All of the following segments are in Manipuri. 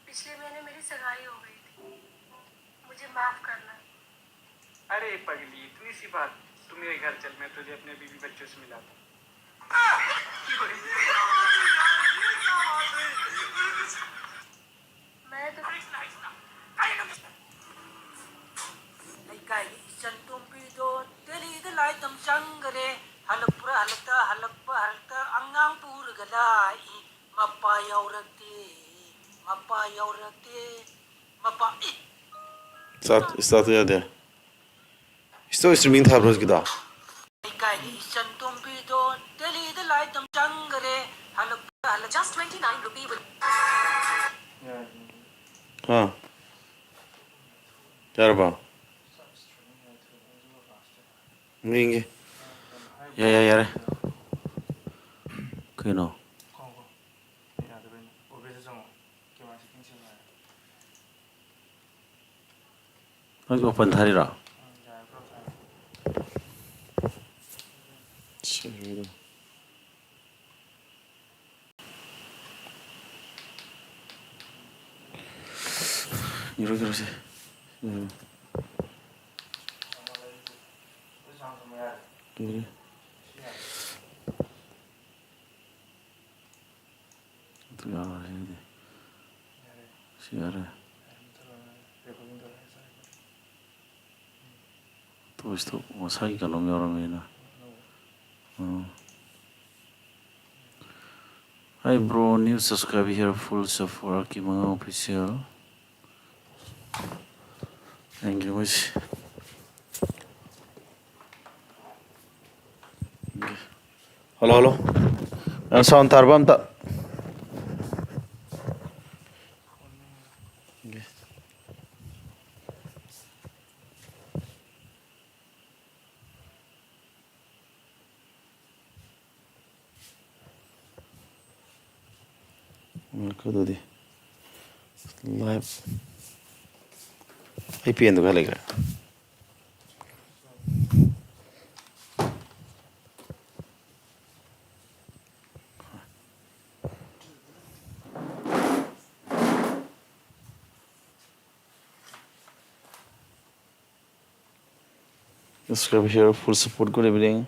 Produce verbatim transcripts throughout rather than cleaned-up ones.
पिछले महीने मेरी सगाई हो गई थी, मुझे माफ करना। अरे पगली, इतनी सी बात। तू मेरे घर चल, मैं तुझे अपने बीवी बच्चों से मिलाता हूँ। मैं तो ꯂꯩꯀꯥꯏꯒꯤ ꯏꯆꯟ ꯇꯣꯝꯕꯤꯗꯣ ꯗꯦꯜꯂꯤꯗ ꯂꯥꯏ ꯇꯝ ꯆꯪꯈꯔꯦ꯫ ꯍꯜꯂꯛꯄ꯭ꯔꯥ ꯍꯜꯂꯛꯇ, ꯍꯜꯂꯛꯄ ꯍꯜꯂꯛꯇ ꯑꯉꯥꯡ ꯄꯨꯔꯒ ꯂꯥꯛꯏ꯫ ꯃꯄꯥ ꯌꯥꯎꯔꯛꯇꯦ, ꯃꯄꯥ ꯌꯥꯎꯔꯛꯇꯦ, ꯃꯄꯥ ꯏ꯫ Start, start ꯌꯥꯗꯦ꯫ Stop streaming ꯊꯥꯕ꯭ꯔꯣ ꯍꯧꯖꯤꯛꯀꯤꯗꯣ? ꯂꯩꯀꯥꯏꯒꯤ ꯏꯆꯟ ꯇꯣꯝꯕꯤꯗꯣ ꯗꯦꯜꯂꯤꯗ ꯂꯥꯏ ꯇꯝ ꯆꯪꯈꯔꯦ꯫ ꯍꯜꯂꯛꯄ꯭ꯔꯥ ꯍꯜꯂꯛ Just twenty nine rupee will ꯑꯥ꯫ ꯌꯥꯔꯕꯣ? ꯌꯦꯡꯒꯦ꯫ ꯌꯥ, ꯌꯥ, ꯌꯥꯔꯦ꯫ ꯀꯩꯅꯣ? ꯅꯪꯒꯤ open ꯊꯥꯔꯤꯔꯣ? ꯌꯦꯡꯉꯣ, ꯌꯦꯡꯉꯣꯁꯦ꯫ ꯎꯝ꯫ ꯎꯝ꯫ ꯑꯗꯨ ꯌꯥꯔꯣꯏ ꯁꯤꯗꯤ꯫ ꯁꯤ ꯌꯥꯔꯦ꯫ ꯇꯣꯁꯇꯣ ꯃꯁꯥꯒꯤ ꯀꯩꯅꯣꯝ ꯌꯥꯎꯔꯝꯃꯦꯅ꯫ ꯎꯝ꯫ Hi bro, new subscriber here, full support, Aki Manga Official. Thank you much. Hello, hello. Sound ꯇꯥꯔꯕ ꯑꯝꯇ? ꯉꯥꯏꯈꯣ ꯑꯗꯨꯗꯤ꯫ Live꯫ ꯑꯩ penꯗꯨ ꯀꯥꯏ ꯂꯩꯈ꯭ꯔꯦ? Subscribe here, full support, good evening.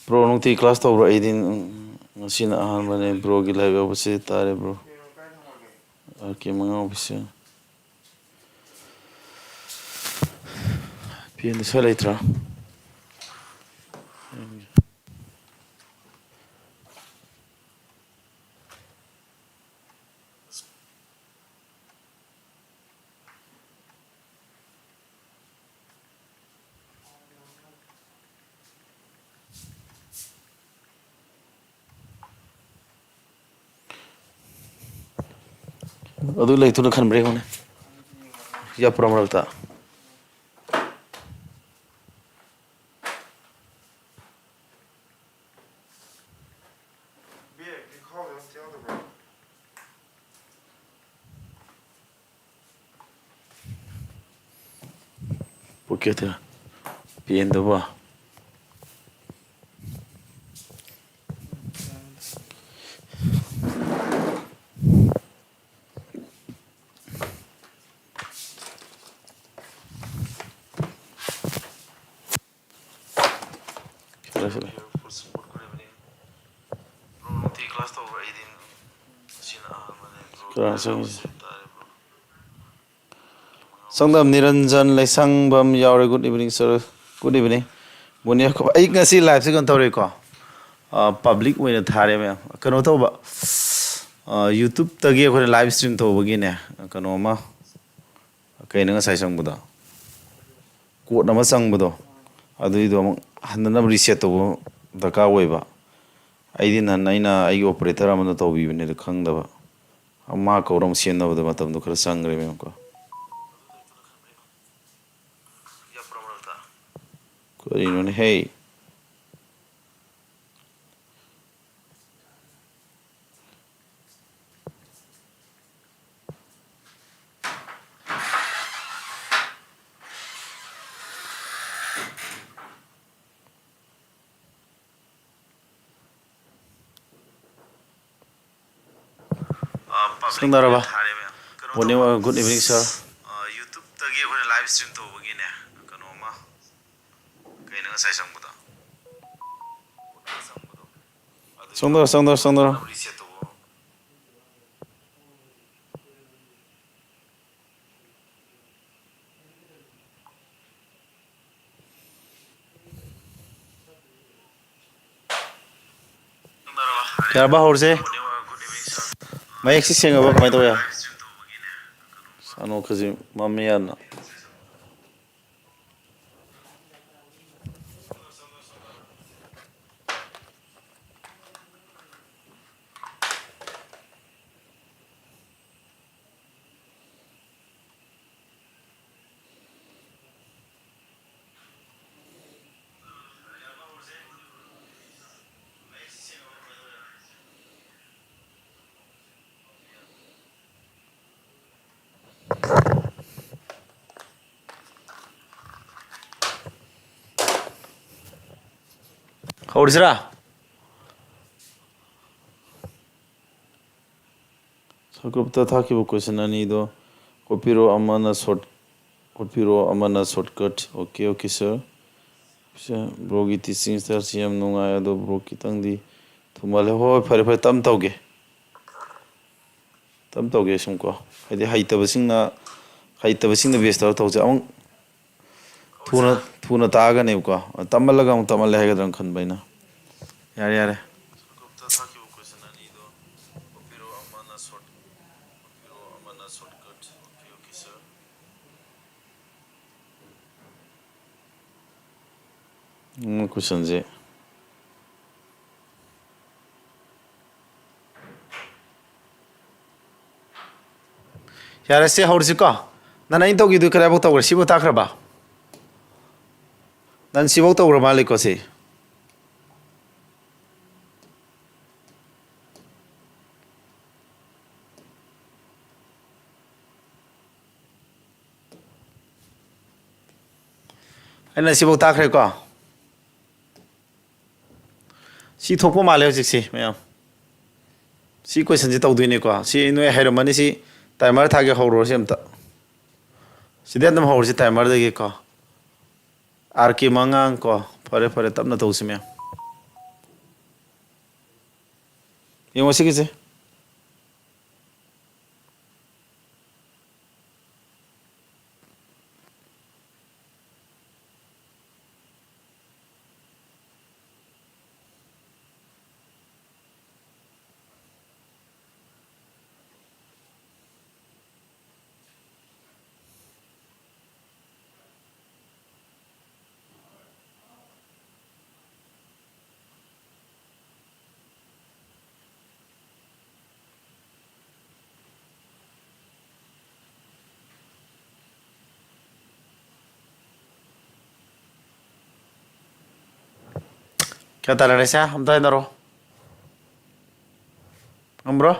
Bro, ꯅꯨꯡꯇꯤ class ꯇꯧꯕ꯭ꯔꯣ? ꯑꯩꯗꯤ ꯉꯁꯤꯅ ꯑꯍꯥꯟꯕꯅꯦ꯫ Broꯒꯤ live ꯌꯥꯎꯕꯁꯤ ꯇꯥꯔꯦ, bro. Okay, ꯃꯉꯥꯎꯕꯤꯁꯦ꯫ ꯄꯦꯟꯗ ꯁ꯭ꯋꯥꯏ ꯂꯩꯇ꯭ꯔꯣ? ꯑꯗꯨ ꯂꯩꯇꯨꯅ ꯈꯟꯕ꯭ꯔꯥ ꯌꯦꯡꯉꯨꯅꯦ꯫ ꯌꯥꯄ꯭ꯔꯥ ꯃꯔꯛꯇ? Pocket ꯇ ꯄꯦꯟꯗꯕ꯫ ꯁꯤꯗ, ꯁꯤꯗ꯫ ꯀꯅꯥ ꯆꯪꯉꯤꯁꯦ? ꯆꯪꯗꯝ ꯅꯤꯔꯟꯖꯟ ꯂꯩꯁꯪꯕꯝ ꯌꯥꯎꯔꯦ꯫ Good evening, sir. Good evening. ꯃꯣꯅꯤꯌꯥ, ꯑꯩ ꯉꯁꯤ liveꯁꯦ ꯀꯩꯅꯣ ꯇꯧꯔꯦꯀꯣ, ꯑ, public ꯑꯣꯏꯅ ꯊꯥꯔꯦ ꯃꯌꯥꯝ꯫ ꯀꯩꯅꯣ ꯇꯧꯕ, ꯑ, YouTubeꯇꯒꯤ ꯑꯩꯈꯣꯏꯅ live stream ꯇꯧꯕꯒꯤꯅꯦ, ꯀꯩꯅꯣ ꯑꯃ, ꯀꯩꯅꯣ ꯉꯁꯥꯏ ꯆꯪꯕꯗꯣ, code ꯑꯃ ꯆꯪꯕꯗꯣ, ꯑꯗꯨꯏꯗꯣ ꯑꯃꯨꯛ ꯍꯟꯅꯅꯕ reset ꯇꯧꯕ ꯗꯔꯀꯥꯔ ꯑꯣꯏꯕ꯫ ꯑꯩꯗꯤ ꯅꯍꯥꯟ ꯑꯩꯅ ꯑꯩꯒꯤ operator ꯑꯃꯅ ꯇꯧꯕꯤꯕꯅꯦ, ꯑꯗꯨ ꯈꯪꯗꯕ꯫ ꯃꯥ ꯀꯧꯔ ꯑꯃꯨꯛ ꯁꯦꯝꯅꯕꯗ ꯃꯇꯝꯗꯣ ꯈꯔ ꯆꯪꯈ꯭ꯔꯦ ꯃꯦꯝꯀꯣ꯫ ꯀꯔꯤꯅꯣꯅꯦ ꯍꯦ? ꯁꯪꯅꯔꯕ? Good evening, sir. YouTubeꯇꯒꯤ ꯑꯩꯈꯣꯏꯅ live stream ꯇꯧꯕꯒꯤꯅꯦ, ꯀꯩꯅꯣꯝꯃ꯫ ꯉꯁꯥꯏ ꯆꯪꯕꯗꯣ꯫ ꯆꯪꯗꯔꯣ, ꯆꯪꯗꯔꯣ, ꯆꯪꯗꯔꯣ꯫ ꯌꯥꯔꯕ, ꯍꯧꯔꯁꯦ꯫ ꯃꯌꯦꯛꯁꯤ ꯁꯦꯡꯉꯕ, ꯀꯃꯥꯏꯅ ꯇꯧꯋꯦ? ꯁꯥꯅꯣ ꯈꯖꯤꯛ ꯃꯝꯃꯦ ꯌꯥꯝꯅ꯫ ꯍꯧꯔꯁꯤꯔꯥ? ꯁꯕ ꯒ꯭ꯔꯨꯞꯇ ꯊꯥꯈꯤꯕ ꯀꯣꯏꯁꯟ ꯑꯅꯤꯗꯣ ꯈꯣꯠꯄꯤꯔꯣ, ꯑꯃꯅ ꯁꯣꯔꯠ, ꯈꯣꯠꯄꯤꯔꯣ, ꯑꯃꯅ ꯁꯣꯔꯠꯀꯠ꯫ ꯑꯣꯀꯦ, ꯑꯣꯀꯦ, ꯁꯥꯔ꯫ ꯁꯥꯔ, ꯕ꯭ꯔꯣꯒꯤ ꯇꯤꯆꯤꯡ ꯁ꯭ꯇꯥꯏꯜꯁꯤ ꯌꯥꯝ ꯅꯨꯡꯉꯥꯏ, ꯑꯗꯣ ꯕ꯭ꯔꯣ ꯈꯤꯇꯪꯗꯤ ꯊꯨꯃꯜꯂꯦ꯫ ꯍꯣꯏ, ꯍꯣꯏ, ꯐꯔꯦ, ꯐꯔꯦ, ꯇꯞ ꯇꯧꯒꯦ꯫ ꯇꯞ ꯇꯧꯒꯦ ꯁꯨꯝ ꯀꯣ꯫ ꯍꯥꯏꯗꯤ ꯍꯩꯇꯕꯁꯤꯡꯅ, ꯍꯩꯇꯕꯁꯤꯡꯅ ꯕꯦꯁ ꯇꯧꯔ ꯇꯧꯁꯦ꯫ ꯑꯃꯨꯛ ꯊꯨꯅ, ꯊꯨꯅ ꯇꯥꯛꯑꯒꯅꯦꯕꯀꯣ꯫ ꯇꯞꯃꯜꯂꯒ ꯑꯃꯨꯛ ꯇꯞꯃꯜꯂꯦ ꯍꯥꯏꯒꯗ꯭ꯔꯥ ꯈꯟꯕ ꯑꯩꯅ꯫ ꯌꯥꯔꯦ, ꯌꯥꯔꯦ꯫ ꯒ꯭ꯔꯨꯞꯇ ꯊꯥꯈꯤꯕ ꯀꯣꯏꯁꯟ ꯑꯅꯤꯗꯣ ꯈꯣꯠꯄꯤꯔꯣ, ꯑꯃꯅ ꯁꯣꯔꯠ, ꯈꯣꯠꯄꯤꯔꯣ, ꯑꯃꯅ ꯁꯣꯔꯠꯀꯠ꯫ ꯑꯣꯀꯦ, ꯑꯣꯀꯦ, ꯁꯥꯔ꯫ ꯎꯝ, ꯀꯣꯏꯁꯟꯁꯦ꯫ ꯌꯥꯔꯦ, ꯁꯦ ꯍꯧꯔꯁꯤꯀꯣ꯫ ꯅꯪ ꯑꯩꯅ ꯇꯧꯈꯤꯕꯗꯨ ꯀꯗꯥꯏꯐꯥꯎ ꯇꯧꯈ꯭ꯔꯦ? ꯁꯤꯕꯨ ꯇꯥꯈ꯭ꯔꯕ? ꯅꯪ ꯁꯤꯐꯥꯎ ꯇꯧꯈ꯭ꯔ ꯃꯥꯜꯂꯦꯀꯣ, ꯁꯤ꯫ ꯑꯩꯅ ꯁꯤꯐꯥꯎ ꯇꯥꯈ꯭ꯔꯦꯀꯣ꯫ ꯁꯤ ꯊꯣꯛꯄ ꯃꯥꯜꯂꯦ ꯍꯧꯖꯤꯛꯁꯤ ꯃꯌꯥꯝ꯫ ꯁꯤ ꯀꯣꯏꯁꯟꯁꯤ ꯇꯧꯗꯣꯏꯅꯤꯀꯣ꯫ ꯁꯤ ꯅꯣꯏ ꯍꯩꯔꯝꯃꯅꯤ꯫ ꯁꯤ ꯇꯥꯏꯃꯔ ꯊꯥꯒꯦ, ꯍꯧꯔꯨꯔꯁꯤ ꯑꯝꯇ꯫ ꯁꯤꯗꯩ ꯑꯗꯨꯝ ꯍꯧꯔꯁꯤ ꯇꯥꯏꯃꯔꯗꯒꯤꯀꯣ꯫ ꯑꯥꯔ ꯀꯦ ꯃꯉꯥꯡ ꯀꯣ꯫ ꯐꯔꯦ, ꯐꯔꯦ, ꯇꯞꯅ ꯇꯧꯁꯤ ꯃꯌꯥꯝ꯫ ꯌꯦꯡꯉꯣ ꯁꯤꯒꯤꯁꯦ꯫ ꯀꯌꯥ ꯇꯥꯔꯦ ꯁꯦ? ꯑꯝꯇ ꯍꯥꯏꯅꯔꯣ꯫ ꯉꯝꯕ꯭ꯔꯣ?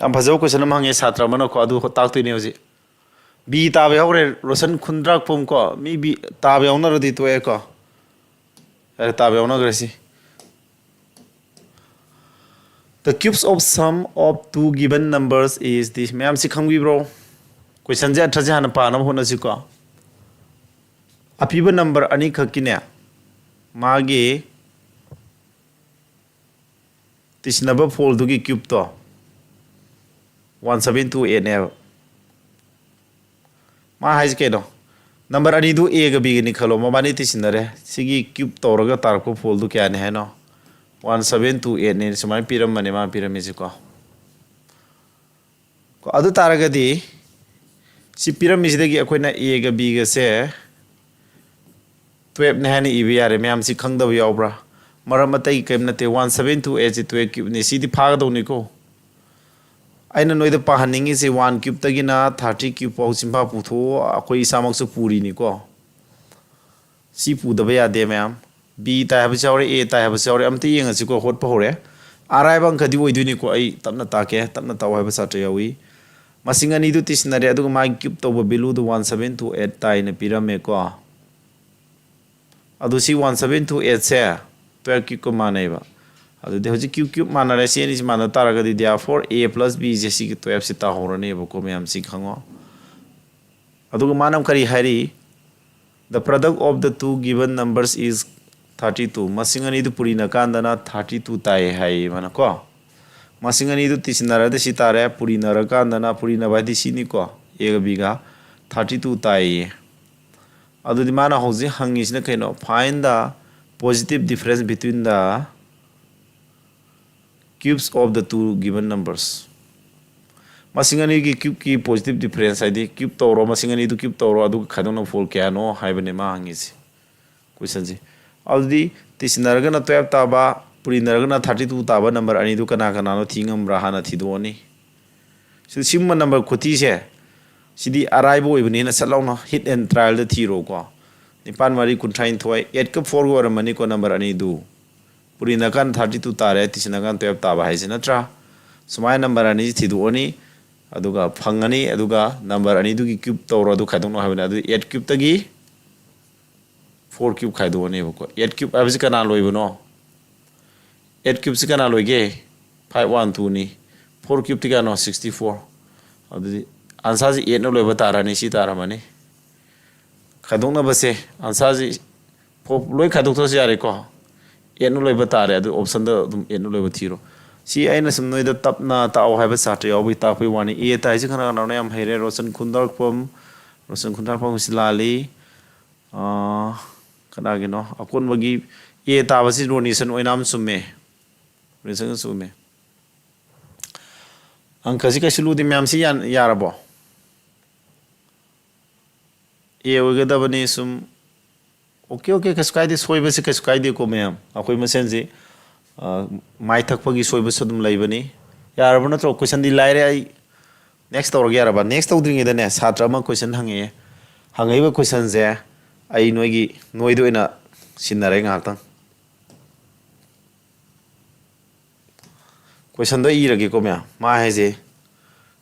ꯌꯥꯝ ꯐꯖꯕ question ꯑꯃ ꯍꯪꯉꯦ ꯁꯥꯇ꯭ꯔ ꯑꯃꯅꯀꯣ, ꯑꯗꯨ ꯇꯥꯛꯇꯣꯏꯅꯦ ꯍꯧꯖꯤꯛ꯫ B ꯇꯥꯕ ꯌꯥꯎꯈ꯭ꯔꯦ, ꯔꯣꯁꯟ ꯈꯨꯟꯗ꯭ꯔꯥꯛꯄꯝ ꯀꯣ, ꯃꯤ B ꯇꯥꯕ ꯌꯥꯎꯅꯔꯗꯤ ꯇꯣꯛꯑꯦꯀꯣ꯫ ꯌꯥꯔꯦ, ꯇꯥꯕ ꯌꯥꯎꯅꯈ꯭ꯔꯦ ꯁꯤ꯫ The cubes of sum of two given numbers is this. ꯃꯌꯥꯝꯁꯤ ꯈꯪꯕꯤꯕ꯭ꯔꯣ? Questionꯁꯦ ꯑꯊ꯭ꯔꯁꯦ ꯍꯥꯟꯅ ꯄꯥꯅꯕ ꯍꯣꯠꯅꯁꯤꯀꯣ꯫ ꯑꯄꯤꯕ number ꯑꯅꯤꯈꯛꯀꯤꯅꯦ, ꯃꯥꯒꯤ ꯇꯤꯁꯤꯟꯅꯕ ꯐꯣꯜꯗꯨꯒꯤ cubeꯇꯣ one seven two eightꯅꯦꯕ꯫ ꯃꯥ ꯍꯥꯏꯁꯦ ꯀꯩꯅꯣ? Number ꯑꯅꯤꯗꯨ Aꯒ Bꯒꯅꯤ ꯈꯜꯂꯣ, ꯃꯕꯥꯅꯤ ꯇꯤꯁꯤꯟꯅꯔꯦ꯫ ꯁꯤꯒꯤ cube ꯇꯧꯔꯒ ꯇꯥꯔꯛꯄ ꯐꯣꯜꯗꯨ ꯀꯌꯥꯅꯤ ꯍꯥꯏꯅꯣ? One seven two eightꯅꯤ꯫ ꯁꯨꯃꯥꯏꯅ ꯄꯤꯔꯝꯕꯅꯦ ꯃꯥ ꯄꯤꯔꯝꯃꯤꯁꯦꯀꯣ꯫ ꯀꯣ, ꯑꯗꯨ ꯇꯥꯔꯒꯗꯤ ꯁꯤ ꯄꯤꯔꯝꯃꯤꯁꯤꯗꯒꯤ ꯑꯩꯈꯣꯏꯅ Aꯒ Bꯒꯁꯦ twelveꯅꯦ ꯍꯥꯏꯅ ꯏꯕ ꯌꯥꯔꯦ꯫ ꯃꯌꯥꯝꯁꯤ ꯈꯪꯗꯕ ꯌꯥꯎꯕ꯭ꯔꯥ? ꯃꯔꯝ ꯑꯇꯩ ꯀꯔꯤꯝ ꯅꯠꯇꯦ, one seven two eightꯁꯤ twelve cubeꯅꯤ꯫ ꯁꯤꯗꯤ ꯐꯥꯒꯗꯧꯅꯤꯀꯣ꯫ ꯑꯩꯅ ꯅꯣꯏꯗ ꯄꯥꯍꯟꯅꯤꯡꯉꯤꯁꯤ one cubeꯇꯒꯤꯅ thirty cube ꯐꯥꯎ ꯆꯤꯟꯐꯥ ꯄꯨꯊꯣꯛꯑꯣ, ꯑꯩꯈꯣꯏ ꯏꯁꯥꯃꯛꯁꯨ ꯄꯨꯔꯤꯅꯤꯀꯣ꯫ ꯁꯤ ꯄꯨꯗꯕ ꯌꯥꯗꯦ ꯃꯌꯥꯝ꯫ B ꯇꯥꯏ ꯍꯥꯏꯕꯁꯨ ꯌꯥꯎꯔꯦ, A ꯇꯥꯏ ꯍꯥꯏꯕꯁꯨ ꯌꯥꯎꯔꯦ꯫ ꯑꯝꯇ ꯌꯦꯡꯉꯁꯤꯀꯣ, ꯍꯣꯠꯄ ꯍꯧꯔꯦ꯫ ꯑꯔꯥꯏꯕ ꯑꯪꯀꯗꯤ ꯑꯣꯏꯗꯣꯏꯅꯤꯀꯣ, ꯑꯩ ꯇꯞꯅ ꯇꯥꯛꯀꯦ, ꯇꯞꯅ ꯇꯥꯛꯑꯣ ꯍꯥꯏꯕ ꯁꯥꯇ꯭ꯔ ꯌꯥꯎꯏ꯫ ꯃꯁꯤꯡ ꯑꯅꯤꯗꯨ ꯇꯤꯁꯤꯟꯅꯔꯦ, ꯑꯗꯨꯒ ꯃꯥꯒꯤ cube ꯇꯧꯕ valueꯗꯨ one seven two eight ꯇꯥꯏꯅ ꯄꯤꯔꯝꯃꯦꯀꯣ꯫ ꯑꯗꯨ ꯁꯤ one seven two eight ꯁꯦ twelve cube ꯀ ꯃꯥꯟꯅꯩꯕ꯫ ꯑꯗꯨꯗꯤ ꯍꯧꯖꯤꯛ cube cube ꯃꯥꯟꯅꯔꯦ, ꯁꯤ ꯑꯅꯤꯁꯤ ꯃꯥꯟꯅ ꯇꯥꯔꯒꯗꯤ therefore A plus B ꯁꯦ ꯁꯤꯒꯤ twelve ꯁꯤ ꯇꯥꯍꯧꯔꯅꯦꯕꯀꯣ ꯃꯌꯥꯝ, ꯁꯤ ꯈꯪꯉꯣ꯫ ꯑꯗꯨꯒ ꯃꯥꯅ ꯀꯔꯤ ꯍꯥꯏꯔꯤ? The product of the two given numbers is thirty two. ꯃꯁꯤꯡ ꯑꯅꯤꯗꯨ ꯄꯨꯔꯤꯅ ꯀꯥꯟꯗꯅ thirty two ꯇꯥꯏ ꯍꯥꯏꯌꯦ ꯃꯥꯅ ꯀꯣ꯫ ꯃꯁꯤꯡ ꯑꯅꯤꯗꯨ ꯇꯤꯁꯤꯟꯅꯔꯗꯤ ꯁꯤ ꯇꯥꯔꯦ, ꯄꯨꯔꯤꯅꯔꯀꯥꯟꯗꯅ, ꯄꯨꯔꯤꯅꯕ ꯍꯥꯏꯗꯤ ꯁꯤꯅꯤꯀꯣ, A ꯒ B ꯒ, thirty two ꯇꯥꯏꯌꯦ꯫ ꯑꯗꯨꯗꯤ ꯃꯥꯅ ꯍꯧꯖꯤꯛ ꯍꯪꯉꯤꯁꯤꯅ ꯀꯩꯅꯣ? Find the positive difference between the cubes of the two given numbers. ꯃꯁꯤꯡ ꯑꯅꯤꯒꯤ cube ꯀꯤ positive difference ꯍꯥꯏꯗꯤ cube ꯇꯧꯔꯣ, ꯃꯁꯤꯡ ꯑꯅꯤꯗꯨ cube ꯇꯧꯔꯣ, ꯑꯗꯨꯒ ꯈꯥꯏꯗꯣꯛꯅꯕ ꯐꯣꯜ ꯀꯌꯥꯅꯣ ꯍꯥꯏꯕꯅꯦ ꯃꯥ ꯍꯪꯉꯤꯁꯦ, question ꯁꯦ꯫ ꯑꯗꯨꯗꯤ ꯇꯤꯁꯤꯟꯅꯔꯒꯅ twelve ꯇꯥꯕ, ꯄꯨꯔꯤꯅꯔꯒꯅ thirty two ꯇꯥꯕ number ꯑꯅꯤꯗꯨ ꯀꯅꯥ ꯀꯅꯥꯅꯣ ꯊꯤ ꯉꯝꯕ꯭ꯔꯥ ꯍꯥꯟꯅ ꯊꯤꯗꯣꯛꯑꯅꯤ꯫ ꯁꯤ-, ꯁꯤꯒꯨꯝꯕ number ꯈꯨꯊꯤꯁꯦ, ꯁꯤꯗꯤ ꯑꯔꯥꯏꯕ ꯑꯣꯏꯕꯅꯤꯅ ꯁꯠ ꯂꯥꯎꯅ hit and trial ꯗ ꯊꯤꯔꯣꯀꯣ꯫ ꯅꯤꯄꯥꯟ ꯃꯔꯤ ꯀꯨꯟꯊ꯭ꯔꯥꯅꯤꯊꯣꯏ, eight ꯀ four ꯒ ꯑꯣꯏꯔꯝꯃꯅꯤꯀꯣ number ꯑꯅꯤꯗꯨ꯫ ꯄꯨꯔꯤꯅꯀꯥꯟ thirty two ꯇꯥꯔꯦ, ꯇꯤꯁꯤꯟꯅꯀꯥꯟ twelve ꯇꯥꯕ ꯍꯥꯏꯁꯦ ꯅꯠꯇ꯭ꯔꯥ? ꯁꯨꯃꯥꯏꯅ number ꯑꯅꯤꯁꯤ ꯊꯤꯗꯣꯛꯑꯅꯤ, ꯑꯗꯨꯒ ꯐꯪꯉꯅꯤ, ꯑꯗꯨꯒ number ꯑꯅꯤꯗꯨꯒꯤ cube ꯇꯧꯔꯣ, ꯑꯗꯨ ꯈꯥꯏꯗꯣꯛꯅꯧ ꯍꯥꯏꯕꯅꯤ꯫ ꯑꯗꯨꯗꯤ eight cube ꯇꯒꯤ four cube ꯈꯥꯏꯗꯣꯛꯑꯅꯦꯕꯀꯣ꯫ Eight cube ꯍꯥꯏꯕꯁꯤ ꯀꯅꯥ ꯂꯣꯏꯕꯅꯣ? Eight cube ꯁꯤ ꯀꯅꯥ ꯂꯣꯏꯒꯦ? Five one two ꯅꯤ꯫ Four cube ꯇꯤ ꯀꯌꯥꯅꯣ? Sixty four꯫ ꯑꯗꯨꯗꯤ answer ꯁꯤ eight ꯅ ꯂꯣꯏꯕ ꯇꯥꯔꯅꯤ, ꯁꯤ ꯇꯥꯔꯝꯃꯅꯤ꯫ ꯈꯥꯏꯗꯣꯛꯅꯕꯁꯦ, answer ꯁꯤ ꯐꯣ-, ꯂꯣꯏ ꯈꯥꯏꯗꯣꯛꯇ꯭ꯔꯁꯨ ꯌꯥꯔꯦꯀꯣ꯫ Eight ꯅ ꯂꯣꯏꯕ ꯇꯥꯔꯦ, ꯑꯗꯨ option ꯗ ꯑꯗꯨꯝ eight ꯅ ꯂꯣꯏꯕ ꯊꯤꯔꯣ꯫ ꯁꯤ ꯑꯩꯅ ꯁꯨꯝ ꯅꯣꯏꯗ ꯇꯞꯅ ꯇꯥꯛꯑꯣ ꯍꯥꯏꯕ ꯁꯥꯇ꯭ꯔ ꯌꯥꯎꯕꯒꯤ ꯇꯥꯛꯄꯒꯤ ꯋꯥꯅꯤ꯫ A ꯇꯥꯏꯁꯤ ꯀꯅꯥ ꯀꯅꯥꯅꯣ ꯌꯥꯝ ꯍꯩꯔꯦ? ꯔꯣꯁꯟ ꯈꯨꯟꯗ꯭ꯔꯥꯛꯄꯝ, ꯔꯣꯁꯟ ꯈꯨꯟꯗ꯭ꯔꯥꯛꯄꯝ ꯁꯤ ꯂꯥꯜꯂꯤ꯫ ꯑꯥ, ꯀꯅꯥꯒꯤꯅꯣ? ꯑꯀꯣꯟꯕꯒꯤ A ꯇꯥꯕꯁꯤ ꯔꯣꯅꯤꯁꯟ ꯑꯣꯏꯅꯥꯝ ꯆꯨꯝꯃꯦ꯫ ꯔꯣꯅꯤꯁꯟ ꯆꯨꯝꯃꯦ꯫ ꯑꯪꯀꯁꯤ ꯀꯩꯁꯨ ꯂꯨꯗꯦ ꯃꯌꯥꯝꯁꯤ, ꯌꯥ-, ꯌꯥꯔꯕꯣ? A ꯑꯣꯏꯒꯗꯕꯅꯤ ꯁꯨꯝ꯫ OK, OK, ꯀꯩꯁꯨ ꯀꯥꯏꯗꯦ, ꯁꯣꯏꯕꯁꯤ ꯀꯩꯁꯨ ꯀꯥꯏꯗꯦꯀꯣ ꯃꯌꯥꯝ꯫ ꯑꯩꯈꯣꯏ ꯃꯁꯦꯟꯁꯤ, ꯑ, ꯃꯥꯏ ꯊꯛꯄꯒꯤ ꯁꯣꯏꯕꯁꯨ ꯑꯗꯨꯝ ꯂꯩꯕꯅꯤ꯫ ꯌꯥꯔꯕ ꯅꯠꯇ꯭ꯔꯣ? Question ꯗꯤ ꯂꯥꯏꯔꯦ, ꯑꯩ next ꯇꯧꯔꯒꯦ ꯌꯥꯔꯕ? Next ꯇꯧꯗ꯭ꯔꯤꯉꯩꯗꯅꯦ, ꯁꯥꯇ꯭ꯔ ꯑꯃ question ꯍꯪꯉꯛꯑꯦ꯫ ꯍꯪꯉꯛꯏꯕ question ꯁꯦ ꯑꯩ ꯅꯣꯏꯒꯤ, ꯅꯣꯏꯗ ꯑꯣꯏꯅ ꯁꯤꯟꯅꯔꯦ ꯉꯥꯏꯍꯥꯛꯇꯪ꯫ Question ꯗꯣ ꯏꯔꯒꯦꯀꯣ ꯃꯌꯥꯝ꯫ ꯃꯥ ꯍꯥꯏꯁꯦ,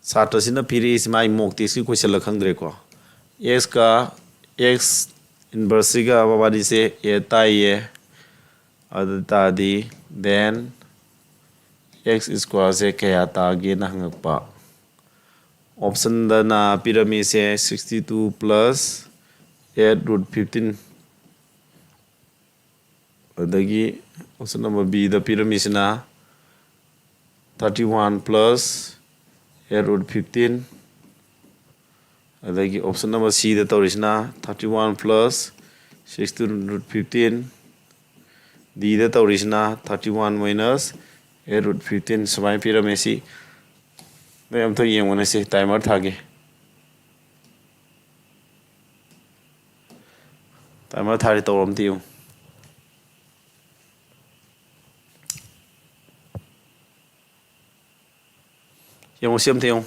ꯁꯥꯇ꯭ꯔꯁꯤꯅ ꯄꯤꯔꯛꯏꯁꯤ ꯃꯥꯒꯤ mock test ꯀꯤ question ꯂ ꯈꯪꯗ꯭ꯔꯦꯀꯣ꯫ X ꯀ, X ꯏꯟꯚꯔꯁꯁꯤꯒ ꯃꯕꯥꯅꯤꯁꯦ ꯑꯦꯠ ꯇꯥꯏꯌꯦ꯫ ꯑꯗꯨ ꯇꯥꯔꯗꯤ then x squareꯁꯦ ꯀꯌꯥ ꯇꯥꯒꯦꯅ ꯍꯪꯉꯛꯄ꯫ ꯑꯣꯞꯁꯟꯗꯅ ꯄꯤꯔꯝꯃꯤꯁꯦ sixty two plus eight root fifteen, ꯑꯗꯒꯤ option number Bꯗ ꯄꯤꯔꯝꯃꯤꯁꯤꯅ thirty one plus eight root fifteen, ꯑꯗꯒꯤ option number Cꯗ ꯇꯧꯔꯤꯁꯤꯅ thirty one plus sixty root fifteen, Dꯗ ꯇꯧꯔꯤꯁꯤꯅ thirty one minus eight root fifteen ꯁꯨꯃꯥꯏꯅ ꯄꯤꯔꯝꯃꯦ꯫ ꯁꯤ ꯅꯣꯏ ꯑꯝꯇ ꯌꯦꯡꯉꯨꯅꯦ, ꯁꯤ timer ꯊꯥꯒꯦ꯫ Timer ꯊꯥꯔꯦ, ꯇꯧꯔꯣ ꯑꯝꯇ ꯌꯦꯡꯉꯨ꯫ ꯌꯦꯡꯉꯨ, ꯁꯤ ꯑꯝꯇ ꯌꯦꯡꯉꯨ꯫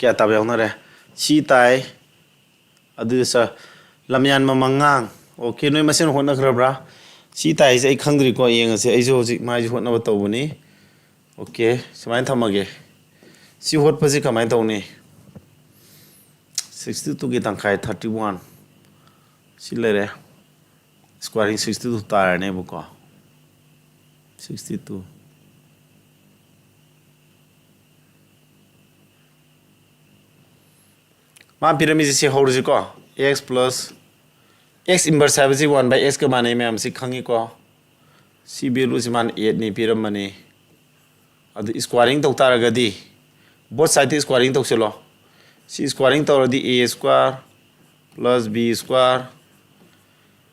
ꯀꯌꯥ ꯇꯥꯕ ꯌꯥꯎꯅꯔꯦ? ꯁꯤ ꯇꯥꯏ꯫ ꯑꯗꯨ ꯁꯥꯔ, ꯂꯝꯌꯥꯟꯕ ꯃꯉꯥꯡ꯫ ꯑꯣꯀꯦ, ꯅꯣꯏ ꯃꯁꯦꯟ ꯍꯣꯠꯅꯈ꯭ꯔꯕ꯭ꯔꯥ? ꯁꯤ ꯇꯥꯏꯁꯦ ꯑꯩ ꯈꯪꯗ꯭ꯔꯤꯀꯣ, ꯌꯦꯡꯉꯁꯦ꯫ ꯑꯩꯁꯨ ꯍꯧꯖꯤꯛ ꯃꯥꯏꯁꯦ ꯍꯣꯠꯅꯕ ꯇꯧꯕꯅꯤ꯫ ꯑꯣꯀꯦ, ꯁꯨꯃꯥꯏꯅ ꯊꯝꯃꯒꯦ꯫ ꯁꯤ ꯍꯣꯠꯄꯁꯤ ꯀꯃꯥꯏꯅ ꯇꯧꯅꯤ? Sixty twoꯒꯤ ꯇꯪꯈꯥꯏ thirty one꯫ ꯁꯤ ꯂꯩꯔꯦ꯫ Squaring sixty two ꯇꯥꯔꯅꯦꯕꯀꯣ꯫ Sixty two꯫ ꯃꯥ ꯄꯤꯔꯝꯃꯤꯁꯦ ꯁꯤ ꯍꯧꯔꯁꯤꯀꯣ, x plus x inverse ꯍꯥꯏꯕꯁꯤ one by xꯀ ꯃꯥꯟꯅꯩ ꯃꯌꯥꯝꯁꯤ ꯈꯪꯉꯤꯀꯣ꯫ ꯁꯤ valueꯁꯤ ꯃꯥꯅ eightꯅꯤ ꯄꯤꯔꯝꯕꯅꯤ꯫ ꯑꯗꯨ squaring ꯇꯧ ꯇꯥꯔꯒꯗꯤ both sideꯇ squaring ꯇꯧꯁꯤꯜꯂꯣ꯫ ꯁꯤ squaring ꯇꯧꯔꯗꯤ a square plus b square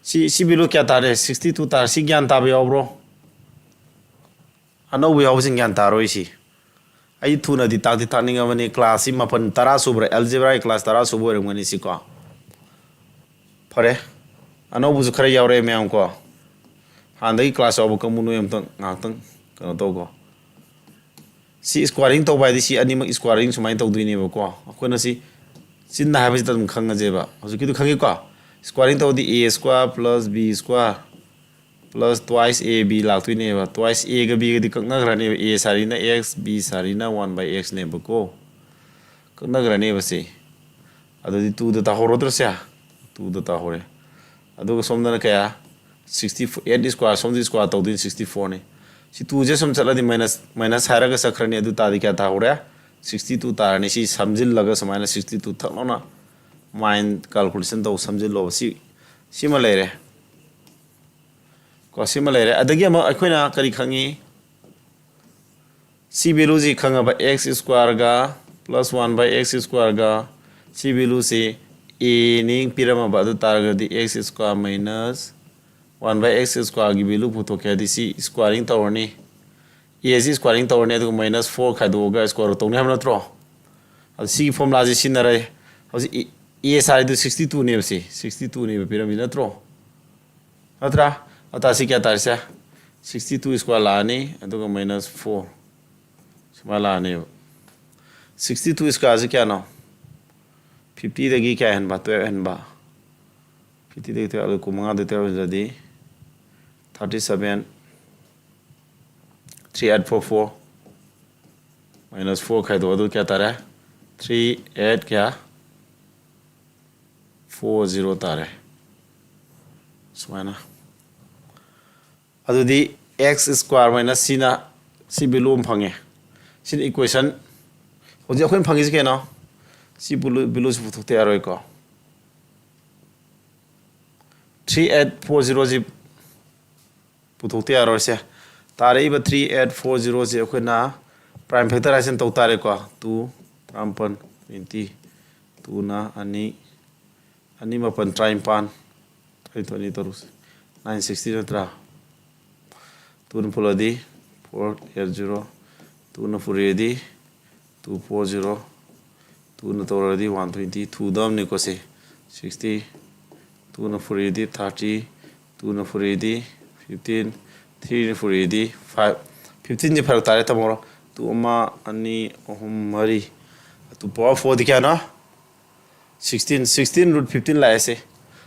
ꯁꯤ ꯁꯤ ꯚꯦꯂꯨ ꯀꯌꯥ ꯇꯥꯔꯦ? ꯁꯤꯛꯁꯇꯤ ꯇꯨ ꯇꯥꯔꯦ꯫ ꯁꯤ ꯒ꯭ꯌꯥꯟ ꯇꯥꯕ ꯌꯥꯎꯕ꯭ꯔꯣ? ꯑꯅꯧꯕ ꯌꯥꯎꯕꯁꯤꯡ ꯒ꯭ꯌꯥꯟ ꯇꯥꯔꯣꯏ꯫ ꯁꯤ ꯑꯩ ꯊꯨꯅꯗꯤ ꯇꯥꯛꯇꯤ ꯇꯥꯛꯅꯤꯡꯉꯕꯅꯤ꯫ ꯀ꯭ꯂꯥꯁꯁꯤ ꯃꯥꯄꯟ ꯇꯔꯥ ꯁꯨꯕ꯭ꯔꯥ? ꯑꯦꯜꯖꯦꯕ꯭ꯔꯥꯒꯤ ꯀ꯭ꯂꯥꯁ ꯇꯔꯥ ꯁꯨꯕ ꯑꯣꯏꯔꯝꯒꯅꯤ ꯁꯤꯀꯣ꯫ ꯐꯔꯦ, ꯑꯅꯧꯕꯁꯨ ꯈꯔ ꯌꯥꯎꯔꯛꯑꯦ ꯃꯌꯥꯝ ꯀꯣ꯫ ꯍꯥꯟꯅꯗꯒꯤ ꯀ꯭ꯂꯥꯁ ꯌꯥꯎꯕ ꯀꯥꯡꯕꯨ ꯅꯣꯏ ꯑꯝꯇꯪ ꯉꯥꯏꯍꯥꯛꯇꯪ ꯀꯩꯅꯣ ꯇꯧꯀꯣ꯫ ꯁꯤ ꯁ꯭ꯀ꯭ꯋꯥꯔꯤꯡ ꯇꯧꯕ ꯍꯥꯏꯗꯤ ꯁꯤ ꯑꯅꯤꯃꯛ ꯁ꯭ꯀ꯭ꯋꯥꯔꯤꯡ ꯁꯨꯃꯥꯏꯅ ꯇꯧꯗꯣꯏꯅꯦꯕꯀꯣ꯫ ꯑꯩꯈꯣꯏꯅ ꯁꯤ ꯆꯤꯟꯅ ꯍꯥꯏꯕꯁꯤꯗ ꯑꯗꯨꯝ ꯈꯪꯉꯁꯦꯕ꯫ ꯍꯧꯖꯤꯛꯀꯤꯗꯣ ꯈꯪꯉꯤꯀꯣ? ꯁ꯭ꯀ꯭ꯋꯥꯔꯤꯡ ꯇꯧꯔꯗꯤ A square plus B square plus twice A B ꯂꯥꯛꯇꯣꯏꯅꯦꯕ꯫ ꯇ꯭ꯋꯥꯏꯁ ꯑꯦꯒ ꯕꯤꯒꯗꯤ ꯀꯛꯅꯈ꯭ꯔꯅꯦꯕ꯫ ꯑꯦ ꯁꯥꯔꯤꯅ ꯑꯦꯛꯁ, ꯕꯤ ꯁꯥꯔꯤꯅ ꯋꯥꯟ ꯕꯥꯏ ꯑꯦꯛꯁꯅꯦꯕꯀꯣ꯫ ꯀꯛꯅꯈ꯭ꯔꯅꯦꯕ ꯁꯤ꯫ ꯑꯗꯨꯗꯤ ꯇꯨꯗ ꯇꯥꯍꯧꯔꯗ꯭ꯔꯣ ꯁꯦ? ꯇꯨꯗ ꯇꯥꯍꯧꯔꯦ꯫ ꯑꯗꯨꯒ ꯁꯣꯝꯗꯅ ꯀꯌꯥ? ꯁꯤꯛꯁꯇꯤ ꯐꯣꯔ, ꯑꯦꯠ ꯁ꯭ꯀ꯭ꯋꯥꯔ, ꯁꯣꯝꯗ ꯁ꯭ꯀ꯭ꯋꯥꯔ ꯇꯧꯗꯣꯏꯅꯤ, ꯁꯤꯛꯁꯇꯤ ꯐꯣꯔꯅꯤ꯫ ꯁꯤ ꯇꯨꯁꯦ ꯁꯨꯝ ꯆꯠꯂꯗꯤ ꯃꯥꯏꯅꯁ, ꯃꯥꯏꯅꯁ ꯍꯥꯏꯔꯒ ꯆꯠꯈ꯭ꯔꯅꯤ꯫ ꯑꯗꯨ ꯇꯥꯔꯗꯤ ꯀꯌꯥ ꯇꯥꯍꯧꯔꯦ? ꯁꯤꯛꯁꯇꯤ ꯇꯨ ꯇꯥꯔꯅꯤ꯫ ꯁꯤ ꯁꯝꯖꯤꯜꯂꯒ ꯁꯨꯃꯥꯏꯅ ꯁꯤꯛꯁꯇꯤ ꯇꯨ ꯊꯛ ꯂꯥꯎꯅ ꯃꯥꯏꯟ ꯀꯥꯜꯀꯨꯂꯦꯁꯟ ꯇꯧ ꯁꯝꯖꯤꯜꯂꯣꯕ꯫ ꯁꯤ, ꯁꯤꯃ ꯂꯩꯔꯦ꯫ ꯀꯣ, ꯁꯤꯃ ꯂꯩꯔꯦ꯫ ꯑꯗꯒꯤ ꯑꯃꯨꯛ ꯑꯩꯈꯣꯏꯅ ꯀꯔꯤ ꯈꯪꯉꯤ? ꯁꯤ ꯚꯦꯂꯨꯁꯤ ꯈꯪꯉꯕ, ꯑꯦꯛꯁ ꯁ꯭ꯀ꯭ꯋꯥꯔꯒ ꯄ꯭ꯂꯁ ꯋꯥꯟ ꯕꯥꯏ ꯑꯦꯛꯁ ꯁ꯭ꯀ꯭ꯋꯥꯔꯒ ꯁꯤ ꯚꯦꯂꯨꯁꯤ ꯑꯦꯅꯤ ꯄꯤꯔꯝꯃꯕ ꯑꯗꯨ ꯇꯥꯔꯒꯗꯤ ꯑꯦꯛꯁ ꯁ꯭ꯀ꯭ꯋꯥꯔ ꯃꯥꯏꯅꯁ ꯋꯥꯟ ꯕꯥꯏ ꯑꯦꯛꯁ ꯁ꯭ꯀ꯭ꯋꯥꯔꯒꯤ ꯚꯦꯂꯨ ꯄꯨꯊꯣꯛꯀꯦ ꯍꯥꯏꯗꯤ ꯁꯤ ꯁ꯭ꯀ꯭ꯋꯥꯔꯤꯡ ꯇꯧꯔꯅꯤ꯫ ꯑꯦꯁꯤ ꯁ꯭ꯀ꯭ꯋꯥꯔꯤꯡ ꯇꯧꯔꯅꯤ, ꯑꯗꯨꯒ ꯃꯥꯏꯅꯁ ꯐꯣꯔ ꯈꯥꯏꯗꯣꯛꯑꯒ ꯁ꯭ꯀ꯭ꯋꯥꯔ ꯇꯧꯅꯤ ꯍꯥꯏꯕ ꯅꯠꯇ꯭ꯔꯣ? ꯑꯗꯨ ꯁꯤꯒꯤ ꯐꯣꯔꯃꯨꯂꯥꯁꯤ ꯁꯤꯖꯤꯟꯅꯔꯦ꯫ ꯍꯧꯖꯤꯛ ꯑꯦ ꯁꯥꯔꯤꯗꯨ ꯁꯤꯛꯁꯇꯤ ꯇꯨꯅꯦꯕ, ꯁꯤ ꯁꯤꯛꯁꯇꯤ ꯇꯨꯅꯦꯕ ꯄꯤꯔꯝꯃꯤ ꯅꯠꯇ꯭ꯔꯣ? ꯅꯠꯇ꯭ꯔꯥ? ꯑꯇꯥ ꯁꯤ ꯀꯌꯥ ꯇꯥꯔꯤꯁꯦ? ꯁꯤꯛꯁꯇꯤ ꯇꯨ ꯁ꯭ꯀ꯭ꯋꯥꯔ ꯂꯥꯛꯑꯅꯤ, ꯑꯗꯨꯒ ꯃꯥꯏꯅꯁ ꯐꯣꯔ ꯁꯨꯃꯥꯏꯅ ꯂꯥꯛꯑꯅꯦꯕ꯫ ꯁꯤꯛꯁꯇꯤ ꯇꯨ ꯁ꯭ꯀ꯭ꯋꯥꯔꯁꯤ ꯀꯌꯥꯅꯣ? ꯐꯤꯐꯇꯤꯗꯒꯤ ꯀꯌꯥ ꯍꯦꯟꯕ? ꯇꯨꯌꯦꯜꯞ ꯍꯦꯟꯕ꯫ ꯐꯤꯐꯇꯤꯗꯒꯤ ꯇꯨꯌꯦꯜꯞ, ꯑꯗꯨ ꯀꯨꯟꯃꯉꯥꯗꯒꯤ ꯇꯨꯌꯦꯜꯞ ꯍꯦꯟꯖꯗꯤ thirty seven. Three eight four four minus four ꯈꯥꯏꯗꯣꯛ, ꯑꯗꯨ ꯀꯌꯥ ꯇꯥꯔꯦ? ꯊ꯭ꯔꯤ ꯑꯦꯠ ꯀꯌꯥ? ꯐꯣꯔ ꯖꯤꯔꯣ ꯇꯥꯔꯦ꯫ ꯁꯨꯃꯥꯏꯅ꯫ ꯑꯗꯨꯗꯤ ꯑꯦꯛꯁ ꯁ꯭ꯀ꯭ꯋꯥꯔ ꯃꯥꯏꯅꯁ ꯁꯤꯅ ꯁꯤ ꯚꯦꯂꯨ ꯑꯃ ꯐꯪꯉꯦ꯫ ꯁꯤꯅ ꯏꯀ꯭ꯋꯦꯁꯟ꯫ ꯍꯧꯖꯤꯛ ꯑꯩꯈꯣꯏꯅ ꯐꯪꯉꯤꯁꯤ ꯀꯩꯅꯣ? ꯁꯤ ꯚꯦꯂꯨ, ꯚꯦꯂꯨꯁꯤ ꯄꯨꯊꯣꯛꯇ ꯌꯥꯔꯣꯏꯀꯣ꯫ ꯊ꯭ꯔꯤ ꯑꯦꯠ ꯐꯣꯔ ꯖꯤꯔꯣꯁꯤ ꯄꯨꯊꯣꯛꯇ ꯌꯥꯔꯣꯏꯁꯦ꯫ ꯇꯥꯔꯛꯏꯕ ꯊ꯭ꯔꯤ ꯑꯦꯠ ꯐꯣꯔ ꯖꯤꯔꯣꯁꯤ ꯑꯩꯈꯣꯏꯅ ꯄ꯭ꯔꯥꯏꯝ ꯐꯦꯛꯇꯔꯥꯏꯖꯦꯁꯟ ꯇꯧ ꯇꯥꯔꯦꯀꯣ꯫ ꯇꯨ ꯇꯔꯥꯃꯥꯄꯟ, ꯇ꯭ꯋꯦꯟꯇꯤ꯫ ꯇꯨꯅ ꯑꯅꯤ, ꯑꯅꯤ ꯃꯥꯄꯟ ꯇꯔꯥꯅꯤꯄꯥꯟ꯫ ꯀꯔꯤ ꯊꯣꯛꯑꯅꯤ ꯇꯔꯨꯛꯁꯦ? Nine sixty ꯅꯠꯇ꯭ꯔꯥ? Twoꯅ ꯐꯨꯜꯂꯗꯤ four eight zero, twoꯅ ꯐꯨꯔꯤꯗꯤ two four zero, twoꯅ ꯇꯧꯔꯗꯤ one twenty, two ꯗꯝꯅꯤꯀꯣ ꯁꯦ꯫ Sixty, twoꯅ ꯐꯨꯔꯤꯗꯤ thirty, twoꯅ ꯐꯨꯔꯤꯗꯤ fifteen, threeꯅ ꯐꯨꯔꯤꯗꯤ five꯫ Fifteenꯗꯤ ꯐꯔꯛ ꯇꯥꯔꯦ, ꯊꯝꯃꯧꯔꯣ꯫ Two ꯑꯃ, ꯑꯅꯤ, ꯑꯍꯨꯝ, ꯃꯔꯤ꯫ Two power fourꯗꯤ ꯀꯌꯥꯅꯣ? Sixteen, sixteen root fifteen ꯂꯥꯛꯑꯦ ꯁꯦ꯫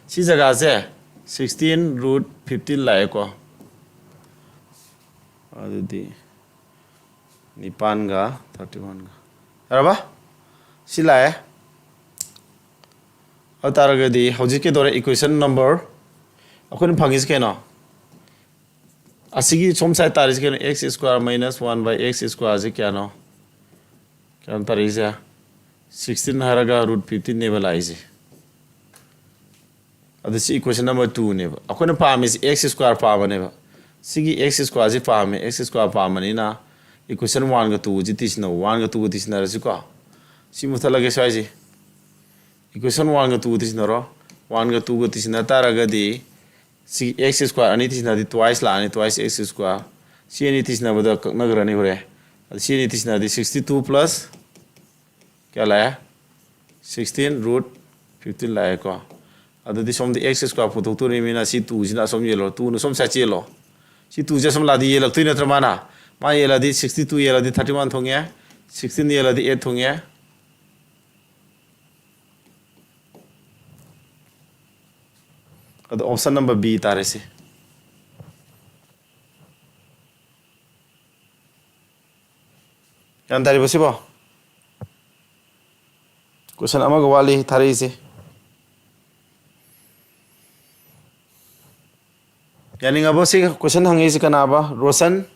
ꯁꯤ ꯖꯒꯥꯁꯦ sixteen root fifteen ꯂꯥꯛꯑꯦꯀꯣ꯫ ꯑꯗꯨꯗꯤ ꯅꯤꯄꯥꯟꯒ thirty oneꯒ꯫ ꯌꯥꯔꯕ? ꯁꯤ ꯂꯥꯛꯑꯦ꯫ ꯑꯗꯨ ꯇꯥꯔꯒꯗꯤ ꯍꯧꯖꯤꯛ ꯀꯩꯗꯧꯔꯦ? Equation number ꯑꯩꯈꯣꯏꯅ ꯐꯪꯉꯤꯁꯤ ꯀꯩꯅꯣ? ꯑꯁꯤꯒꯤ ꯁꯣꯝ ꯁꯥꯏꯗ ꯇꯥꯔꯤꯁꯤ ꯀꯩꯅꯣ? X square minus one by x square ꯁꯤ ꯀꯌꯥꯅꯣ? ꯀꯌꯥꯅꯣ ꯇꯥꯔꯛꯏꯁꯦ? Sixteen ꯍꯥꯏꯔꯒ root fifteenꯅꯦꯕ ꯂꯥꯛꯏꯁꯦ꯫ ꯑꯗꯨ ꯁꯤ equation number twoꯅꯦꯕ꯫ ꯑꯩꯈꯣꯏꯅ ꯄꯥꯝꯃꯤꯁꯤ x square ꯄꯥꯝꯕꯅꯦꯕ꯫ ꯁꯤꯒꯤ x square ꯁꯤ ꯄꯥꯝꯃꯦ꯫ X square ꯄꯥꯝꯕꯅꯤꯅ equation oneꯒ twoꯁꯤ ꯇꯤꯁꯤꯟꯅꯧ꯫ Oneꯒ twoꯒ ꯇꯤꯁꯤꯟꯅꯔꯁꯤꯀꯣ꯫ ꯁꯤ ꯃꯨꯊꯠꯂꯒꯦ ꯁ꯭ꯋꯥꯏꯁꯤ꯫ Equation oneꯒ twoꯒ ꯇꯤꯁꯤꯟꯅꯔꯣ꯫ Oneꯒ twoꯒ ꯇꯤꯁꯤꯟꯅ ꯇꯥꯔꯒꯗꯤ ꯁꯤ x square ꯑꯅꯤ ꯇꯤꯁꯤꯟꯅꯔꯗꯤ twice ꯂꯥꯛꯑꯅꯤ, twice x square꯫ ꯁꯤ ꯑꯅꯤ ꯇꯤꯁꯤꯟꯅꯕꯗ ꯀꯛꯅꯈ꯭ꯔꯅꯤ ꯍꯣꯔꯦꯟ꯫ ꯑꯗꯨ ꯁꯤ ꯑꯅꯤ ꯇꯤꯁꯤꯟꯅꯔꯗꯤ sixty two plus ꯀꯌꯥ ꯂꯥꯛꯑꯦ? Sixteen root fifteen ꯂꯥꯛꯑꯦꯀꯣ꯫ ꯑꯗꯨꯗꯤ ꯁꯣꯝꯗ x square ꯄꯨꯊꯣꯛꯇꯣꯔꯤꯕꯅꯤꯅ ꯁꯤ twoꯁꯤꯅ ꯑꯁꯣꯝ ꯌꯦꯜꯂꯣ, twoꯅ ꯁꯣꯝ side ꯌꯦꯜꯂꯣ꯫ ꯁꯤ twoꯁꯦ ꯑꯁꯣꯝ ꯂꯥꯛꯑꯗꯤ ꯌꯦꯜꯂꯛꯇꯣꯏ ꯅꯠꯇ꯭ꯔꯥ ꯃꯥꯅ? ꯃꯥ ꯌꯦꯜꯂꯗꯤ sixty two ꯌꯦꯜꯂꯗꯤ thirty one ꯊꯣꯡꯉꯦ, sixteen ꯌꯦꯜꯂꯗꯤ eight ꯊꯣꯡꯉꯦ꯫ ꯑꯗꯣ option number B ꯇꯥꯔꯦ ꯁꯤ꯫ ꯒ꯭ꯌꯥꯟ ꯇꯥꯔꯤꯕꯣ ꯁꯤꯕꯣ? Question ꯑꯃꯒ ꯋꯥꯠꯂꯤ ꯊꯥꯔꯛꯏꯁꯦ꯫ ꯌꯥꯅꯤꯡꯉꯕꯣ ꯁꯤ question ꯍꯪꯉꯛꯏꯁꯦ ꯀꯅꯥꯕ? ꯔꯣꯁꯟ?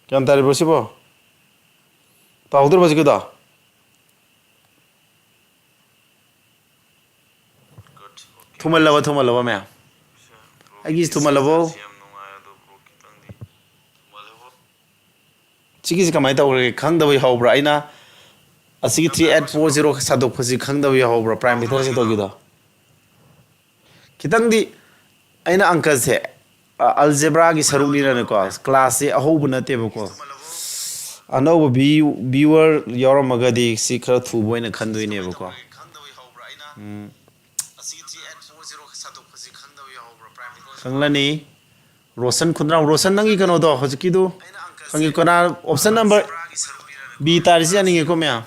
ꯒ꯭ꯌꯥꯟ ꯇꯥꯔꯤꯕ꯭ꯔꯣ ꯁꯤꯕꯣ? ꯇꯥꯍꯧꯗ꯭ꯔꯕꯣ ꯍꯧꯖꯤꯛꯀꯤꯗꯣ? ꯊꯨꯃꯜꯂꯕꯣ, ꯊꯨꯃꯜꯂꯕꯣ ꯃꯌꯥꯝ? ꯑꯩꯒꯤꯁꯤ ꯊꯨꯃꯜꯂꯕꯣ? ꯁꯤꯒꯤꯁꯤ ꯀꯃꯥꯏꯅ ꯇꯧꯈ꯭ꯔꯒꯦ? ꯈꯪꯗꯕ ꯌꯥꯎꯕ꯭ꯔꯥ? ꯑꯩꯅ ꯑꯁꯤꯒꯤ three eight four zero ꯁꯥꯗꯣꯛꯄꯁꯤ ꯈꯪꯗꯕ ꯌꯥꯎꯕ꯭ꯔꯥ? Prime factor ꯁꯥꯗꯣꯛꯈꯤꯗꯣ? ꯈꯤꯇꯪꯗꯤ ꯑꯩꯅ ꯑꯪꯀꯁꯦ, ꯑ, algebra ꯒꯤ ꯁꯔꯨꯛꯅꯤꯅꯅꯦꯀꯣ, class ꯁꯦ ꯑꯍꯧꯕ ꯅꯠꯇꯦꯕꯀꯣ꯫ ꯑꯅꯧꯕ view-, viewer ꯌꯥꯎꯔꯝꯃꯒꯗꯤ ꯁꯤ ꯈꯔ ꯊꯨꯕ ꯑꯣꯏꯅ ꯈꯟꯗꯣꯏꯅꯦꯕꯀꯣ꯫ ꯎꯝ꯫ ꯈꯪꯂꯅꯤ꯫ ꯔꯣꯁꯟ ꯈꯨꯟꯗ꯭ꯔꯥꯎ, ꯔꯣꯁꯟ, ꯅꯪꯒꯤ ꯀꯩꯅꯣꯗꯣ ꯍꯧꯖꯤꯛꯀꯤꯗꯨ ꯈꯪꯉꯤ꯫ ꯀꯅꯥ? Option number B ꯇꯥꯔꯤꯁꯤ ꯌꯥꯅꯤꯡꯉꯦꯀꯣ ꯃꯌꯥꯝ꯫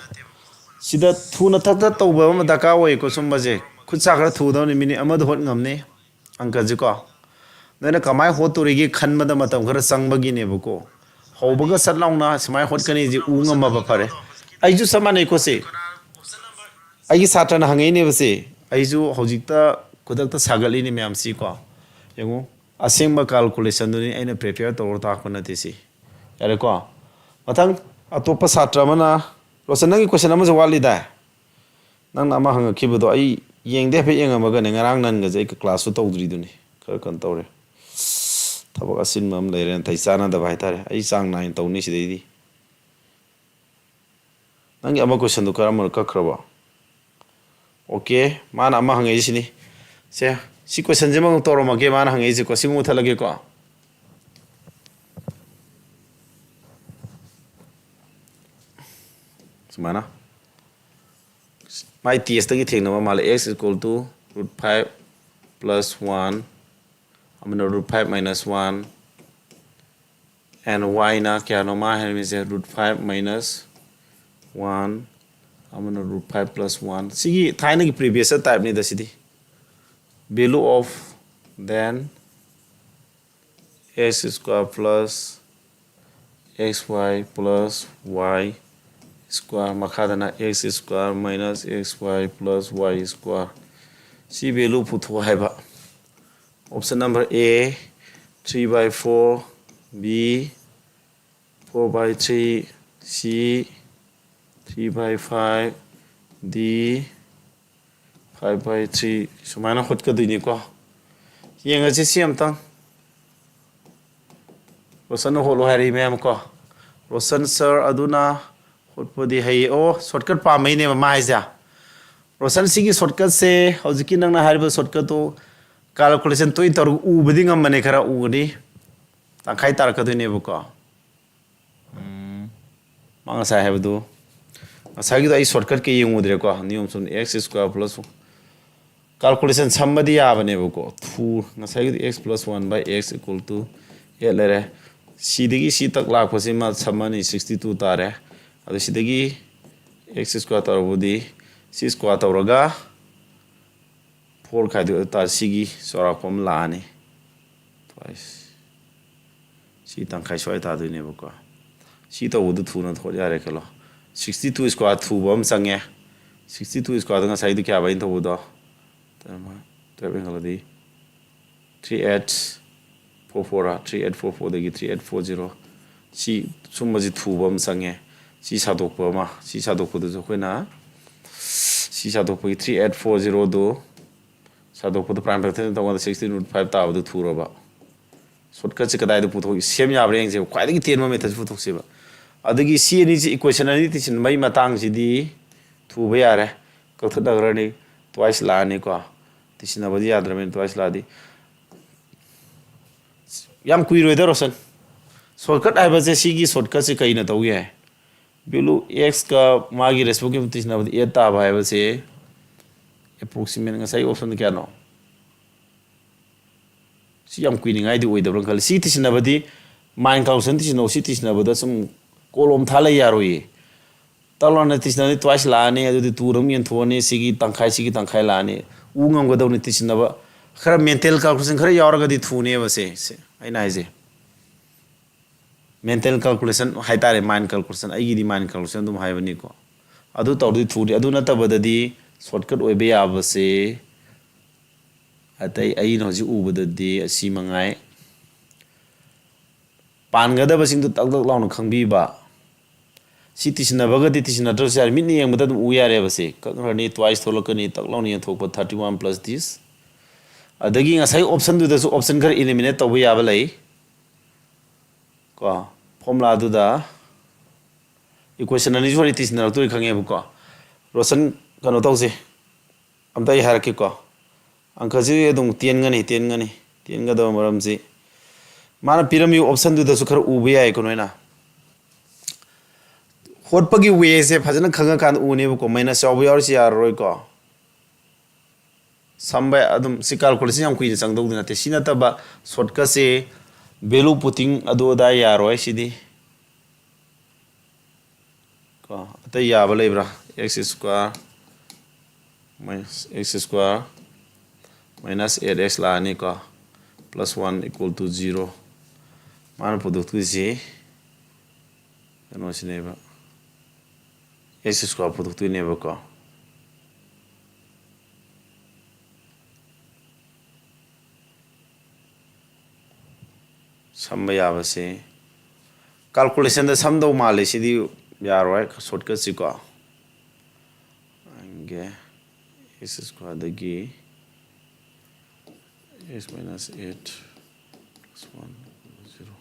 ꯁꯤꯗ ꯊꯨꯅ ꯊꯛ ꯊꯛ ꯇꯧꯕ ꯑꯃ ꯗꯔꯀꯥꯔ ꯑꯣꯏꯀꯣ꯫ ꯁꯨꯝꯕꯁꯦ ꯈꯨꯠ ꯁꯥ ꯈꯔ ꯊꯨꯒꯗꯕꯅꯤ, ꯃꯤꯅꯤꯠ ꯑꯃꯗ ꯍꯣꯠ ꯉꯝꯅꯤ ꯑꯪꯀꯁꯤꯀꯣ꯫ ꯅꯣꯏꯅ ꯀꯃꯥꯏꯅ ꯍꯣꯠꯇꯣꯔꯤꯒꯦ ꯈꯟꯕꯗ ꯃꯇꯝ ꯈꯔ ꯆꯪꯕꯒꯤꯅꯦꯕꯀꯣ꯫ ꯍꯧꯕꯒ ꯁꯠ ꯂꯥꯎꯅ ꯁꯨꯃꯥꯏꯅ ꯍꯣꯠꯀꯅꯤꯁꯦ ꯎ ꯉꯝꯃꯕ ꯐꯔꯦ꯫ ꯑꯩꯁꯨ ꯆꯞ ꯃꯥꯟꯅꯩꯀꯣ ꯁꯤ꯫ ꯑꯩꯒꯤ ꯁꯥꯇ꯭ꯔꯅ ꯍꯪꯉꯛꯏꯅꯦꯕ ꯁꯤ꯫ ꯑꯩꯁꯨ ꯍꯧꯖꯤꯛꯇ ꯈꯨꯗꯛꯇ ꯁꯥꯒꯠꯂꯤꯅꯦ ꯃꯌꯥꯝꯁꯤꯀꯣ꯫ ꯌꯦꯡꯉꯨ, ꯑꯁꯦꯡꯕ calculation ꯗꯨꯅꯤ, ꯑꯩꯅ prepare ꯇꯧꯔ ꯇꯥꯛꯄ ꯅꯠꯇꯦ ꯁꯤ꯫ ꯌꯥꯔꯦꯀꯣ? ꯃꯊꯪ ꯑꯇꯣꯞꯄ ꯁꯥꯇ꯭ꯔ ꯑꯃꯅ, ꯔꯣꯁꯟ, ꯅꯪꯒꯤ question ꯑꯃꯁꯨ ꯋꯥꯠꯂꯤꯗꯥꯏ? ꯅꯪꯅ ꯑꯃ ꯍꯪꯉꯛꯈꯤꯕꯗꯣ ꯑꯩ ꯌꯦꯡꯗꯦ, ꯍꯥꯏꯐꯦꯠ ꯌꯦꯡꯉꯝꯃꯒꯅꯦ, ꯉꯔꯥꯡ ꯅꯟꯒꯁꯦ ꯑꯩ class ꯁꯨ ꯇꯧꯗ꯭ꯔꯤꯗꯨꯅꯤ꯫ ꯈꯔ ꯀꯩꯅꯣ ꯇꯧꯔꯦ, ꯊꯕꯛ ꯑꯆꯤꯟꯕ ꯑꯃ ꯂꯩꯔꯦ, ꯅꯥꯇꯩ ꯆꯥꯟꯅꯗꯕ ꯍꯥꯏꯇꯥꯔꯦ꯫ ꯑꯩ ꯆꯥꯡ ꯅꯥꯏꯅ ꯇꯧꯅꯤ ꯁꯤꯗꯩꯗꯤ꯫ ꯅꯪꯒꯤ ꯑꯃ question ꯗꯨ ꯀꯔꯝꯕꯅꯣ ꯀꯛꯈ꯭ꯔꯕꯣ? Okay, ꯃꯥꯅ ꯑꯃ ꯍꯪꯉꯛꯏꯁꯤꯅꯤ꯫ ꯁꯦ, ꯁꯤ question ꯁꯤꯃ ꯇꯧꯔꯝꯃꯒꯦ, ꯃꯥꯅ ꯍꯪꯉꯛꯏꯁꯦꯀꯣ꯫ ꯁꯤꯃ ꯃꯨꯊꯠꯂꯒꯦꯀꯣ꯫ ꯁꯨꯃꯥꯏꯅ꯫ ꯃꯥꯏ test ꯇꯒꯤ ꯊꯦꯡꯅꯕ ꯃꯥꯜꯂꯦ꯫ X equal to root five plus one, ꯑꯃꯅ root five minus one, and y ꯅ ꯀꯌꯥꯅꯣ ꯃꯥ ꯍꯥꯏꯔꯝꯃꯤꯁꯦ? Root five minus one, ꯑꯃꯅ root five plus one꯫ ꯁꯤꯒꯤ ꯊꯥꯏꯅꯒꯤ previous type ꯅꯤꯗ ꯁꯤꯗꯤ꯫ Value of then x square plus xy plus y square, ꯃꯈꯥꯗꯅ x square minus xy plus y square꯫ ꯁꯤ value ꯄꯨꯊꯣꯛ ꯍꯥꯏꯕ꯫ Option number A, three by four, B, four by three, C, three by five, D, five by three, ꯁꯨꯃꯥꯏꯅ ꯍꯣꯠꯀꯗꯣꯏꯅꯤꯀꯣ꯫ ꯌꯦꯡꯉꯁꯤ ꯁꯤ ꯑꯝꯇꯪ꯫ ꯔꯣꯁꯟꯅ ꯍꯣꯠꯂꯣ ꯍꯥꯏꯔꯤ ꯃꯌꯥꯝ ꯀꯣ꯫ ꯔꯣꯁꯟ ꯁꯥꯔ ꯑꯗꯨꯅ ꯍꯣꯠꯄꯗꯤ ꯍꯩꯌꯦ꯫ ꯑꯣ, ꯁꯣꯔꯠꯀꯠ ꯄꯥꯝꯕꯩꯅꯦꯕ ꯃꯥ ꯍꯥꯏꯁꯦ꯫ ꯔꯣꯁꯟ, ꯁꯤꯒꯤ ꯁꯣꯔꯠꯀꯠꯁꯦ ꯍꯧꯖꯤꯛꯀꯤ ꯅꯪꯅ ꯍꯥꯏꯔꯤꯕ ꯁꯣꯔꯠꯀꯠꯇꯣ ꯀꯥꯜꯀꯨꯂꯦꯁꯟ ꯇꯣꯏꯅ ꯇꯧꯔꯒ ꯎꯕꯗꯤ ꯉꯝꯕꯅꯦ, ꯈꯔ ꯎꯒꯅꯤ꯫ ꯇꯪꯈꯥꯏ ꯇꯥꯔꯛꯀꯗꯣꯏꯅꯦꯕꯀꯣ꯫ ꯎꯝ, ꯃꯥ ꯉꯁꯥꯏ ꯍꯥꯏꯕꯗꯨ, ꯉꯁꯥꯏꯒꯤꯗꯣ ꯑꯩ ꯁꯣꯔꯠꯀꯠꯀ ꯌꯦꯡꯉꯨꯗ꯭ꯔꯦꯀꯣ꯫ ꯅꯤꯌꯣꯝ ꯆꯨꯝꯅ x square plus calculation ꯁꯝꯕꯗꯤ ꯌꯥꯕꯅꯦꯕꯀꯣ꯫ ꯊꯨ ꯉꯁꯥꯏꯒꯤꯗꯤ x plus one by x equal to eight ꯂꯩꯔꯦ꯫ ꯁꯤꯗꯒꯤ ꯁꯤ ꯇꯛ ꯂꯥꯛꯄꯁꯤꯃ ꯁꯝꯃꯅꯤ, sixty two ꯇꯥꯔꯦ꯫ ꯑꯗꯨ ꯁꯤꯗꯒꯤ x square ꯇꯧꯔꯕꯨꯗꯤ c square ꯇꯧꯔꯒ four ꯈꯥꯏꯗꯣꯛ ꯇꯥꯔꯦ꯫ ꯁꯤꯒꯤ ꯆꯥꯎꯔꯥꯛꯄ ꯑꯃ ꯂꯥꯛꯑꯅꯤ꯫ Twice꯫ ꯁꯤ ꯇꯪꯈꯥꯏ ꯁ꯭ꯋꯥꯏ ꯇꯥꯗꯣꯏꯅꯦꯕꯀꯣ꯫ ꯁꯤ ꯇꯧꯕꯗꯨ ꯊꯨꯅ ꯍꯣꯠ ꯌꯥꯔꯦ ꯈꯜꯂꯣ꯫ Sixty two square ꯊꯨꯕ ꯑꯃ ꯆꯪꯉꯦ꯫ Sixty two squareꯗ ꯉꯁꯥꯏꯗꯨ ꯀꯌꯥꯕ ꯑꯩꯅ ꯇꯧꯕꯗꯣ? Twelve ꯍꯦꯟꯒꯠꯂꯗꯤ three eight four four ꯔ? Three eight four fourꯗꯒꯤ three eight four zero꯫ ꯁꯤ ꯁꯨꯝꯕꯁꯤ ꯊꯨꯕ ꯑꯃ ꯆꯪꯉꯦ꯫ ꯁꯤ ꯁꯥꯗꯣꯛꯄ ꯑꯃ, ꯁꯤ ꯁꯥꯗꯣꯛꯄꯗꯨꯁꯨ ꯑꯩꯈꯣꯏꯅ ꯁꯤ ꯁꯥꯗꯣꯛꯄꯒꯤ three eight four zeroꯗꯨ ꯁꯥꯗꯣꯛꯄꯗ prime factor ꯇꯧꯀꯥꯟꯗ sixteen root five ꯇꯥꯕꯗꯨ ꯊꯨꯔꯕ꯫ ꯁꯣꯔꯠꯀꯠꯁꯦ ꯀꯗꯥꯏꯗ ꯄꯨꯊꯣꯛꯏ, ꯁꯦꯝ ꯌꯥꯕ꯭ꯔꯥ ꯌꯦꯡꯁꯦꯕ꯫ ꯈ꯭ꯋꯥꯏꯗꯒꯤ ꯇꯦꯟꯕ methodꯁꯦ ꯄꯨꯊꯣꯛꯁꯦꯕ꯫ ꯑꯗꯒꯤ ꯁꯤ ꯑꯅꯤꯁꯤ equation ꯑꯅꯤ ꯇꯤꯁꯤꯟꯕꯒꯤ ꯃꯇꯥꯡꯁꯤꯗꯤ ꯊꯨꯕ ꯌꯥꯔꯦ, ꯀꯛꯊꯠꯅꯈ꯭ꯔꯅꯤ, twice ꯂꯥꯛꯑꯅꯤꯀꯣ꯫ ꯇꯤꯁꯤꯟꯅꯕꯗꯤ ꯌꯥꯗ꯭ꯔꯕꯅꯤꯅ twice ꯂꯥꯛꯑꯗꯤ ꯌꯥꯝ ꯀꯨꯏꯔꯣꯏꯗ ꯔꯣꯁꯟ꯫ ꯁꯣꯔꯠꯀꯠ ꯍꯥꯏꯕꯁꯦ, ꯁꯤꯒꯤ ꯁꯣꯔꯠꯀꯠꯁꯦ ꯀꯩꯅ ꯇꯧꯒꯦ? Value xꯀ ꯃꯥꯒꯤ respectꯀꯤ ꯇꯤꯁꯤꯟꯅꯕꯗ eight ꯇꯥꯕ ꯍꯥꯏꯕꯁꯦ approximate ꯉꯁꯥꯏꯒꯤ optionꯗ ꯀꯌꯥꯅꯣ? ꯁꯤ ꯌꯥꯝ ꯀꯨꯏꯅꯤꯡꯉꯥꯏꯗꯤ ꯑꯣꯏꯗꯕ꯭ꯔꯥ ꯈꯜꯂꯤ꯫ ꯁꯤ ꯇꯤꯁꯤꯟꯅꯕꯗꯤ mind calculation ꯇꯤꯁꯤꯟꯅꯧ꯫ ꯁꯤ ꯇꯤꯁꯤꯟꯅꯕꯗ ꯁꯨꯝ ꯀꯣꯂꯣꯝ ꯊꯥ ꯂꯩ ꯌꯥꯔꯣꯏꯌꯦ꯫ ꯇꯛ ꯂꯥꯎꯅ ꯇꯤꯁꯤꯟꯅꯕꯗꯤ twice ꯂꯥꯛꯑꯅꯤ, ꯑꯗꯨꯗꯤ two ꯑꯗꯨꯝ ꯌꯦꯟꯊꯣꯛꯑꯅꯤ꯫ ꯁꯤꯒꯤ ꯇꯪꯈꯥꯏ, ꯁꯤꯒꯤ ꯇꯪꯈꯥꯏ ꯂꯥꯛꯑꯅꯤ꯫ ꯎ ꯉꯝꯒꯗꯧꯅꯤ ꯇꯤꯁꯤꯟꯅꯕ꯫ ꯈꯔ mental calculation ꯈꯔ ꯌꯥꯎꯔꯒꯗꯤ ꯊꯨꯅꯦꯕ ꯁꯦ, ꯁꯦ ꯑꯩꯅ ꯍꯥꯏꯁꯦ꯫ Mental calculation ꯍꯥꯏꯇꯥꯔꯦ, mind calculation, ꯑꯩꯒꯤꯗꯤ mind calculation ꯑꯗꯨꯝ ꯍꯥꯏꯕꯅꯤꯀꯣ꯫ ꯑꯗꯨ ꯇꯧꯔꯗꯤ ꯊꯨꯅꯤ꯫ ꯑꯗꯨ ꯅꯠꯇꯕꯗꯗꯤ shortcut ꯑꯣꯏꯕ ꯌꯥꯕꯁꯦ ꯑꯇꯩ ꯑꯩꯅ ꯍꯧꯖꯤꯛ ꯎꯕꯗꯗꯤ ꯑꯁꯤ ꯃꯉꯥꯏ꯫ ꯄꯥꯟꯒꯗꯕꯁꯤꯡꯗꯨ ꯇꯛ ꯇꯛ ꯂꯥꯎꯅ ꯈꯪꯕꯤꯕ꯫ ꯁꯤ ꯇꯤꯁꯤꯟꯅꯕꯒꯗꯤ ꯇꯤꯁꯤꯟꯅꯗ꯭ꯔꯁꯨ ꯌꯥꯔꯦ, ꯃꯤꯠꯅ ꯌꯦꯡꯕꯗ ꯑꯗꯨꯝ ꯎ ꯌꯥꯔꯦꯕ꯫ ꯁꯤ ꯀꯛꯈ꯭ꯔꯅꯤ, twice ꯊꯣꯛꯂꯛꯀꯅꯤ, ꯇꯛ ꯂꯥꯎꯅ ꯌꯦꯟꯊꯣꯛꯄ, thirty one plus this꯫ ꯑꯗꯒꯤ ꯉꯁꯥꯏ optionꯗꯨꯗꯁꯨ option ꯈꯔ eliminate ꯇꯧꯕ ꯌꯥꯕ ꯂꯩ ꯀꯣ꯫ Formulaꯗꯨꯗ Equation ꯑꯅꯤꯁꯨ ꯍꯣꯔꯦꯟ ꯇꯤꯁꯤꯟꯅꯔꯛꯇꯣꯏ ꯈꯪꯉꯦꯕꯀꯣ꯫ ꯔꯣꯁꯟ, ꯀꯩꯅꯣ ꯇꯧꯁꯦ, ꯑꯝꯇ ꯑꯩ ꯍꯥꯏꯔꯛꯀꯦꯀꯣ꯫ ꯑꯪꯀꯁꯤ ꯑꯗꯨꯝ ꯇꯦꯟꯒꯅꯤ, ꯇꯦꯟꯒꯅꯤ꯫ ꯇꯦꯟꯒꯗꯕ ꯃꯔꯝꯁꯤ, ꯃꯥꯅ ꯄꯤꯔꯝꯃꯤꯕ option ꯗꯨꯗꯁꯨ ꯈꯔ ꯎꯕ ꯌꯥꯏꯀꯣ ꯅꯣꯏꯅ꯫ ꯍꯣꯠꯄꯒꯤ way ꯁꯦ ꯐꯖꯅ ꯈꯪꯉꯀꯥꯟꯗ ꯎꯅꯦꯕꯀꯣ꯫ Minus ꯌꯥꯎꯕ ꯌꯥꯎꯔꯤꯁꯤ ꯌꯥꯔꯔꯣꯏꯀꯣ꯫ ꯁꯝꯕ ꯑꯗꯨꯝ ꯁꯤ calculation ꯌꯥꯝ ꯀꯨꯏꯅ ꯆꯪꯗꯧꯗꯤ ꯅꯠꯇꯦ꯫ ꯁꯤ ꯅꯠꯇꯕ shortcut ꯁꯦ, value putting ꯑꯗꯨ ꯑꯗꯥ ꯌꯥꯔꯣꯏ ꯁꯤꯗꯤ꯫ ꯀꯣ, ꯑꯇꯩ ꯌꯥꯕ ꯂꯩꯕ꯭ꯔꯥ? X square minus x square minus eight x ꯂꯥꯛꯑꯅꯤꯀꯣ, plus one equal to zero꯫ ꯃꯥꯅ ꯄꯨꯊꯣꯛꯇꯣꯏꯁꯤ ꯀꯩꯅꯣꯁꯤꯅꯦꯕ, x square ꯄꯨꯊꯣꯛꯇꯣꯏꯅꯦꯕꯀꯣ꯫ ꯁꯝꯕ ꯌꯥꯕꯁꯦ calculation ꯗ ꯁꯝꯗꯧ ꯃꯥꯜꯂꯦ꯫ ꯁꯤꯗꯤ ꯌꯥꯔꯣꯏ, shortcut ꯁꯤꯀꯣ꯫ ꯑꯩꯒꯤ x square ꯗꯒꯤ x minus eight plus one, zero꯫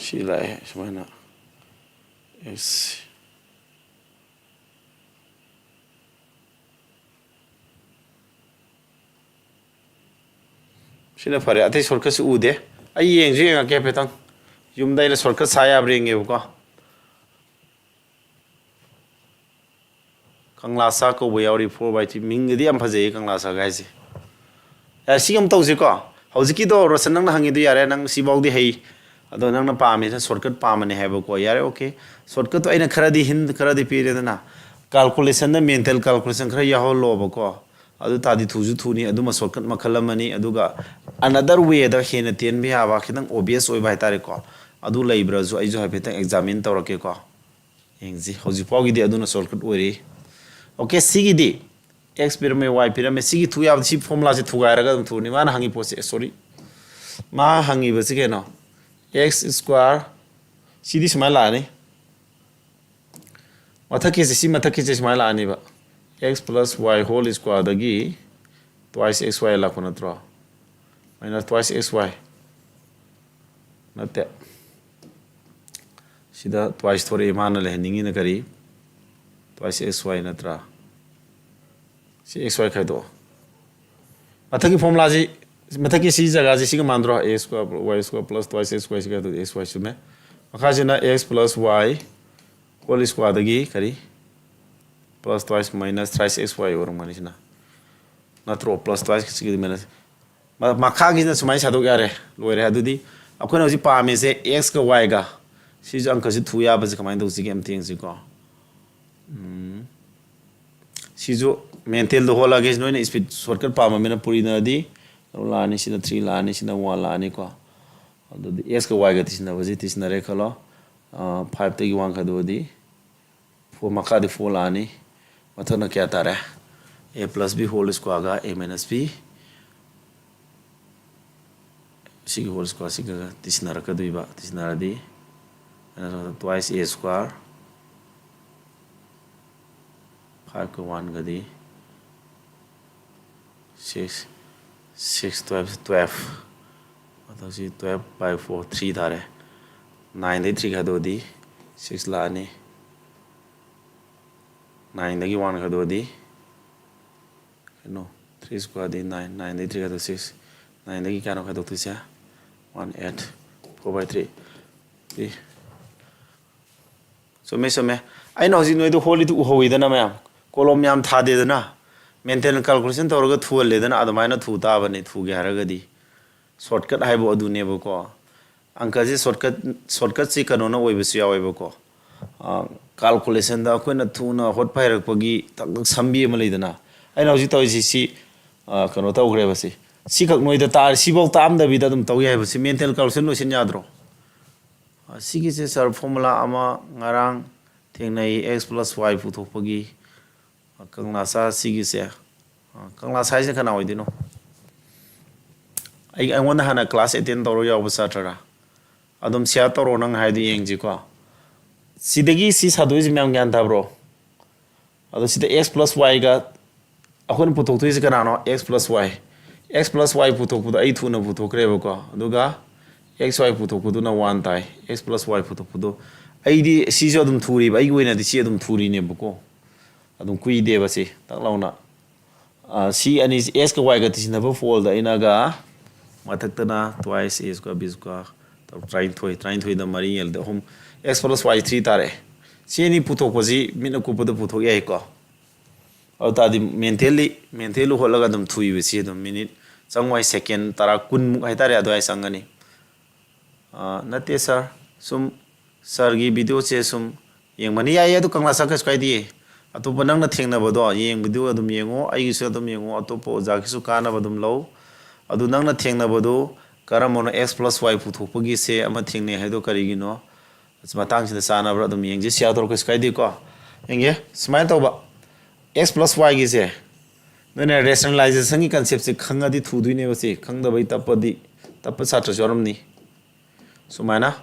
ꯁꯤ ꯂꯥꯛꯑꯦ ꯁꯨꯃꯥꯏꯅ꯫ ꯑꯦꯁ꯫ ꯁꯤꯅ ꯐꯔꯦ, ꯑꯇꯩ shortcut ꯁꯨ ꯎꯗꯦ꯫ ꯑꯩ ꯌꯦꯡꯁꯨ ꯌꯦꯡꯉꯛꯀꯦ ꯍꯥꯏꯐꯦꯠꯇꯪ꯫ ꯌꯨꯝꯗ ꯑꯩꯅ shortcut ꯁꯥ ꯌꯥꯕ꯭ꯔꯥ ꯌꯦꯡꯒꯦꯕꯀꯣ꯫ ꯀꯪꯂꯥ ꯁꯥ ꯀꯧꯕ ꯌꯥꯎꯔꯤ, four by three꯫ ꯃꯤꯡꯒꯗꯤ ꯌꯥꯝ ꯐꯖꯩꯌꯦ ꯀꯪꯂꯥ ꯁꯥꯒ ꯍꯥꯏꯁꯦ꯫ ꯌꯥꯔꯦ, ꯁꯤ ꯑꯃ ꯇꯧꯁꯤꯀꯣ꯫ ꯍꯧꯖꯤꯛꯀꯤꯗꯣ ꯔꯣꯁꯟ, ꯅꯪꯅ ꯍꯪꯉꯤꯗꯣ ꯌꯥꯔꯦ, ꯅꯪ ꯁꯤꯐꯥꯎꯗꯤ ꯍꯩ꯫ ꯑꯗꯣ ꯅꯪꯅ ꯄꯥꯝꯃꯤꯁꯤꯅ shortcut ꯄꯥꯝꯕꯅꯦ ꯍꯥꯏꯕꯀꯣ꯫ ꯌꯥꯔꯦ, okay꯫ Shortcut ꯇꯣ ꯑꯩꯅ ꯈꯔꯗꯤ hint ꯈꯔꯗꯤ ꯄꯤꯔꯦꯗꯅ꯫ Calculation ꯗ mental calculation ꯈꯔ ꯌꯥꯎꯍꯜꯂꯣꯕꯀꯣ꯫ ꯑꯗꯨ ꯇꯥꯔꯗꯤ ꯊꯨꯁꯨ ꯊꯨꯅꯤ, ꯑꯗꯨꯃ shortcut ꯃꯈꯜ ꯑꯃꯅꯤ꯫ ꯑꯗꯨꯒ another way ꯗ ꯍꯦꯟꯅ ꯇꯦꯟꯕ ꯌꯥꯕ, ꯈꯤꯇꯪ obvious ꯑꯣꯏꯕ ꯍꯥꯏꯇꯥꯔꯦꯀꯣ꯫ ꯑꯗꯨ ꯂꯩꯕ꯭ꯔꯥꯁꯨ ꯑꯩꯁꯨ ꯍꯥꯏꯐꯦꯠꯇꯪ examine ꯇꯧꯔꯛꯀꯦꯀꯣ꯫ ꯌꯦꯡꯁꯤ꯫ ꯍꯧꯖꯤꯛ ꯐꯥꯎꯒꯤꯗꯤ ꯑꯗꯨꯅ shortcut ꯑꯣꯏꯔꯤ꯫ ꯑꯣꯀꯦ, ꯁꯤꯒꯤꯗꯤ x ꯄꯤꯔꯝꯃꯦ, y ꯄꯤꯔꯝꯃꯦ, ꯁꯤꯒꯤ ꯊꯨ ꯌꯥꯕꯗ ꯁꯤ ꯐꯣꯔꯃꯨꯂꯥꯁꯦ ꯊꯨꯒꯥꯏꯔꯒ ꯑꯗꯨꯝ ꯊꯨꯅꯤ꯫ ꯃꯥꯅ ꯍꯪꯉꯤ ꯄꯣꯠꯁꯦ, ꯁꯣꯔꯤ, ꯃꯥ ꯍꯪꯉꯤꯕꯁꯤ ꯀꯩꯅꯣ? X square, ꯁꯤꯗꯤ ꯁꯨꯃꯥꯏꯅ ꯂꯥꯛꯑꯅꯤ꯫ ꯃꯊꯛꯀꯤꯁꯦ, ꯁꯤ ꯃꯊꯛꯀꯤꯁꯦ ꯁꯨꯃꯥꯏꯅ ꯂꯥꯛꯑꯅꯤꯕ, x plus y whole square ꯗꯒꯤ twice x y ꯂꯥꯛꯄ ꯅꯠꯇ꯭ꯔꯣ? Minus twice x y ꯅꯠꯇꯦ, ꯁꯤꯗ twice ꯊꯣꯔꯛꯏ, ꯃꯥꯅ ꯂꯩꯍꯟꯅꯤꯡꯉꯤꯅ ꯀꯔꯤ? Twice x y ꯅꯠꯇ꯭ꯔꯥ? ꯁꯤ x y ꯈꯥꯏꯗꯣꯛꯑꯣ꯫ ꯃꯊꯛꯀꯤ ꯐꯣꯔꯃꯨꯂꯥꯁꯤ, ꯃꯊꯛꯀꯤ ꯁꯤ ꯖꯒꯥꯁꯤ ꯁꯤꯒ ꯃꯥꯟꯗ꯭ꯔꯣ? A square y square plus twice x y ꯁꯤꯒ, ꯑꯗꯨꯗꯤ x y ꯆꯨꯝꯃꯦ꯫ ꯃꯈꯥꯁꯤꯅ x plus y whole square ꯗꯒꯤ ꯀꯔꯤ? Plus twice minus thrice x y ꯑꯣꯏꯔꯝꯒꯅꯤ ꯁꯤꯅ꯫ ꯅꯠꯇ꯭ꯔꯣ? Plus twice ꯁꯤꯒꯤꯗꯤ minus꯫ ꯃ-, ꯃꯈꯥꯒꯤꯁꯤꯅ ꯁꯨꯃꯥꯏꯅ ꯁꯥꯗꯣꯛ ꯌꯥꯔꯦ꯫ ꯂꯣꯏꯔꯦ꯫ ꯑꯗꯨꯗꯤ ꯑꯩꯈꯣꯏꯅ ꯍꯧꯖꯤꯛ ꯄꯥꯝꯃꯤꯁꯦ x ꯀ y ꯒ꯫ ꯁꯤꯁꯨ ꯑꯪꯀꯁꯤ ꯊꯨ ꯌꯥꯕꯁꯦ ꯀꯃꯥꯏꯅ ꯇꯧꯁꯤꯒꯦ ꯑꯝꯇ ꯌꯦꯡꯁꯤꯀꯣ꯫ ꯎꯝ꯫ ꯁꯤꯁꯨ mental ꯗ ꯍꯣꯠꯂꯒꯦ꯫ ꯅꯣꯏꯅ speed shortcut ꯄꯥꯝꯃꯃꯤꯅ ꯄꯨꯔꯤꯅꯗꯤ ꯂꯥꯛꯑꯅꯤ, ꯁꯤꯅ three ꯂꯥꯛꯑꯅꯤ, ꯁꯤꯅ one ꯂꯥꯛꯑꯅꯤꯀꯣ꯫ ꯑꯗꯨꯗꯤ x ꯀ y ꯒ ꯇꯤꯁꯤꯟꯅꯕꯁꯤ ꯇꯤꯁꯤꯟꯅꯔꯦ ꯈꯜꯂꯣ꯫ ꯑ, five ꯇꯒꯤ one ꯈꯥꯏꯗꯣꯛꯑꯗꯤ four, ꯃꯈꯥꯗꯤ four ꯂꯥꯛꯑꯅꯤ꯫ ꯃꯊꯛꯅ ꯀꯌꯥ ꯇꯥꯔꯦ? A plus b whole square ꯒ a minus b꯫ ꯁꯤꯒꯤ whole square ꯁꯤꯒ ꯇꯤꯁꯤꯟꯅꯔꯛꯀꯗꯣꯏꯕ꯫ ꯇꯤꯁꯤꯟꯅꯔꯗꯤ twice a square, five ꯀ one ꯒꯗꯤ six, six twelve twelve꯫ ꯃꯊꯛꯁꯤ twelve by four, three ꯇꯥꯔꯦ꯫ Nine ꯗꯒꯤ three ꯈꯥꯏꯗꯣꯛꯑꯗꯤ six ꯂꯥꯛꯑꯅꯤ꯫ Nine ꯗꯒꯤ one ꯈꯥꯏꯗꯣꯛꯑꯗꯤ ꯀꯩꯅꯣ, three square ꯗꯤ nine, nine ꯗꯒꯤ three ꯈꯥꯏꯗꯣꯛ six, nine ꯗꯒꯤ ꯀꯌꯥꯅꯣ ꯈꯥꯏꯗꯣꯛꯇꯣꯏꯁꯦ? One eight, four by three꯫ ꯆꯨꯝꯃꯦ, ꯆꯨꯝꯃꯦ꯫ ꯑꯩꯅ ꯍꯧꯖꯤꯛ ꯅꯣꯏꯗ ꯍꯣꯠꯂꯤꯗꯨ ꯎꯍꯧꯋꯤꯗꯅ ꯃꯌꯥꯝ, column ꯌꯥꯝ ꯊꯥꯗꯦꯗꯅ, mental calculation ꯇꯧꯔꯒ ꯊꯨꯍꯜꯂꯦꯗꯅ꯫ ꯑꯗꯨꯃꯥꯏꯅ ꯊꯨ ꯇꯥꯕꯅꯤ, ꯊꯨꯒꯦ ꯍꯥꯏꯔꯒꯗꯤ꯫ Shortcut ꯍꯥꯏꯕꯨ ꯑꯗꯨꯅꯦꯕꯀꯣ꯫ ꯑꯪꯀꯁꯦ shortcut, shortcut ꯁꯤ ꯀꯩꯅꯣꯅ ꯑꯣꯏꯕꯁꯨ ꯌꯥꯎꯋꯦꯕꯀꯣ꯫ ꯑ, calculation ꯗ ꯑꯩꯈꯣꯏꯅ ꯊꯨꯅ ꯍꯣꯠꯄ ꯍꯩꯔꯛꯄꯒꯤ ꯊꯛ ꯊꯛ ꯁꯝꯕꯤ ꯑꯃ ꯂꯩꯗꯅ꯫ ꯑꯩꯅ ꯍꯧꯖꯤꯛ ꯇꯧꯔꯤꯁꯤ ꯁꯤ, ꯑ, ꯀꯩꯅꯣ ꯇꯧꯈ꯭ꯔꯦꯕ ꯁꯤ꯫ ꯁꯤꯈꯛ ꯅꯣꯏꯗ ꯇꯥꯔꯦ, ꯁꯤꯐꯥꯎ ꯇꯥꯛꯑꯝꯗꯕꯤꯗ ꯑꯗꯨꯝ ꯇꯧ ꯌꯥꯏ ꯍꯥꯏꯕ꯫ ꯁꯤ mental calculation ꯂꯣꯏꯁꯤꯟ ꯌꯥꯗ꯭ꯔꯣ? ꯑ, ꯁꯤꯒꯤꯁꯦ sir formula ꯑꯃ ꯉꯔꯥꯡ ꯊꯦꯡꯅꯩ, x plus y ꯄꯨꯊꯣꯛꯄꯒꯤ꯫ ꯀꯪꯂꯥ ꯁꯥ ꯁꯤꯒꯤꯁꯦ, ꯑ, ꯀꯪꯂꯥ ꯁꯥ ꯍꯥꯏꯁꯦ ꯀꯅꯥ ꯑꯣꯏꯗꯣꯏꯅꯣ? ꯑꯩ, ꯑꯩꯉꯣꯟꯗ ꯍꯥꯟꯅ class attend ꯇꯧꯔ ꯌꯥꯎꯕ ꯁꯥꯇ꯭ꯔꯔꯥ? ꯑꯗꯨꯝ share ꯇꯧꯔꯣ, ꯅꯪ ꯍꯥꯏꯗꯣ ꯌꯦꯡꯁꯤꯀꯣ꯫ ꯁꯤꯗꯒꯤ ꯁꯤ ꯁꯥꯗꯣꯏꯁꯤ ꯃꯌꯥꯝ ꯒ꯭ꯌꯥꯟ ꯇꯥꯕ꯭ꯔꯣ? ꯑꯗꯣ ꯁꯤꯗ x plus y ꯒ ꯑꯩꯈꯣꯏꯅ ꯄꯨꯊꯣꯛꯇꯣꯏꯁꯤ ꯀꯅꯥꯅꯣ? X plus y꯫ X plus y ꯄꯨꯊꯣꯛꯄꯗꯣ ꯑꯩ ꯊꯨꯅ ꯄꯨꯊꯣꯛꯈ꯭ꯔꯦꯕꯀꯣ꯫ ꯑꯗꯨꯒ x y ꯄꯨꯊꯣꯛꯄꯗꯨꯅ one ꯇꯥꯏ꯫ X plus y ꯄꯨꯊꯣꯛꯄꯗꯣ ꯑꯩꯗꯤ ꯁꯤꯁꯨ ꯑꯗꯨꯝ ꯊꯨꯔꯤꯕ, ꯑꯩꯒꯤ ꯑꯣꯏꯅꯗꯤ ꯁꯤ ꯑꯗꯨꯝ ꯊꯨꯔꯤꯅꯦꯕꯀꯣ꯫ ꯑꯗꯨꯝ ꯀꯨꯏꯗꯦꯕ ꯁꯤ ꯇꯛ ꯂꯥꯎꯅ꯫ ꯑ, ꯁꯤ ꯑꯅꯤ, x ꯀ y ꯒ ꯇꯤꯁꯤꯟꯅꯕ ꯐꯣꯜꯗ ꯑꯩꯅꯒ ꯃꯊꯛꯇꯅ twice a square b square, ꯇꯔꯥꯅꯤꯊꯣꯏ, ꯇꯔꯥꯅꯤꯊꯣꯏꯗ ꯃꯔꯤ ꯌꯦꯜꯂꯗꯤ ꯑꯍꯨꯝ, x plus y three ꯇꯥꯔꯛꯑꯦ꯫ ꯁꯤ ꯑꯅꯤ ꯄꯨꯊꯣꯛꯄꯁꯤ ꯃꯤꯠꯅ ꯀꯨꯞꯄꯗ ꯄꯨꯊꯣꯛ ꯌꯥꯏꯀꯣ꯫ ꯑꯗꯨ ꯇꯥꯔꯗꯤ mentally, mentally ꯍꯣꯠꯂꯒ ꯑꯗꯨꯝ ꯊꯨꯏꯕ ꯁꯤ ꯑꯗꯨꯝ꯫ Minute ꯆꯪꯉꯣꯏ, second ꯇꯔꯥ, ꯀꯨꯟꯃꯨꯛ ꯍꯥꯏꯇꯥꯔꯦ, ꯑꯗꯨꯋꯥꯏ ꯆꯪꯒꯅꯤ꯫ ꯑ, ꯅꯠꯇꯦ sir, ꯁꯨꯝ sir ꯒꯤ video ꯁꯦ ꯁꯨꯝ ꯌꯦꯡꯕꯅꯤ꯫ ꯌꯥꯏꯌꯦ, ꯑꯗꯨ ꯀꯪꯂꯥ ꯁꯥ ꯀꯩꯁꯨ ꯀꯥꯏꯗꯦ꯫ ꯑꯇꯣꯞꯄ ꯅꯪꯅ ꯊꯦꯡꯅꯕꯗꯣ ꯌꯦꯡꯕꯗꯨ ꯑꯗꯨꯝ ꯌꯦꯡꯉꯣ, ꯑꯩꯒꯤꯁꯨ ꯑꯗꯨꯝ ꯌꯦꯡꯉꯣ, ꯑꯇꯣꯞꯄ ꯑꯣꯖꯥꯒꯤꯁꯨ ꯀꯥꯟꯅꯕ ꯑꯗꯨꯝ ꯂꯧ꯫ ꯑꯗꯨ ꯅꯪꯅ ꯊꯦꯡꯅꯕꯗꯨ ꯀꯔꯝꯕꯅꯣ x plus y ꯄꯨꯊꯣꯛꯄꯒꯤꯁꯦ ꯑꯃ ꯊꯦꯡꯅꯩ ꯍꯥꯏꯗꯣ ꯀꯔꯤꯒꯤꯅꯣ? ꯃꯇꯥꯡꯁꯤꯗ ꯆꯥꯟꯅꯕ꯭ꯔꯥ ꯑꯗꯨꯝ ꯌꯦꯡꯁꯤ꯫ Share ꯇꯧꯔ ꯀꯩꯁꯨ ꯀꯥꯏꯗꯦꯀꯣ꯫ ꯌꯦꯡꯒꯦ, ꯁꯨꯃꯥꯏꯅ ꯇꯧꯕ, x plus y ꯒꯤꯁꯦ ꯅꯣꯏꯅ rationalization ꯒꯤ concept ꯁꯦ ꯈꯪꯉꯗꯤ ꯊꯨꯗꯣꯏꯅꯦꯕ꯫ ꯁꯤ ꯈꯪꯗꯕꯩ ꯇꯞꯄꯗꯤ, ꯇꯞꯄ ꯁꯥꯇ꯭ꯔꯁꯨ ꯌꯥꯎꯔꯝꯅꯤ꯫ ꯁꯨꯃꯥꯏꯅ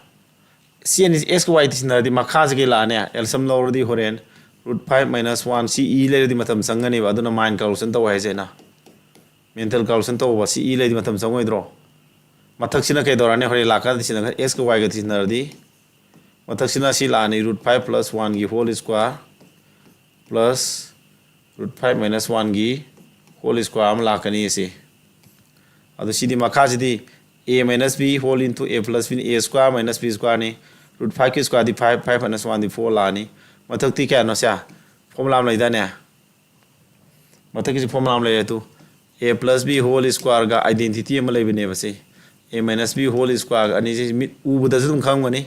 ꯁꯤ ꯑꯅꯤ x ꯀ y ꯇꯤꯁꯤꯟꯅꯔꯗꯤ ꯃꯈꯥꯁꯤ ꯀꯩ ꯂꯥꯛꯑꯅꯤ? L C M ꯂꯧꯔꯗꯤ ꯍꯣꯔꯦꯟ root five minus one, ꯁꯤ e ꯂꯩꯔꯗꯤ ꯃꯇꯝ ꯆꯪꯒꯅꯦꯕ꯫ ꯑꯗꯨꯅ mind calculation ꯇꯧ ꯍꯥꯏꯁꯦ ꯑꯩꯅ꯫ Mental calculation ꯇꯧꯕ, ꯁꯤ e ꯂꯩꯔꯗꯤ ꯃꯇꯝ ꯆꯪꯉꯣꯏꯗ꯭ꯔꯣ? ꯃꯊꯛꯁꯤꯅ ꯀꯩꯗꯧꯔꯅꯤ? ꯍꯣꯔꯦꯟ ꯂꯥꯛꯀꯥꯟꯗ ꯇꯤꯁꯤꯟꯅꯔꯒ x ꯀ y ꯒ ꯇꯤꯁꯤꯟꯅꯔꯗꯤ ꯃꯊꯛꯁꯤꯅ ꯁꯤ ꯂꯥꯛꯑꯅꯤ, root five plus one ꯒꯤ whole square plus root five minus one ꯒꯤ whole square ꯑꯃ ꯂꯥꯛꯀꯅꯤ ꯑꯁꯤ꯫ ꯑꯗꯣ ꯁꯤꯗꯤ ꯃꯈꯥꯁꯤꯗꯤ a minus b whole into a plus b ꯅꯤ, a square minus b square ꯅꯤ꯫ Root five ꯀꯤ square ꯗꯤ five, five minus one ꯗꯤ four ꯂꯥꯛꯑꯅꯤ꯫ ꯃꯊꯛꯇꯤ ꯀꯌꯥꯅꯣ ꯁꯦ? Formula ꯑꯃ ꯂꯩꯗꯥꯏꯅꯦ? ꯃꯊꯛꯀꯤꯁꯤ formula ꯑꯃ ꯂꯩꯔꯦ꯫ ꯑꯗꯨ a plus b whole square ꯒ identity ꯑꯃ ꯂꯩꯕꯅꯦꯕ ꯁꯤ꯫ A minus b whole square ꯒ ꯑꯅꯤꯁꯤ ꯃꯤꯠ ꯎꯕꯗꯁꯨ ꯑꯗꯨꯝ ꯈꯪꯒꯅꯤ꯫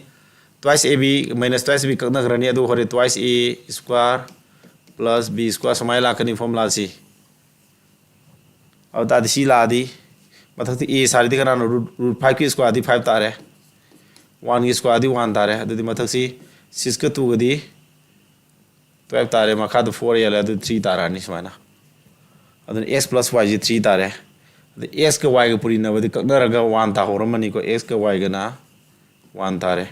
Twice a b minus twice b ꯀꯛꯅꯈ꯭ꯔꯅꯤ꯫ ꯑꯗꯨ ꯍꯣꯔꯦꯟ twice a square plus b square ꯁꯨꯃꯥꯏꯅ ꯂꯥꯛꯀꯅꯤ formula ꯁꯤ꯫ ꯑꯗꯨ ꯇꯥꯔꯗꯤ ꯁꯤ ꯂꯥꯛꯑꯗꯤ ꯃꯊꯛꯇ a ꯁꯥꯔꯤꯗꯤ ꯀꯅꯥꯅꯣ? Root, root five ꯀꯤ square ꯗꯤ five ꯇꯥꯔꯦ, one ꯒꯤ square ꯗꯤ one ꯇꯥꯔꯦ꯫ ꯑꯗꯨꯗꯤ ꯃꯊꯛꯁꯤ six ꯀ two ꯒꯗꯤ twelve ꯇꯥꯔꯦ, ꯃꯈꯥꯗ four ꯌꯥꯜꯂꯦ, ꯑꯗꯨ three ꯇꯥꯔꯛꯑꯅꯤ ꯁꯨꯃꯥꯏꯅ꯫ ꯑꯗꯨꯅ x plus y ꯁꯤ three ꯇꯥꯔꯦ꯫ ꯑꯗ x ꯀ y ꯒ ꯄꯨꯔꯤꯅꯕꯗꯤ ꯀꯛꯅꯔꯒ one ꯇꯥꯍꯧꯔꯝꯃꯅꯤꯀꯣ, x ꯀ y ꯒꯅ one ꯇꯥꯔꯦ꯫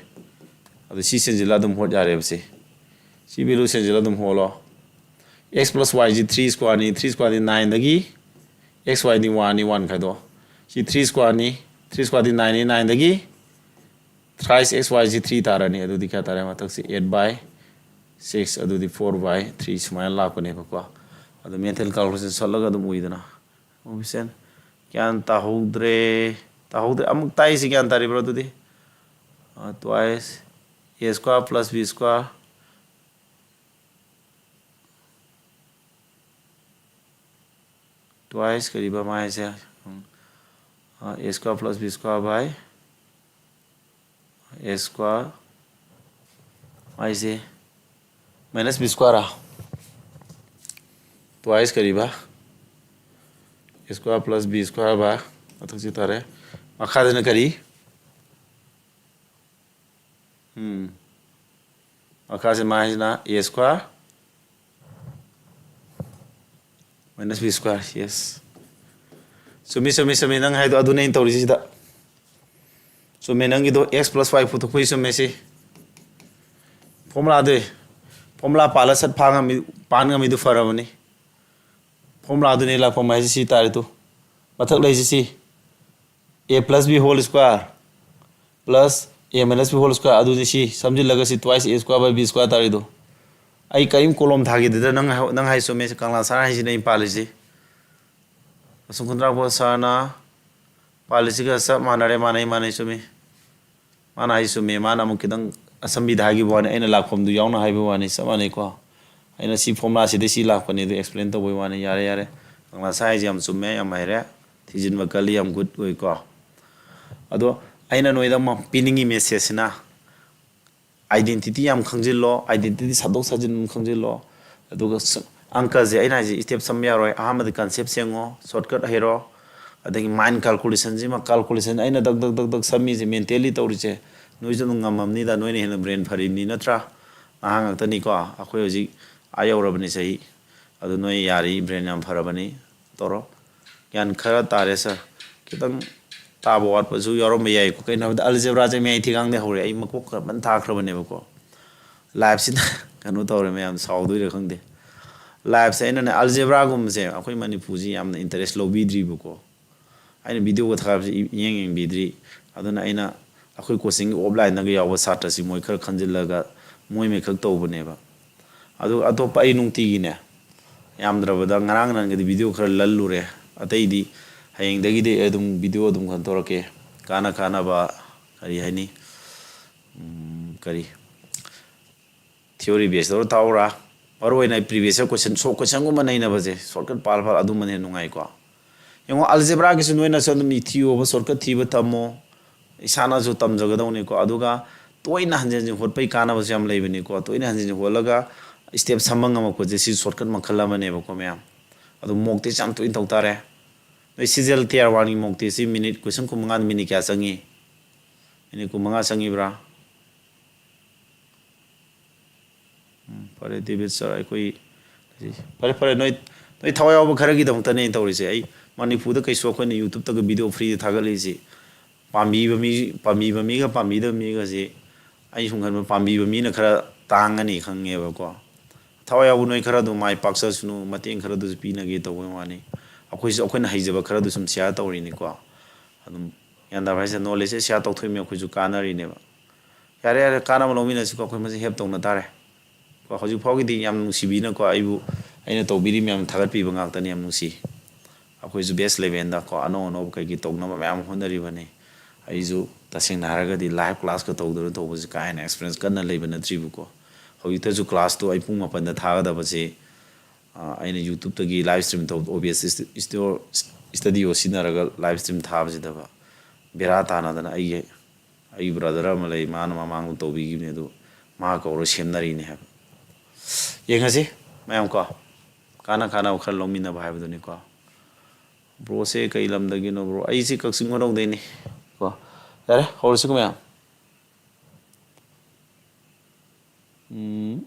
ꯑꯗꯨ ꯁꯤ ꯁꯤꯟꯖꯤꯜꯂ ꯑꯗꯨꯝ ꯍꯣꯠ ꯌꯥꯔꯦꯕ ꯁꯤ꯫ ꯁꯤ value ꯁꯤꯟꯖꯤꯜꯂ ꯑꯗꯨꯝ ꯍꯣꯠꯂꯣ꯫ X plus y ꯁꯤ three square ꯅꯤ, three square ꯗꯤ nine ꯗꯒꯤ x y ꯗꯤ one ꯅꯤ, one ꯈꯥꯏꯗꯣꯛꯑꯣ꯫ ꯁꯤ three square ꯅꯤ, three square ꯗꯤ nine ꯅꯤ, nine ꯗꯒꯤ thrice x y ꯁꯤ three ꯇꯥꯔꯅꯤ꯫ ꯑꯗꯨꯗꯤ ꯀꯌꯥ ꯇꯥꯔꯦ? ꯃꯊꯛꯁꯤ eight by six, ꯑꯗꯨꯗꯤ four by three ꯁꯨꯃꯥꯏꯅ ꯂꯥꯛꯄꯅꯦꯕꯀꯣ꯫ ꯑꯗꯨ mental calculation ꯆꯠꯂꯒ ꯑꯗꯨꯝ ꯎꯏꯗꯅ꯫ ꯑꯣ, ꯒ꯭ꯌꯥꯟ ꯇꯥꯍꯧꯗ꯭ꯔꯦ, ꯇꯥꯍꯧꯗ꯭ꯔꯦ꯫ ꯑꯃꯨꯛ ꯇꯥꯛꯏꯁꯤ ꯒ꯭ꯌꯥꯟ ꯇꯥꯔꯤꯕ꯭ꯔꯣ ꯑꯗꯨꯗꯤ? ꯑ, twice a square plus b square, twice ꯀꯔꯤꯕ ꯃꯥ ꯍꯥꯏꯁꯦ? ꯎꯝ, ꯑ, a square plus b square by a square ꯍꯥꯏꯁꯦ minus b square ꯔꯥ? Twice ꯀꯔꯤꯕ? A square plus b square by ꯃꯊꯛꯁꯤ ꯇꯥꯔꯦ꯫ ꯃꯈꯥꯗꯅ ꯀꯔꯤ? ꯎꯝ꯫ ꯃꯈꯥꯁꯦ ꯃꯥ ꯍꯥꯏꯁꯤꯅ a square minus b square, yes꯫ ꯆꯨꯝꯃꯤ, ꯆꯨꯝꯃꯤ, ꯆꯨꯝꯃꯤ꯫ ꯅꯪ ꯍꯥꯏꯗꯣ ꯑꯗꯨꯅꯦ ꯑꯩꯅ ꯇꯧꯔꯤꯁꯤ ꯁꯤꯗ꯫ ꯆꯨꯝꯃꯦ, ꯅꯪꯒꯤꯗꯣ x plus y ꯄꯨꯊꯣꯛꯄꯩ ꯆꯨꯝꯃꯦ ꯁꯤ꯫ Formula ꯗꯨ, formula ꯄꯥꯜꯂ ꯁꯠ ꯐꯥ ꯉꯝꯃꯤ, ꯄꯥꯟ ꯉꯝꯃꯤꯗꯨ ꯐꯔꯕꯅꯤ꯫ Formula ꯗꯨꯅꯦ ꯂꯥꯛꯐꯝ ꯍꯥꯏꯁꯤ ꯁꯤ ꯇꯥꯔꯦ ꯇꯨ꯫ ꯃꯊꯛ ꯂꯩꯁꯤ ꯁꯤ꯫ A plus b whole square plus a minus b whole square ꯑꯗꯨꯅꯤ ꯁꯤ꯫ ꯁꯝꯖꯤꯜꯂꯒ ꯁꯤ twice a square by b square ꯇꯥꯔꯤꯗꯣ꯫ ꯑꯩ ꯀꯔꯤꯝ column ꯊꯥꯈꯤꯗꯦꯗ, ꯅꯪ ꯍꯥꯏ-, ꯅꯪ ꯍꯥꯏ ꯆꯨꯝꯃꯦ, ꯁꯤ ꯀꯪꯂꯥ ꯁꯅꯥ ꯍꯥꯏꯁꯤꯅ ꯑꯩꯅ ꯄꯥꯜꯂꯤꯁꯤ꯫ ꯑꯁꯨꯝ ꯈꯨꯟꯗ꯭ꯔꯥꯛꯄ ꯁꯥꯔꯅ ꯄꯥꯜꯂꯤꯁꯤꯒ ꯆꯞ ꯃꯥꯟꯅꯔꯦ, ꯃꯥꯟꯅꯩ, ꯃꯥꯟꯅꯩ, ꯆꯨꯝꯃꯤ꯫ ꯃꯥꯅ ꯍꯥꯏ ꯆꯨꯝꯃꯤ, ꯃꯥꯅ ꯑꯃꯨꯛ ꯈꯤꯇꯪ ꯑꯁꯝꯕꯤꯗ ꯍꯥꯏꯈꯤꯕ ꯋꯥꯅꯤ, ꯑꯩꯅ ꯂꯥꯛꯐꯝꯗꯨ ꯌꯥꯎꯅ ꯍꯥꯏꯕ ꯋꯥꯅꯤ, ꯆꯞ ꯃꯥꯟꯅꯩꯀꯣ꯫ ꯑꯩꯅ ꯁꯤ formula ꯁꯤꯗꯩ ꯁꯤ ꯂꯥꯛꯄꯅꯤ ꯑꯗꯨ explain ꯇꯧꯕꯩ ꯋꯥꯅꯤ, ꯌꯥꯔꯦ, ꯌꯥꯔꯦ꯫ ꯀꯪꯂꯥ ꯁꯅꯥ ꯍꯥꯏꯁꯦ ꯌꯥꯝ ꯆꯨꯝꯃꯦ, ꯌꯥꯝ ꯍꯩꯔꯦ, ꯊꯤꯖꯤꯟꯕ ꯀꯜꯂꯤ, ꯌꯥꯝ good ꯑꯣꯏꯀꯣ꯫ ꯑꯗꯣ ꯑꯩꯅ ꯅꯣꯏꯗ ꯑꯃ ꯄꯤꯅꯤꯡꯉꯤ message ꯁꯤꯅ, identity ꯌꯥꯝ ꯈꯪꯖꯤꯜꯂꯣ, identity ꯁꯥꯗꯣꯛ ꯁꯥꯖꯤꯟ ꯑꯗꯨꯝ ꯈꯪꯖꯤꯜꯂꯣ꯫ ꯑꯗꯨꯒ ꯁ-, ꯑꯪꯀꯁꯦ ꯑꯩꯅ ꯍꯥꯏꯁꯦ step ꯁꯝꯕ ꯌꯥꯔꯣꯏ꯫ ꯑꯍꯥꯟꯕꯗ concept ꯁꯦꯡꯉꯣ, shortcut ꯍꯩꯔꯣ, ꯑꯗꯒꯤ mind calculation ꯁꯤꯃ, calculation ꯑꯩꯅ ꯗꯛ ꯗꯛ ꯗꯛ ꯗꯛ ꯁꯝꯃꯤꯁꯦ, mentally ꯇꯧꯔꯤꯁꯦ, ꯅꯣꯏꯁꯨ ꯑꯗꯨꯝ ꯉꯝꯃꯝꯅꯤꯗ, ꯅꯣꯏꯅ ꯍꯦꯟꯅ brain ꯐꯔꯤꯕꯅꯤ ꯅꯠꯇ꯭ꯔꯥ? ꯅꯍꯥ ꯉꯥꯛꯇꯅꯤꯀꯣ, ꯑꯩꯈꯣꯏ ꯍꯧꯖꯤꯛ ꯑꯥ ꯌꯧꯔꯕꯅꯤ ꯆꯍꯤ꯫ ꯑꯗꯨ ꯅꯣꯏ ꯌꯥꯔꯤ, brain ꯌꯥꯝ ꯐꯔꯕꯅꯤ, ꯇꯧꯔꯣ꯫ ꯒ꯭ꯌꯥꯟ ꯈꯔ ꯇꯥꯔꯦ sir꯫ ꯈꯤꯇꯪ ꯇꯥꯕ ꯋꯥꯠꯄꯁꯨ ꯌꯥꯎꯔꯝꯕ ꯌꯥꯏꯀꯣ꯫ ꯀꯩꯅꯣ ꯍꯥꯏꯕꯗ algebraꯁꯦ ꯃꯌꯥꯏ ꯊꯤꯒꯥꯡꯗꯩ ꯍꯧꯔꯦ꯫ ꯑꯩ ꯃꯀꯣꯛ ꯈꯔ ꯐꯖꯅ ꯊꯥꯈ꯭ꯔꯕꯅꯦꯕꯀꯣ꯫ Liveꯁꯤꯗ ꯀꯩꯅꯣ ꯇꯧꯔꯦ, ꯃꯌꯥꯝ ꯁꯥꯎꯗꯣꯏꯔꯥ ꯈꯪꯗꯦ꯫ Liveꯁꯦ ꯑꯩꯅꯅꯦ, algebraꯒꯨꯝꯕꯁꯦ ꯑꯩꯈꯣꯏ ꯃꯅꯤꯄꯨꯔꯁꯤ ꯌꯥꯝꯅ interest ꯂꯧꯕꯤꯗ꯭ꯔꯤꯕꯀꯣ꯫ ꯑꯩꯅ videoꯒ ꯊꯥꯒꯠꯄꯁꯦ ꯏ-, ꯏꯌꯦꯡ ꯌꯦꯡꯕꯤꯗ꯭ꯔꯤ꯫ ꯑꯗꯨꯅ ꯑꯩꯅ ꯑꯩꯈꯣꯏ coachingꯒꯤ offlineꯗꯒ ꯌꯥꯎꯕ ꯁꯥꯇ꯭ꯔꯁꯤ ꯃꯣꯏ ꯈꯔ ꯈꯟꯖꯤꯜꯂꯒ ꯃꯣꯏ ꯃꯩꯈꯛ ꯇꯧꯕꯅꯦꯕ꯫ ꯑꯗꯨꯒ ꯑꯇꯣꯞꯄ ꯑꯩ ꯅꯨꯡꯇꯤꯒꯤꯅꯦ, ꯌꯥꯝꯗ꯭ꯔꯕꯗ ꯉꯔꯥꯡ ꯅꯍꯥꯟꯒꯗꯤ video ꯈꯔ ꯂꯜꯂꯨꯔꯦ꯫ ꯑꯇꯩꯗꯤ ꯍꯌꯦꯡꯗꯒꯤꯗꯤ ꯑꯩ ꯑꯗꯨꯝ video ꯑꯗꯨꯝ ꯀꯩꯅꯣ ꯇꯧꯔꯛꯀꯦ꯫ ꯀꯥꯟꯅ ꯀꯥꯟꯅꯕ, ꯀꯔꯤ ꯍꯥꯏꯅꯤ, ꯎꯝ, ꯀꯔꯤ, theory base ꯇꯧꯔ ꯊꯥꯎꯔꯥ? ꯃꯔꯨ ꯑꯣꯏꯅ ꯑꯩ previous year question, short questionꯒꯨꯝꯕ ꯅꯩꯅꯕꯁꯦ, shortcut ꯄꯥꯜ ꯄꯥꯜ ꯑꯗꯨꯝꯕꯅ ꯍꯦꯟꯅ ꯅꯨꯡꯉꯥꯏꯀꯣ꯫ ꯌꯦꯡꯉꯣ, algebraꯒꯤꯁꯨ ꯅꯣꯏꯅꯁꯨ ꯑꯗꯨꯝ ꯊꯤꯌꯣꯕ, shortcut ꯊꯤꯕ ꯇꯝꯃꯣ꯫ ꯏꯁꯥꯅꯁꯨ ꯇꯝꯖꯒꯗꯧꯅꯤꯀꯣ꯫ ꯑꯗꯨꯒ ꯇꯣꯏꯅ ꯍꯟꯖꯤꯟ ꯍꯟꯖꯤꯟ ꯍꯣꯠꯄꯩ ꯀꯥꯟꯅꯕꯁꯨ ꯌꯥꯝ ꯂꯩꯕꯅꯤꯀꯣ꯫ ꯇꯣꯏꯅ ꯍꯟꯖꯤꯟ ꯍꯟꯖꯤꯟ ꯍꯣꯠꯂꯒ step ꯁꯝꯕ ꯉꯝꯃꯛꯄꯁꯦ, ꯁꯤ shortcut ꯃꯈꯜ ꯑꯃꯅꯦꯕꯀꯣ ꯃꯌꯥꯝ꯫ ꯑꯗꯨ mock test ꯌꯥꯝ ꯇꯣꯏꯅ ꯇꯧ ꯇꯥꯔꯦ꯫ ꯅꯣꯏ CGL Tier oneꯒꯤ mock testꯁꯤ minute, question ꯀꯨꯟꯃꯉꯥꯗ minute ꯀꯌꯥ ꯆꯪꯉꯤ? Minute ꯀꯨꯟꯃꯉꯥ ꯆꯪꯉꯤꯕ꯭ꯔꯥ? ꯎꯝ, ꯐꯔꯦ, David sir, ꯑꯩꯈꯣꯏ, ꯐꯔꯦ, ꯐꯔꯦ, ꯅꯣꯏ, ꯅꯣꯏ ꯊꯋꯥꯏ ꯌꯥꯎꯕ ꯈꯔꯒꯤꯗꯃꯛꯇꯅꯦ ꯑꯩꯅ ꯇꯧꯔꯤꯁꯦ꯫ ꯑꯩ ꯃꯅꯤꯄꯨꯔꯗ ꯀꯩꯁꯨ ꯑꯩꯈꯣꯏꯅ YouTubeꯇꯒ video freeꯗ ꯊꯥꯒꯠꯂꯤꯁꯤ꯫ ꯄꯥꯝꯕꯤꯕ ꯃꯤ, ꯄꯥꯝꯕꯤꯕ ꯃꯤꯒ ꯄꯥꯝꯕꯤꯗꯕ ꯃꯤꯒꯁꯤ, ꯑꯩ ꯁꯨꯝ ꯈꯟꯕ, ꯄꯥꯝꯕꯤꯕ ꯃꯤꯅ ꯈꯔ ꯇꯥꯡꯉꯅꯤ ꯈꯪꯉꯦꯕꯀꯣ꯫ ꯊꯋꯥꯏ ꯌꯥꯎꯕ ꯅꯣꯏ ꯈꯔ ꯑꯗꯨꯝ ꯃꯥꯏ ꯄꯥꯛꯆꯁꯅꯨ, ꯃꯇꯦꯡ ꯈꯔꯗꯨꯁꯨ ꯄꯤꯅꯒꯦ ꯇꯧꯕꯩ ꯋꯥꯅꯤ꯫ ꯑꯩꯈꯣꯏꯁꯨ, ꯑꯩꯈꯣꯏꯅ ꯍꯩꯖꯕ ꯈꯔꯗꯨ ꯁꯨꯝ share ꯇꯧꯔꯤꯅꯤꯀꯣ꯫ ꯑꯗꯨꯝ ꯒ꯭ꯌꯥꯟ ꯇꯥꯕ ꯍꯥꯏꯁꯦ, knowledgeꯁꯦ share ꯇꯧꯊꯣꯛꯏꯃꯤ, ꯑꯩꯈꯣꯏꯁꯨ ꯀꯥꯟꯅꯔꯤꯅꯦꯕ꯫ ꯌꯥꯔꯦ, ꯌꯥꯔꯦ, ꯀꯥꯟꯅꯕ ꯂꯧꯃꯤꯟꯅꯁꯤꯀꯣ, ꯑꯩꯈꯣꯏ ꯃꯁꯦꯟ help ꯇꯧꯅ ꯇꯥꯔꯦ꯫ ꯀꯣ, ꯍꯧꯖꯤꯛ ꯐꯥꯎꯒꯤꯗꯤ ꯌꯥꯝ ꯅꯨꯡꯁꯤꯕꯤꯅꯀꯣ, ꯑꯩꯕꯨ, ꯑꯩꯅ ꯇꯧꯕꯤꯔꯤ ꯃꯌꯥꯝ ꯊꯥꯒꯠꯄꯤꯕ ꯉꯥꯛꯇꯅꯤ, ꯌꯥꯝ ꯅꯨꯡꯁꯤ꯫ ꯑꯩꯈꯣꯏꯁꯨ batch elevenꯗ ꯀꯣ, ꯑꯅꯧ ꯑꯅꯧꯕ ꯀꯩꯀꯩ ꯇꯧꯅꯕ ꯃꯌꯥꯝ ꯍꯣꯠꯅꯔꯤꯕꯅꯤ꯫ ꯑꯩꯁꯨ ꯇꯁꯦꯡꯅ ꯍꯥꯏꯔꯒꯗꯤ live classꯀ ꯇꯧꯗꯅ ꯇꯧꯕꯁꯦ ꯀꯥ ꯍꯦꯟꯅ experience ꯀꯟꯅ ꯂꯩꯕ ꯅꯠꯇ꯭ꯔꯤꯕꯀꯣ꯫ ꯍꯧꯖꯤꯛꯇꯁꯨ classꯇꯣ ꯑꯩ ꯄꯨꯡ ꯃꯥꯄꯟꯗ ꯊꯥꯒꯗꯕꯁꯦ, ꯑ, ꯑꯩꯅ YouTubeꯇꯒꯤ live stream ꯇꯧꯕ, OBS ꯏꯁꯇꯨ-, ꯏꯁꯇꯨ-, Studio ꯁꯤꯖꯤꯟꯅꯔꯒ live stream ꯊꯥꯕꯁꯤꯗꯕ ꯕꯦꯔꯥ ꯇꯥꯅꯗꯅ ꯑꯩꯒꯤ, ꯑꯩꯒꯤ brother ꯑꯃ ꯂꯩ, ꯃꯥꯅ ꯃꯃꯥꯡꯗ ꯇꯧꯕꯤꯈꯤꯕꯅꯦ, ꯑꯗꯨ ꯃꯥ ꯀꯧꯔ ꯁꯦꯝꯅꯔꯤꯅꯦ ꯍꯥꯏꯕ꯫ ꯌꯦꯡꯉꯁꯤ ꯃꯌꯥꯝ ꯀꯣ, ꯀꯥꯟꯅ ꯀꯥꯟꯅꯕ ꯈꯔ ꯂꯧꯃꯤꯟꯅꯕ ꯍꯥꯏꯕꯗꯨꯅꯤꯀꯣ꯫ Broꯁꯦ ꯀꯩ ꯂꯝꯗꯒꯤꯅꯣ bro? ꯑꯩꯁꯦ ꯀꯛꯆꯤꯡ ꯈꯨꯅꯧꯗꯩꯅꯤ ꯀꯣ꯫ ꯌꯥꯔꯦ, ꯍꯧꯔꯁꯤꯀꯣ ꯃꯌꯥꯝ꯫ ꯎꯝ꯫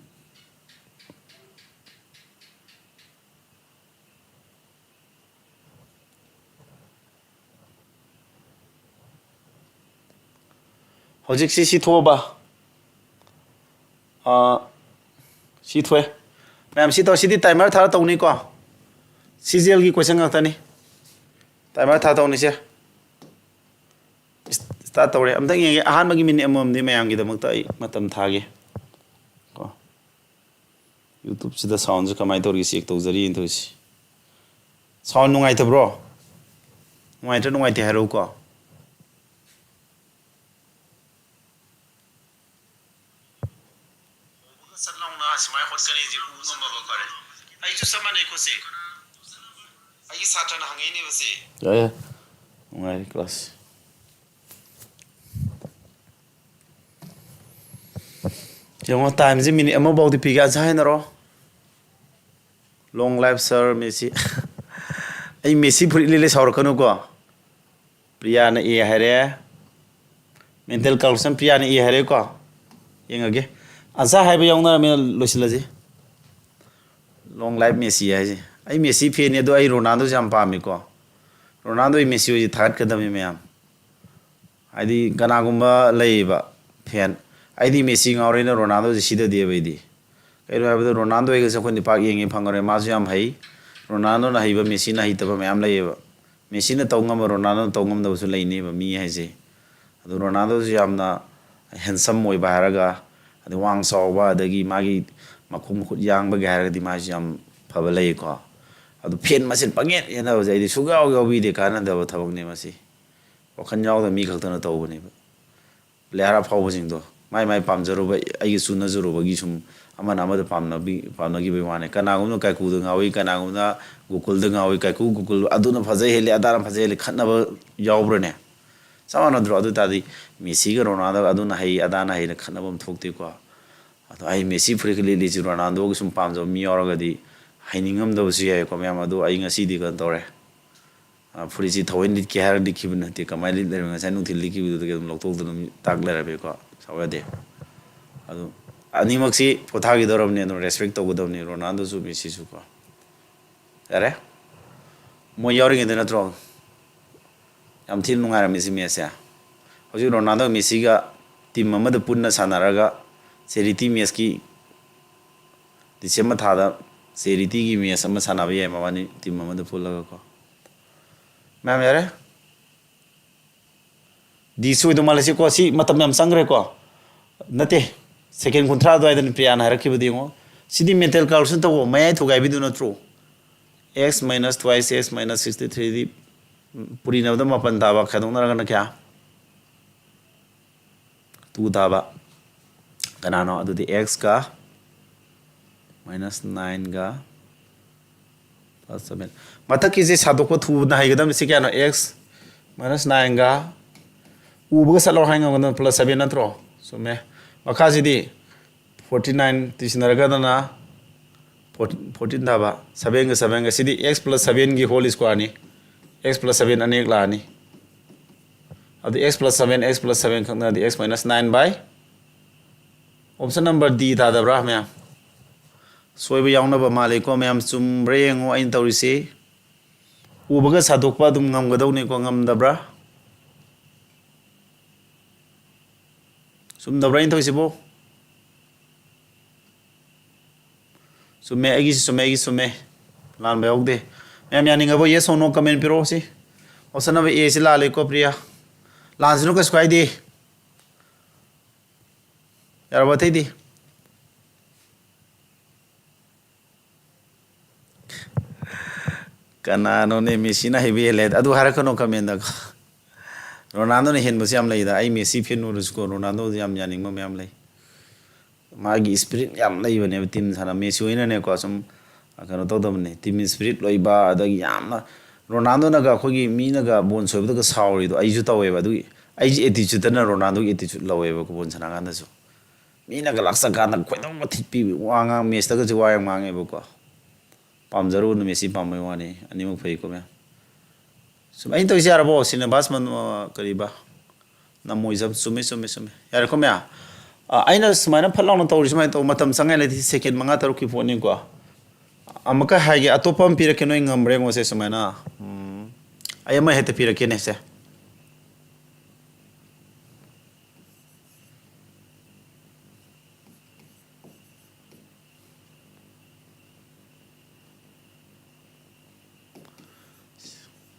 ꯍꯧꯖꯤꯛꯁꯤ ꯁꯤ ꯊꯣꯛꯑꯕ? ꯑꯥ, ꯁꯤ ꯊꯣꯛꯑꯦ꯫ ꯃꯌꯥꯝ ꯁꯤ ꯇꯧ, ꯁꯤꯗꯤ timer ꯊꯥꯔ ꯇꯧꯅꯤꯀꯣ꯫ ꯁꯤ ꯖꯦꯜꯒꯤ question ꯉꯥꯛꯇꯅꯤ꯫ Timer ꯊꯥ ꯇꯧꯅꯤꯁꯦ꯫ Start ꯇꯧꯔꯦ꯫ ꯑꯝꯇꯪ ꯌꯦꯡꯒꯦ꯫ ꯑꯍꯥꯟꯕꯒꯤ minute ꯑꯃꯃꯝꯗꯤ ꯃꯌꯥꯝꯒꯤꯗꯃꯛꯇ ꯑꯩ ꯃꯇꯝ ꯊꯥꯒꯦ꯫ ꯀꯣ꯫ YouTube-ꯁꯤꯗ sound-ꯁꯦ ꯀꯃꯥꯏꯅ ꯇꯧꯔꯤꯒꯦ check ꯇꯧꯖꯔꯤꯅ ꯇꯧꯔꯤꯁꯤ꯫ Sound ꯅꯨꯡꯉꯥꯏꯇꯕ꯭ꯔꯣ? ꯅꯨꯡꯉꯥꯏꯇ꯭ꯔꯥ ꯅꯨꯡꯉꯥꯏꯇꯦ ꯍꯥꯏꯔꯛꯎꯀꯣ꯫ ꯁꯠ ꯂꯥꯎꯅ ꯁꯨꯃꯥꯏꯅ ꯍꯣꯠꯀꯅꯤꯁꯦ ꯎ ꯉꯝꯃꯕ ꯐꯔꯦ꯫ ꯑꯩꯁꯨ ꯆꯞ ꯃꯥꯟꯅꯩ ꯈꯨꯠꯁꯦ꯫ ꯑꯩꯒꯤ ꯁꯥꯇ꯭ꯔꯅ ꯍꯪꯉꯛꯏꯅꯦꯕ ꯁꯤ꯫ ꯌꯥꯏ, ꯌꯥꯏ꯫ ꯅꯨꯡꯉꯥꯏꯔꯤ class꯫ ꯌꯦꯡꯉꯣ, time-ꯁꯦ minute ꯑꯃꯐꯥꯎꯗꯤ ꯄꯤꯒꯦ꯫ ꯑꯟꯁꯥ ꯍꯥꯏꯅꯔꯣ꯫ Long live sir Messi꯫ ꯑꯩ Messi ꯐꯨꯔꯤꯠ ꯂꯤꯠꯂꯦ ꯁꯥꯎꯔꯛꯀꯅꯨꯀꯣ꯫ ꯄ꯭ꯔꯤꯌꯥꯅ A ꯍꯥꯏꯔꯦ꯫ Mental calculation ꯄ꯭ꯔꯤꯌꯥꯅ A ꯍꯥꯏꯔꯦꯀꯣ꯫ ꯌꯦꯡꯉꯒꯦ꯫ ꯑꯟꯁꯥ ꯍꯥꯏꯕ ꯌꯥꯎꯅꯔꯝꯃꯦ, ꯂꯣꯏꯁꯤꯜꯂꯁꯤ꯫ Long live Messi ꯍꯥꯏꯁꯦ꯫ ꯑꯩ Messi fan-ꯅꯤ, ꯑꯗꯣ ꯑꯩ Ronaldo-ꯁꯦ ꯌꯥꯝ ꯄꯥꯝꯃꯤꯀꯣ꯫ Ronaldo-ꯒꯤ Messi ꯍꯣꯏꯁꯦ ꯊꯥꯒꯠꯀꯗꯕꯅꯤ ꯃꯌꯥꯝ꯫ ꯍꯥꯏꯗꯤ ꯀꯅꯥꯒꯨꯝꯕ ꯂꯩꯌꯦꯕ fan, "ꯑꯩꯗꯤ Messi ꯉꯥꯎꯔꯦꯅ Ronaldo-ꯁꯦ ꯁꯤꯗꯗꯦꯕ ꯑꯩꯗꯤ"꯫ ꯀꯩꯅꯣ ꯍꯥꯏꯕꯗ Ronaldo-ꯒꯁꯦ ꯑꯩꯈꯣꯏꯅ ꯄꯥꯛ ꯌꯦꯡꯉꯦ ꯐꯪꯉꯔꯣꯏ꯫ ꯃꯥꯁꯨ ꯌꯥꯝ ꯍꯩ꯫ Ronaldo-ꯅ ꯍꯩꯕ, Messi-ꯅ ꯍꯩꯇꯕ ꯃꯌꯥꯝ ꯂꯩꯌꯦꯕ꯫ Messi-ꯅ ꯇꯧ ꯉꯝꯕ Ronaldo-ꯅ ꯇꯧ ꯉꯝꯗꯕꯁꯨ ꯂꯩꯅꯦꯕ ꯃꯤ ꯍꯥꯏꯁꯦ꯫ ꯑꯗꯨ Ronaldo-ꯁꯨ ꯌꯥꯝꯅ handsome ꯑꯣꯏꯕ ꯍꯥꯏꯔꯒ, ꯑꯗꯩ ꯋꯥꯡ ꯆꯥꯎꯕ, ꯑꯗꯒꯤ ꯃꯥꯒꯤ ꯃꯈꯣꯡ ꯃꯈꯨꯠ ꯌꯥꯡꯕꯒꯤ ꯍꯥꯏꯔꯒꯗꯤ ꯃꯥꯁꯨ ꯌꯥꯝ ꯐꯕ ꯂꯩꯀꯣ꯫ ꯑꯗꯨ fan ꯃꯁꯦꯟ ꯄꯪꯌꯦꯠ ꯌꯦꯠꯅꯕꯁꯦ ꯑꯩꯗꯤ ꯁꯨꯛꯌꯥꯎ ꯌꯥꯎꯕꯤꯗꯦ, ꯀꯥꯟꯅꯗꯕ ꯊꯕꯛꯅꯦ ꯃꯁꯤ꯫ ꯋꯥꯈꯜ ꯌꯥꯎꯗꯕ ꯃꯤ ꯈꯛꯇꯅ ꯇꯧꯕꯅꯦꯕ꯫ Player ꯑꯐꯥꯎꯕꯁꯤꯡꯗꯣ ꯃꯥꯏ ꯃꯥꯏ ꯄꯥꯝꯖꯔꯨꯕ, ꯑꯩꯒꯤ ꯆꯨꯅꯖꯔꯨꯕꯒꯤ ꯁꯨꯝ ꯑꯃꯅ ꯑꯃꯗ ꯄꯥꯝꯅꯕꯤ-, ꯄꯥꯝꯅꯈꯤꯕꯒꯤ ꯋꯥꯅꯤ꯫ ꯀꯅꯥꯒꯨꯝꯕꯅ ꯀꯥꯏꯀꯨꯗ ꯉꯥꯎꯏ, ꯀꯅꯥꯒꯨꯝꯕꯅ ꯒꯣꯀꯨꯜꯗ ꯉꯥꯎꯏ, ꯀꯥꯏꯀꯨ ꯒꯣꯀꯨꯜ ꯑꯗꯨꯅ ꯐꯖꯩ ꯍꯦꯜꯂꯤ, ꯑꯗꯥꯅ ꯐꯖꯩ ꯍꯦꯜꯂꯤ ꯈꯠꯅꯕ ꯌꯥꯎꯕ꯭ꯔꯅꯦ? ꯆꯞ ꯃꯥꯟꯅꯗ꯭ꯔꯣ? ꯑꯗꯨ ꯑꯣꯏ ꯇꯥꯔꯗꯤ Messi-ꯒ Ronaldo-ꯒ ꯑꯗꯨꯅ ꯍꯩ, ꯑꯗꯥꯅ ꯍꯩꯅ ꯈꯠꯅꯕ ꯑꯃ ꯊꯣꯛꯇꯦꯀꯣ꯫ ꯑꯗꯣ ꯑꯩ Messi ꯐꯨꯔꯤꯠꯀ ꯂꯤꯠꯂꯤꯁꯤ Ronaldo-ꯒ ꯁꯨꯝ ꯄꯥꯝꯖꯕ ꯃꯤ ꯌꯥꯎꯔꯒꯗꯤ ꯍꯩꯅꯤꯡꯉꯝꯗꯕꯁꯨ ꯌꯥꯏꯀꯣ ꯃꯌꯥꯝ꯫ ꯑꯗꯣ ꯑꯩ ꯉꯁꯤꯗꯤ ꯀꯩꯅꯣ ꯇꯧꯔꯦ꯫ ꯑ, ꯐꯨꯔꯤꯠꯁꯤ ꯊꯑꯣꯏꯅ ꯂꯤꯠꯀꯦ ꯍꯥꯏꯔꯒ ꯂꯤꯠꯈꯤꯕ ꯅꯠꯇꯦ꯫ ꯀꯃꯥꯏꯅ ꯂꯤꯠꯂꯤꯅꯣ? ꯉꯁꯥꯏ ꯅꯨꯡꯊꯤꯜ ꯂꯤꯠꯈꯤꯕꯗꯨꯗꯒꯤ ꯑꯗꯨꯝ ꯂꯧꯊꯣꯛꯇꯅ ꯑꯗꯨꯝ ꯇꯥꯛ ꯂꯩꯔꯝꯃꯦꯀꯣ꯫ ꯁꯥꯎ ꯌꯥꯗꯦ꯫ ꯑꯗꯨ ꯑꯅꯤꯃꯛꯁꯤ ꯄꯣꯊꯥꯈꯤꯗꯧꯔꯕꯅꯤ, ꯑꯗꯨꯝ ꯔꯦꯁꯄꯦꯛ ꯇꯧꯒꯗꯕꯅꯤ, ꯔꯣꯅꯥꯜꯗꯣꯁꯨ ꯃꯦꯁꯤꯁꯨ ꯀꯣ꯫ ꯌꯥꯔꯦ, ꯃꯣꯏ ꯌꯥꯎꯔꯤꯉꯩꯗ ꯅꯠꯇ꯭ꯔꯣ ꯌꯥꯝ ꯊꯤꯅ ꯅꯨꯡꯉꯥꯏꯔꯝꯃꯤꯁꯤ ꯃꯦꯠꯁꯁꯦ꯫ ꯍꯧꯖꯤꯛ ꯔꯣꯅꯥꯜꯗꯣ ꯃꯦꯁꯤꯒ ꯇꯤꯝ ꯑꯃꯗ ꯄꯨꯟꯅ ꯁꯥꯟꯅꯔꯒ ꯆꯦꯔꯤꯇꯤ ꯃꯦꯠꯁꯀꯤ, ꯗꯤꯁꯦꯝꯕꯔ ꯊꯥꯗ ꯆꯦꯔꯤꯇꯤꯒꯤ ꯃꯦꯠꯁ ꯑꯃ ꯁꯥꯟꯅꯕ ꯌꯥꯏ, ꯃꯕꯥꯅꯤ ꯇꯤꯝ ꯑꯃꯗ ꯄꯨꯜꯂꯒꯀꯣ꯫ ꯃꯌꯥꯝ ꯌꯥꯔꯦ꯫ ꯗꯤ ꯁꯣꯏꯗꯧ ꯃꯥꯜꯂꯦ ꯁꯤꯀꯣ꯫ ꯁꯤ ꯃꯇꯝ ꯌꯥꯝ ꯆꯪꯈ꯭ꯔꯦꯀꯣ꯫ ꯅꯠꯇꯦ, ꯁꯦꯀꯦꯟ ꯀꯨꯟꯊ꯭ꯔꯥ ꯑꯗꯨꯋꯥꯏꯗꯅꯤ ꯄ꯭ꯔꯤꯌꯥꯅ ꯍꯥꯏꯔꯛꯈꯤꯕꯗꯤ ꯌꯦꯡꯉꯣ꯫ ꯁꯤꯗꯤ ꯃꯦꯟꯇꯦꯜ ꯀꯥꯜꯀꯨꯂꯦꯁꯟ ꯇꯧꯋꯣ, ꯃꯌꯥꯏ ꯊꯨꯒꯥꯏꯕꯤꯗꯨ ꯅꯠꯇ꯭ꯔꯣ? X minus twice x minus sixty three ꯗꯤ ꯄꯨꯔꯤꯅꯕꯗ ꯃꯥꯄꯟ ꯇꯥꯕ, ꯈꯥꯏꯗꯣꯛꯅꯔꯒꯅ ꯀꯌꯥ? ꯇꯨ ꯇꯥꯕ꯫ ꯀꯅꯥꯅꯣ? ꯑꯗꯨꯗꯤ x ꯀ minus nine ꯒ plus seven꯫ ꯃꯊꯛꯀꯤꯁꯦ ꯁꯥꯗꯣꯛꯄ ꯊꯨꯅ ꯍꯩꯒꯗꯕꯅꯤ꯫ ꯁꯤ ꯀꯌꯥꯅꯣ? X minus nine ꯒ ꯎꯕꯒ ꯆꯠꯂꯣ ꯍꯥꯏ ꯉꯝꯒꯗꯕ plus seven ꯅꯠꯇ꯭ꯔꯣ? ꯆꯨꯝꯃꯦ꯫ ꯃꯈꯥꯁꯤꯗꯤ forty nine ꯇꯤꯁꯤꯟꯅꯔꯒꯗꯅ fourteen ꯊꯥꯕ, seven ꯒ seven ꯒ꯫ ꯁꯤꯗꯤ x plus seven ꯒꯤ whole square ꯅꯤ꯫ X plus seven ꯑꯅꯤꯔꯛ ꯂꯥꯛꯑꯅꯤ꯫ ꯑꯗꯨ x plus seven, x plus seven ꯈꯛꯅꯗꯤ x minus nine by option number D ꯊꯥꯗꯕ꯭ꯔꯥ ꯃꯌꯥꯝ? ꯁꯣꯏꯕ ꯌꯥꯎꯅꯕ ꯃꯥꯜꯂꯤꯀꯣ ꯃꯌꯥꯝ, ꯆꯨꯝꯕ꯭ꯔꯥ ꯌꯦꯡꯉꯣ ꯑꯩꯅ ꯇꯧꯔꯤꯁꯤ꯫ ꯎꯕꯒ ꯁꯥꯗꯣꯛꯄ ꯑꯗꯨꯝ ꯉꯝꯒꯗꯧꯅꯤꯀꯣ, ꯉꯝꯗꯕ꯭ꯔꯥ? ꯆꯨꯝꯗꯕ꯭ꯔꯥ ꯑꯩꯅ ꯇꯧꯔꯤꯁꯤꯕꯣ? ꯆꯨꯝꯃꯦ, ꯑꯩꯒꯤꯁꯨ ꯆꯨꯝꯃꯦ, ꯑꯩꯒꯤ ꯆꯨꯝꯃꯦ꯫ ꯂꯥꯟꯕ ꯌꯥꯎꯗꯦ꯫ ꯃꯌꯥꯝ ꯌꯥꯅꯤꯡꯉꯕꯣ? Yes or no comment ꯄꯤꯔꯛꯑꯣ ꯁꯤ꯫ Option number A ꯁꯤ ꯂꯥꯜꯂꯦꯀꯣ ꯄ꯭ꯔꯤꯌꯥ꯫ ꯂꯥꯟꯁꯤꯅꯨ, ꯀꯩꯁꯨ ꯀꯥꯏꯗꯦ꯫ ꯌꯥꯔꯕ ꯑꯇꯩꯗꯤ? ꯀꯅꯥꯅꯣꯅꯦ ꯃꯦꯁꯤꯅ ꯍꯩꯕ ꯍꯦꯜꯂꯦ ꯑꯗꯨ ꯍꯥꯏꯔꯛꯀꯅꯣ comment ꯗ꯫ ꯔꯣꯅꯥꯜꯗꯣꯅ ꯍꯦꯟꯕꯁꯨ ꯌꯥꯝ ꯂꯩꯗ꯫ ꯑꯩ ꯃꯦꯁꯤ fan ꯑꯣꯏꯔꯁꯨꯀꯣ, ꯔꯣꯅꯥꯜꯗꯣꯗꯤ ꯌꯥꯝ ꯌꯥꯅꯤꯡꯕ ꯃꯌꯥꯝ ꯂꯩ꯫ ꯃꯥꯒꯤ spirit ꯌꯥꯝ ꯂꯩꯕꯅꯦꯕ꯫ Team ꯁꯥꯟꯅ ꯃꯦꯁꯤ ꯍꯣꯏꯅꯅꯦꯀꯣ ꯁꯨꯝ ꯀꯩꯅꯣ ꯇꯧꯗꯕꯅꯦ꯫ Team spirit ꯂꯩꯕ, ꯑꯗꯒꯤ ꯌꯥꯝꯅ ꯔꯣꯅꯥꯜꯗꯣꯅꯒ ꯑꯩꯈꯣꯏꯒꯤ ꯃꯤꯅꯒ ꯕꯣꯜ ꯁꯣꯏꯕꯗꯒ ꯁꯥꯎꯔꯤꯗꯣ ꯑꯩꯁꯨ ꯇꯧꯋꯦꯕ꯫ ꯑꯗꯨꯒꯤ ꯑꯩꯁꯦ attitude ꯇꯅ ꯔꯣꯅꯥꯜꯗꯣꯒꯤ attitude ꯂꯧꯋꯦꯕꯀꯣ ꯕꯣꯜ ꯁꯥꯟꯅ ꯀꯥꯟꯗꯁꯨ꯫ ꯃꯤꯅꯒ ꯂꯥꯛꯆ ꯀꯥꯟꯗ ꯈꯣꯏꯗꯧꯒ ꯊꯤꯠꯄꯤꯕ, ꯋꯥ ꯉꯥꯡ, match ꯇꯒꯁꯦ ꯋꯥ ꯌꯥꯝ ꯉꯥꯡꯉꯦꯕꯀꯣ꯫ ꯄꯥꯝꯖꯔꯨꯕꯅ ꯃꯦꯁꯤ ꯄꯥꯝꯕꯩ ꯋꯥꯅꯤ꯫ ꯑꯅꯤꯃꯛ ꯐꯩꯀꯣ ꯃꯌꯥꯝ꯫ ꯁꯨꯝ ꯑꯩꯅ ꯇꯧꯔꯤꯁꯦ ꯌꯥꯔꯕꯣ? ꯁ꯭ꯔꯤꯅꯤꯕꯥꯁ ꯃꯟ-, ꯑ, ꯀꯔꯤꯕ? ꯅꯃꯣꯏꯖꯝ꯫ ꯆꯨꯝꯃꯤ, ꯆꯨꯝꯃꯤ, ꯆꯨꯝꯃꯤ꯫ ꯌꯥꯔꯦꯀꯣ ꯃꯌꯥꯝ? ꯑ, ꯑꯩꯅ ꯁꯨꯃꯥꯏꯅ ꯐꯠ ꯂꯥꯎꯅ ꯇꯧꯔꯤ, ꯁꯨꯃꯥꯏꯅ ꯇꯧꯕ ꯃꯇꯝ ꯆꯪꯉꯥꯏ ꯂꯩꯇꯦ, ꯁꯦꯀꯦꯟ ꯃꯉꯥ ꯇꯔꯨꯛꯀꯤ ꯄꯣꯠꯅꯤꯀꯣ꯫ ꯑꯃꯨꯛꯀ ꯍꯥꯏꯒꯦ, ꯑꯇꯣꯞꯄ ꯑꯃ ꯄꯤꯔꯛꯀꯦ, ꯅꯣꯏ ꯉꯝꯕ꯭ꯔꯥ ꯌꯦꯡꯉꯣꯁꯦ꯫ ꯁꯨꯃꯥꯏꯅ, ꯎꯝ, ꯑꯩ ꯑꯃ ꯍꯦꯛꯇ ꯄꯤꯔꯛꯀꯦꯅꯦ ꯁꯦ꯫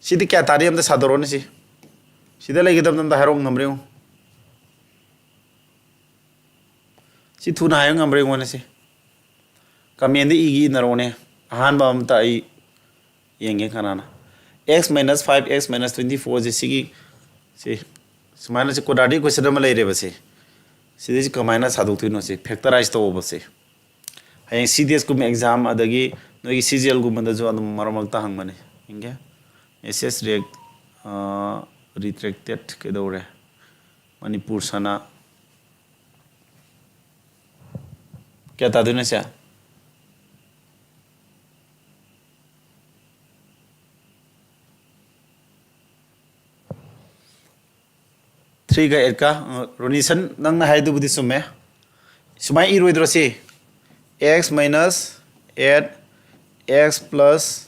ꯁꯤꯗꯤ ꯀꯌꯥ ꯇꯥꯔꯤ ꯑꯝꯇ ꯁꯥꯗꯣꯔꯛꯑꯣꯅꯦ ꯁꯤ꯫ ꯁꯤꯗ ꯂꯩꯒꯗꯕꯗ ꯑꯝꯇ ꯍꯥꯏꯔꯛꯑꯣ, ꯉꯝꯕ꯭ꯔꯥ ꯌꯦꯡꯉꯣ꯫ ꯁꯤ ꯊꯨꯅ ꯍꯥꯏꯕ ꯉꯝꯕ꯭ꯔꯥ ꯌꯦꯡꯉꯣꯅꯦ ꯁꯤ꯫ ꯀꯃꯦꯟꯗ ꯏꯒꯤ ꯏꯅꯔꯛꯑꯣꯅꯦ꯫ ꯑꯍꯥꯟꯕ ꯑꯝꯇ ꯑꯩ ꯌꯦꯡꯒꯦ ꯀꯅꯥꯅ꯫ X minus five x minus twenty fourꯁꯦ ꯁꯤꯒꯤ, ꯁꯤ ꯁꯨꯃꯥꯏꯅ ꯁꯤ quadratic equation ꯑꯃ ꯂꯩꯔꯦꯕ ꯁꯤ꯫ ꯁꯤꯗꯩꯁꯤ ꯀꯃꯥꯏꯅ ꯁꯥꯗꯣꯛꯇꯣꯏꯅꯣ ꯁꯤ, factorize ꯇꯧꯑꯣꯕ ꯁꯤ꯫ ꯍꯌꯦꯡ C D S ꯀꯨꯝꯕ exam, ꯑꯗꯒꯤ ꯅꯣꯏꯒꯤ C G Lꯒꯨꯝꯕꯗꯁꯨ ꯑꯗꯨꯝ ꯃꯔꯛ ꯃꯔꯛꯇ ꯍꯪꯕꯅꯤ꯫ ꯌꯦꯡꯒꯦ꯫ S S react, ꯑ, retracted ꯀꯩꯗꯧꯔꯦ? ꯃꯅꯤꯄꯨꯔ ꯁꯅꯥ꯫ ꯀꯌꯥ ꯇꯥꯗꯣꯏꯅꯣ ꯁꯦ? Threeꯒ eightꯀ, ꯑ, ꯔꯣꯅꯤꯁꯟ, ꯅꯪꯅ ꯍꯥꯏꯗꯨꯕꯨꯗꯤ ꯆꯨꯝꯃꯦ꯫ ꯁꯨꯃꯥꯏꯅ ꯏꯔꯣꯏꯗ꯭ꯔꯣ ꯁꯤ? X minus eight x plus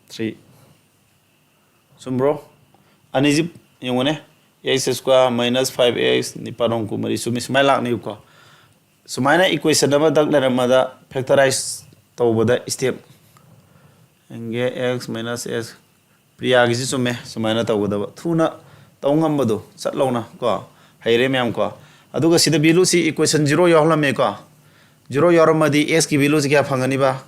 three꯫ ꯆꯨꯝꯕ꯭ꯔꯣ? ꯑꯅꯤꯁꯤ ꯌꯦꯡꯉꯨꯅꯦ, x square minus five x, ꯅꯤꯄꯥꯜ ꯍꯨꯝꯐꯨ ꯃꯔꯤ꯫ ꯆꯨꯝꯃꯤ, ꯁꯨꯃꯥꯏꯅ ꯂꯥꯛꯅꯦꯕꯀꯣ꯫ ꯁꯨꯃꯥꯏꯅ equation ꯑꯃ ꯗꯛ ꯂꯩꯔꯝꯃꯗ factorize ꯇꯧꯕꯗ step, ꯌꯦꯡꯒꯦ, x minus x, ꯄ꯭ꯔꯤꯌꯥꯒꯤꯁꯤ ꯆꯨꯝꯃꯦ, ꯁꯨꯃꯥꯏꯅ ꯇꯧꯒꯗꯕ꯫ ꯊꯨꯅ ꯇꯧ ꯉꯝꯕꯗꯣ, ꯆꯠ ꯂꯥꯎꯅ ꯀꯣ, ꯍꯩꯔꯦ ꯃꯌꯥꯝ ꯀꯣ꯫ ꯑꯗꯨꯒ ꯁꯤꯗ valueꯁꯤ equation zero ꯌꯥꯎꯍꯜꯂꯝꯃꯦꯀꯣ꯫ Zero ꯌꯥꯎꯔꯝꯃꯗꯤ xꯀꯤ valueꯁꯤ ꯀꯌꯥ ꯐꯪꯒꯅꯤꯕ?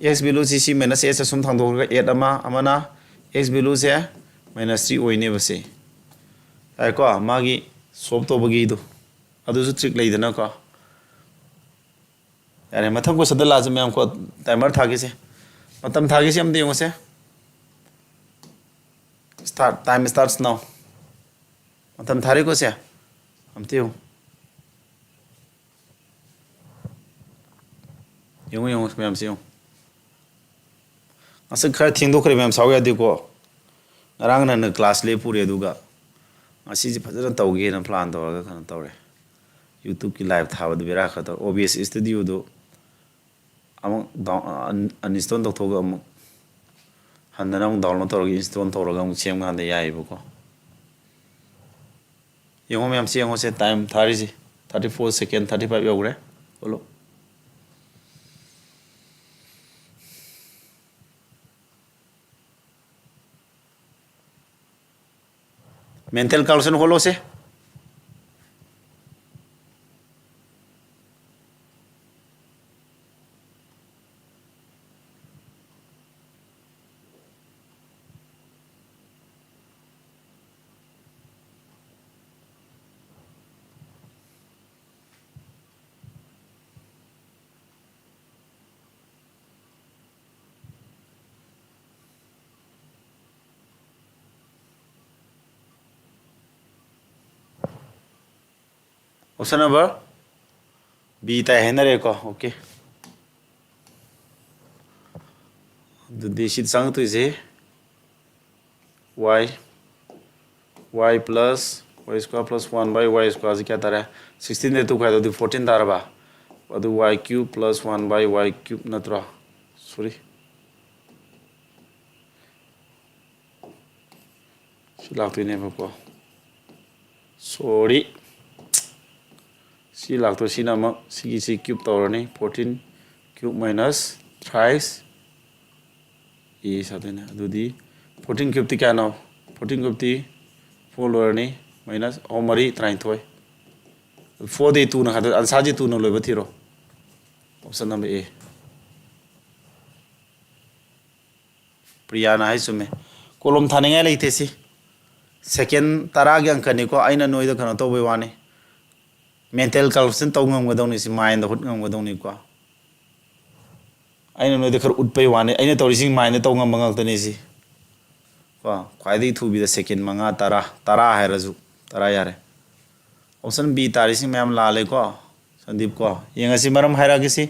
X valueꯁꯤ ꯁꯤ minus s ꯁꯨꯝ ꯊꯥꯡꯗꯣꯛꯈ꯭ꯔꯒ eight ꯑꯃ, ꯑꯃꯅ x valueꯁꯦ minus three ꯑꯣꯏꯅꯦꯕ ꯁꯤ꯫ ꯌꯥꯔꯦꯀꯣ, ꯃꯥꯒꯤ solve ꯇꯧꯕꯒꯤꯗꯣ ꯑꯗꯨꯁꯨ trick ꯂꯩꯗꯅꯀꯣ꯫ ꯌꯥꯔꯦ, ꯃꯊꯪ questionꯗ ꯂꯥꯛꯑꯁꯤ ꯃꯌꯥꯝ ꯀꯣ꯫ Timer ꯊꯥꯒꯦꯁꯦ, ꯃꯇꯝ ꯊꯥꯒꯦꯁꯦ ꯑꯝꯇ ꯌꯦꯡꯉꯨꯁꯦ꯫ Start, time starts now. ꯃꯇꯝ ꯊꯥꯔꯦꯀꯣ ꯁꯦ, ꯑꯝꯇ ꯌꯦꯡꯉꯨ꯫ ꯌꯦꯡꯉꯨ, ꯌꯦꯡꯉꯨ, ꯃꯌꯥꯝꯁꯦ ꯌꯦꯡꯉꯨ꯫ ꯉꯁꯤ ꯈꯔ ꯊꯦꯡꯗꯣꯛꯈ꯭ꯔꯦ ꯃꯌꯥꯝ, ꯁꯥꯎ ꯌꯥꯗꯦꯀꯣ꯫ ꯉꯔꯥꯡ ꯅꯍꯥꯟꯅ class ꯂꯦꯞꯄꯨꯔꯦ, ꯑꯗꯨꯒ ꯉꯁꯤꯁꯦ ꯐꯖꯅ ꯇꯧꯒꯦꯅ plan ꯇꯧꯔꯒ ꯀꯩꯅꯣ ꯇꯧꯔꯦ꯫ YouTubeꯀꯤ live ꯊꯥꯕꯗ ꯕꯦꯔꯥ ꯈꯔ ꯇꯧꯔꯦ꯫ OBS Studioꯗꯨ ꯑꯃꯨꯛ down-, un-, uninstall ꯇꯧꯊꯣꯛꯑꯒ ꯑꯃꯨꯛ ꯍꯟꯗꯅ ꯑꯃꯨꯛ download ꯇꯧꯔꯒ install ꯇꯧꯔꯒ ꯑꯃꯨꯛ ꯁꯦꯝꯕ ꯀꯥꯟꯗ ꯌꯥꯏꯑꯕꯀꯣ꯫ ꯌꯦꯡꯉꯣ ꯃꯌꯥꯝ, ꯁꯤ ꯌꯦꯡꯉꯣꯁꯦ, time ꯊꯥꯔꯤꯁꯤ thirty four second, thirty five ꯌꯧꯈ꯭ꯔꯦ꯫ ꯊꯣꯛꯂꯣ꯫ Mental calculation ꯍꯣꯠꯂꯣꯁꯦ꯫ Option number B ꯇꯥꯏ ꯍꯥꯏꯅꯔꯦꯀꯣ꯫ Okay, ꯑꯗꯨꯗꯤ ꯁꯤꯗ ꯆꯪꯉꯛꯇꯣꯏꯁꯦ y, y plus y square plus one by y square ꯁꯤ ꯀꯌꯥ ꯇꯥꯔꯦ? Sixteenꯗ two ꯈꯥꯏꯗꯣꯛꯑꯗꯤ fourteen ꯇꯥꯔꯕ? ꯑꯗꯨ y cube plus one by y cube ꯅꯠꯇ꯭ꯔꯣ? Sorry, ꯁꯤ ꯂꯥꯛꯇꯣꯏꯅꯦꯕꯀꯣ꯫ Sorry, ꯁꯤ ꯂꯥꯛꯇꯣꯏ, ꯁꯤꯅ ꯑꯃꯨꯛ ꯁꯤꯒꯤꯁꯤ cube ꯇꯧꯔꯅꯤ꯫ Fourteen cube minus thrice a ꯁꯥꯗꯣꯏꯅꯦ꯫ ꯑꯗꯨꯗꯤ fourteen cubeꯇꯤ ꯀꯌꯥꯅꯣ? Fourteen cubeꯇꯤ four ꯂꯣꯏꯔꯅꯤ, minus ꯑꯍꯨꯝ ꯃꯔꯤ ꯇꯔꯥꯅꯤꯊꯣꯏ꯫ Fourꯗꯤ twoꯅ ꯈꯥꯏꯗꯣꯛ, answerꯁꯤ twoꯅ ꯂꯣꯏꯕ ꯊꯤꯔꯣ꯫ Option number A꯫ ꯄ꯭ꯔꯤꯌꯥꯅ ꯍꯥꯏ ꯆꯨꯝꯃꯦ꯫ Column ꯊꯥꯅꯤꯡꯉꯥꯏ ꯂꯩꯇꯦ ꯁꯤ꯫ Second ꯇꯔꯥꯒꯤ ꯑꯪꯀꯅꯤꯀꯣ꯫ ꯑꯩꯅ ꯅꯣꯏꯗ ꯀꯩꯅꯣ ꯇꯧꯕꯩ ꯋꯥꯅꯤ, mental calculation ꯇꯧ ꯉꯝꯒꯗꯧꯅꯤ ꯁꯤ, mindꯗ ꯍꯨꯠ ꯉꯝꯒꯗꯧꯅꯤꯀꯣ꯫ ꯑꯩꯅ ꯅꯣꯏꯗ ꯈꯔ ꯎꯠꯄꯩ ꯋꯥꯅꯤ, ꯑꯩꯅ ꯇꯧꯔꯤꯁꯤ mindꯗ ꯇꯧ ꯉꯝꯕ ꯉꯥꯛꯇꯅꯤ ꯁꯤ꯫ ꯀꯣ, ꯈ꯭ꯋꯥꯏꯗꯒꯤ ꯊꯨꯕꯤꯗ second ꯃꯉꯥ, ꯇꯔꯥ, ꯇꯔꯥ ꯍꯥꯏꯔꯁꯨ, ꯇꯔꯥ ꯌꯥꯔꯦ꯫ Option B ꯇꯥꯔꯤꯁꯤ ꯃꯌꯥꯝ ꯂꯥꯜꯂꯦꯀꯣ꯫ ꯁꯟꯗꯤꯞ ꯀꯣ, ꯌꯦꯡꯉꯁꯤ, ꯃꯔꯝ ꯍꯥꯏꯔꯛꯑꯒꯦ ꯁꯤ꯫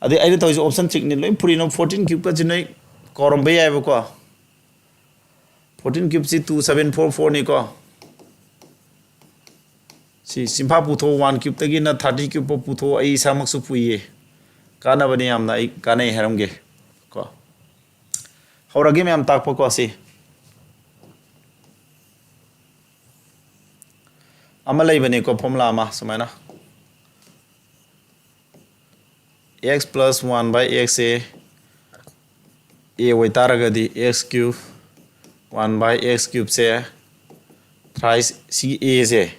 ꯑꯗꯩ ꯑꯩꯅ ꯇꯧꯔꯤꯁꯦ option ꯆꯤꯛꯅꯤ, ꯂꯣꯏ ꯐꯨꯔꯤꯅꯣ꯫ Fourteen cubeꯀꯁꯤ ꯅꯣꯏ ꯀꯥꯎꯔꯝꯕ ꯌꯥꯏꯕꯀꯣ꯫ Fourteen cubeꯁꯤ two seven four fourꯅꯤꯀꯣ꯫ ꯁꯤ ꯆꯤꯟꯐꯥ ꯄꯨꯊꯣꯛ, ꯋꯥꯟ ꯀ꯭ꯌꯨꯕꯇꯒꯤꯅ ꯊꯥꯔꯇꯤ ꯀ꯭ꯌꯨꯕ ꯐꯥꯎ ꯄꯨꯊꯣꯛ, ꯑꯩ ꯏꯁꯥꯃꯛꯁꯨ ꯄꯨꯏꯌꯦ꯫ ꯀꯥꯟꯅꯕꯅꯤ ꯌꯥꯝꯅ, ꯑꯩ ꯀꯥꯟꯅꯩ ꯍꯥꯏꯔꯝꯒꯦ ꯀꯣ꯫ ꯍꯧꯔꯒꯦ ꯃꯌꯥꯝ ꯇꯥꯛꯄꯀꯣ꯫ ꯁꯤ ꯑꯃ ꯂꯩꯕꯅꯤꯀꯣ, ꯐꯣꯔꯃꯨꯂꯥ ꯑꯃ ꯁꯨꯃꯥꯏꯅ, x plus one by x say a ꯑꯣꯏꯇꯥꯔꯒꯗꯤ x cube one by x cube say thrice, ꯁꯤꯒꯤ a ꯁꯦ,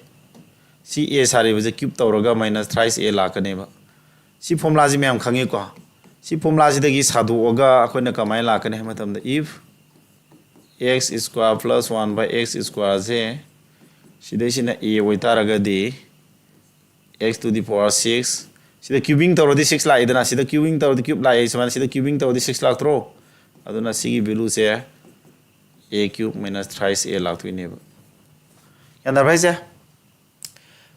ꯁꯤ a ꯁꯥꯔꯤꯕꯁꯦ ꯀ꯭ꯌꯨꯕ ꯇꯧꯔꯒ minus thrice a ꯂꯥꯛꯀꯅꯦꯕ꯫ ꯁꯤ ꯐꯣꯔꯃꯨꯂꯥꯁꯤ ꯃꯌꯥꯝ ꯈꯪꯉꯤꯀꯣ꯫ ꯁꯤ ꯐꯣꯔꯃꯨꯂꯥꯁꯤꯗꯒꯤ ꯁꯥꯗꯣꯛꯑꯒ ꯑꯩꯈꯣꯏꯅ ꯀꯃꯥꯏꯅ ꯂꯥꯛꯀꯅꯤ ꯍꯥꯏꯕ ꯃꯇꯝꯗ, if x square plus one by x square say ꯁꯤꯗꯩꯁꯤꯅ a ꯑꯣꯏꯇꯥꯔꯒꯗꯤ x to the power six, ꯁꯤꯗ cubing ꯇꯧꯔꯗꯤ six ꯂꯥꯛꯏꯗꯅ, ꯁꯤꯗ cubing ꯇꯧꯔꯗꯤ ꯀ꯭ꯌꯨꯕ ꯂꯥꯛꯑꯦ ꯁꯨꯃꯥꯏꯅ, ꯁꯤꯗ cubing ꯇꯧꯔꯗꯤ six ꯂꯥꯛꯇ꯭ꯔꯣ? ꯑꯗꯨꯅ ꯁꯤꯒꯤ value say a cube minus thrice a ꯂꯥꯛꯇꯣꯏꯅꯦꯕ꯫ ꯒ꯭ꯌꯥꯟ ꯇꯥꯔꯕ ꯍꯥꯏꯁꯦ?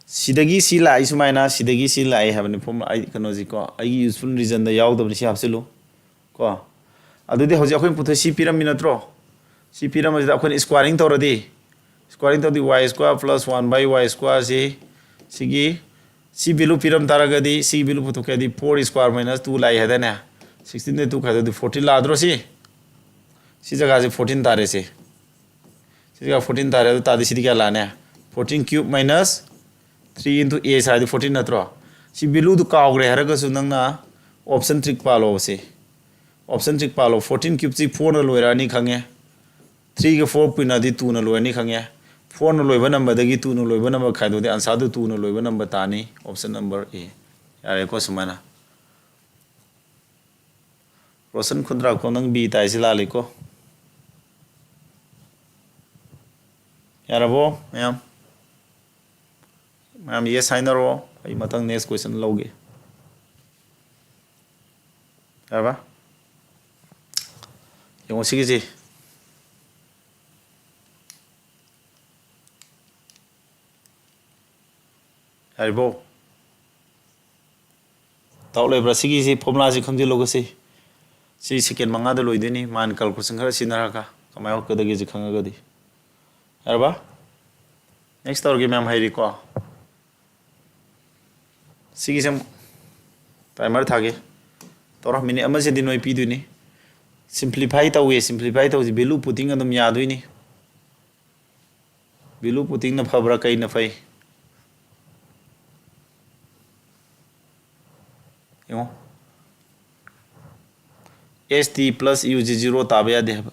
ꯁꯤꯗꯒꯤ ꯁꯤ ꯂꯥꯛꯏ ꯁꯨꯃꯥꯏꯅ, ꯁꯤꯗꯒꯤ ꯁꯤ ꯂꯥꯛꯏ ꯍꯥꯏꯕꯅꯤ꯫ ꯐꯣꯔꯃꯨꯂꯥ, ꯑꯩ, ꯀꯩꯅꯣꯁꯤꯀꯣ, ꯑꯩꯒꯤ useful reasonꯗ ꯌꯥꯎꯗꯕꯅꯤ, ꯁꯤ ꯍꯥꯞꯆꯤꯜꯂꯨ ꯀꯣ꯫ ꯑꯗꯨꯗꯤ ꯍꯧꯖꯤꯛ ꯑꯩꯈꯣꯏꯅ ꯄꯨꯊꯣꯛ, ꯁꯤ ꯄꯤꯔꯝꯃꯤ ꯅꯠꯇ꯭ꯔꯣ? ꯁꯤ ꯄꯤꯔꯝꯕꯁꯤꯗ ꯑꯩꯈꯣꯏꯅ squaring ꯇꯧꯔꯗꯤ, squaring ꯇꯧꯔꯗꯤ y square plus one by y square ꯁꯤ, ꯁꯤꯒꯤ, ꯁꯤ value ꯄꯤꯔꯝ ꯇꯥꯔꯒꯗꯤ, ꯁꯤ value ꯄꯨꯊꯣꯛꯀꯦ ꯍꯥꯏꯗꯤ four square minus two ꯂꯥꯛꯏ ꯍꯥꯏꯗꯥꯏꯅꯦ? Sixteenꯗ two ꯈꯥꯏꯗꯣꯛꯑꯗꯤ fourteen ꯂꯥꯛꯑꯗ꯭ꯔꯣ ꯁꯤ? ꯁꯤ ꯖꯒꯥꯁꯦ fourteen ꯇꯥꯔꯦ ꯁꯤ꯫ ꯁꯤ ꯖꯒꯥ fourteen ꯇꯥꯔꯦ, ꯑꯗꯨ ꯇꯥꯔꯗꯤ ꯁꯤꯗꯤ ꯀꯌꯥ ꯂꯥꯛꯑꯅꯤ? Fourteen cube minus three into a ꯁꯥꯔꯗꯤ fourteen ꯅꯠꯇ꯭ꯔꯣ? ꯁꯤ valueꯗꯨ ꯀꯥꯎꯈ꯭ꯔꯦ ꯍꯥꯏꯔꯒꯁꯨ ꯅꯪꯅ option trick ꯄꯥꯜꯂꯣꯕ ꯁꯤ꯫ Option trick ꯄꯥꯜꯂꯣ꯫ Fourteen cubeꯁꯤ fourꯅ ꯂꯣꯏꯔꯛꯑꯅꯤ ꯈꯪꯉꯦ꯫ Threeꯒ four ꯄꯨꯟꯅꯗꯤ twoꯅ ꯂꯣꯏꯔꯅꯤ ꯈꯪꯉꯦ꯫ Fourꯅ ꯂꯣꯏꯕ numberꯗꯒꯤ twoꯅ ꯂꯣꯏꯕ number ꯈꯥꯏꯗꯣꯛꯑꯗꯤ answerꯗꯨ twoꯅ ꯂꯣꯏꯕ number ꯇꯥꯅꯤ, option number A꯫ ꯌꯥꯔꯦꯀꯣ ꯁꯨꯃꯥꯏꯅ꯫ ꯔꯣꯁꯟ ꯈꯨꯟꯗ꯭ꯔꯥꯛꯄꯝ, ꯅꯪ B ꯇꯥꯏꯁꯤ ꯂꯥꯜꯂꯤꯀꯣ꯫ ꯌꯥꯔꯕꯣ ꯃꯌꯥꯝ? ꯃꯌꯥꯝ yes ꯍꯥꯏꯅꯔꯣ, ꯑꯩ ꯃꯊꯪ next question ꯂꯧꯒꯦ꯫ ꯌꯥꯔꯕ? ꯌꯦꯡꯉꯣ ꯁꯤꯒꯤꯁꯤ꯫ ꯌꯥꯔꯤꯕꯣ? Doubt ꯂꯩꯕ꯭ꯔꯥ? ꯁꯤꯒꯤꯁꯤ ꯐꯣꯔꯃꯨꯂꯥꯁꯤ ꯈꯪꯖꯤꯜꯂꯨꯒ ꯁꯤ꯫ ꯁꯤ second ꯃꯉꯥꯗ ꯂꯣꯏꯗꯣꯏꯅꯤ, mind calculation ꯈꯔ ꯁꯤꯖꯤꯟꯅꯔꯒ ꯀꯃꯥꯏꯅ ꯍꯣꯠꯀꯗꯒꯦꯁꯦ ꯈꯪꯉꯒꯗꯤ꯫ ꯌꯥꯔꯕ? Next ꯇꯧꯔꯒꯦ ꯃꯌꯥꯝ, ꯍꯩꯔꯤꯀꯣ? ꯁꯤꯒꯤꯁꯦ ꯑꯃꯨꯛ timer ꯊꯥꯒꯦ꯫ ꯇꯧꯔꯣ, ꯃꯤꯅꯤꯠ ꯑꯃꯁꯤꯗꯤ ꯅꯣꯏ ꯄꯤꯗꯣꯏꯅꯤ꯫ Simplify ꯇꯧꯋꯦ, simplify ꯇꯧꯁꯤ, value putting ꯑꯗꯨꯝ ꯌꯥꯗꯣꯏꯅꯤ꯫ Value putting ꯅ ꯐꯕ꯭ꯔꯥ, ꯀꯩꯅ ꯐꯩ? ꯌꯦꯡꯉꯣ, S T plus U G zero ꯇꯥꯕ ꯌꯥꯗꯦ ꯍꯥꯏꯕ꯫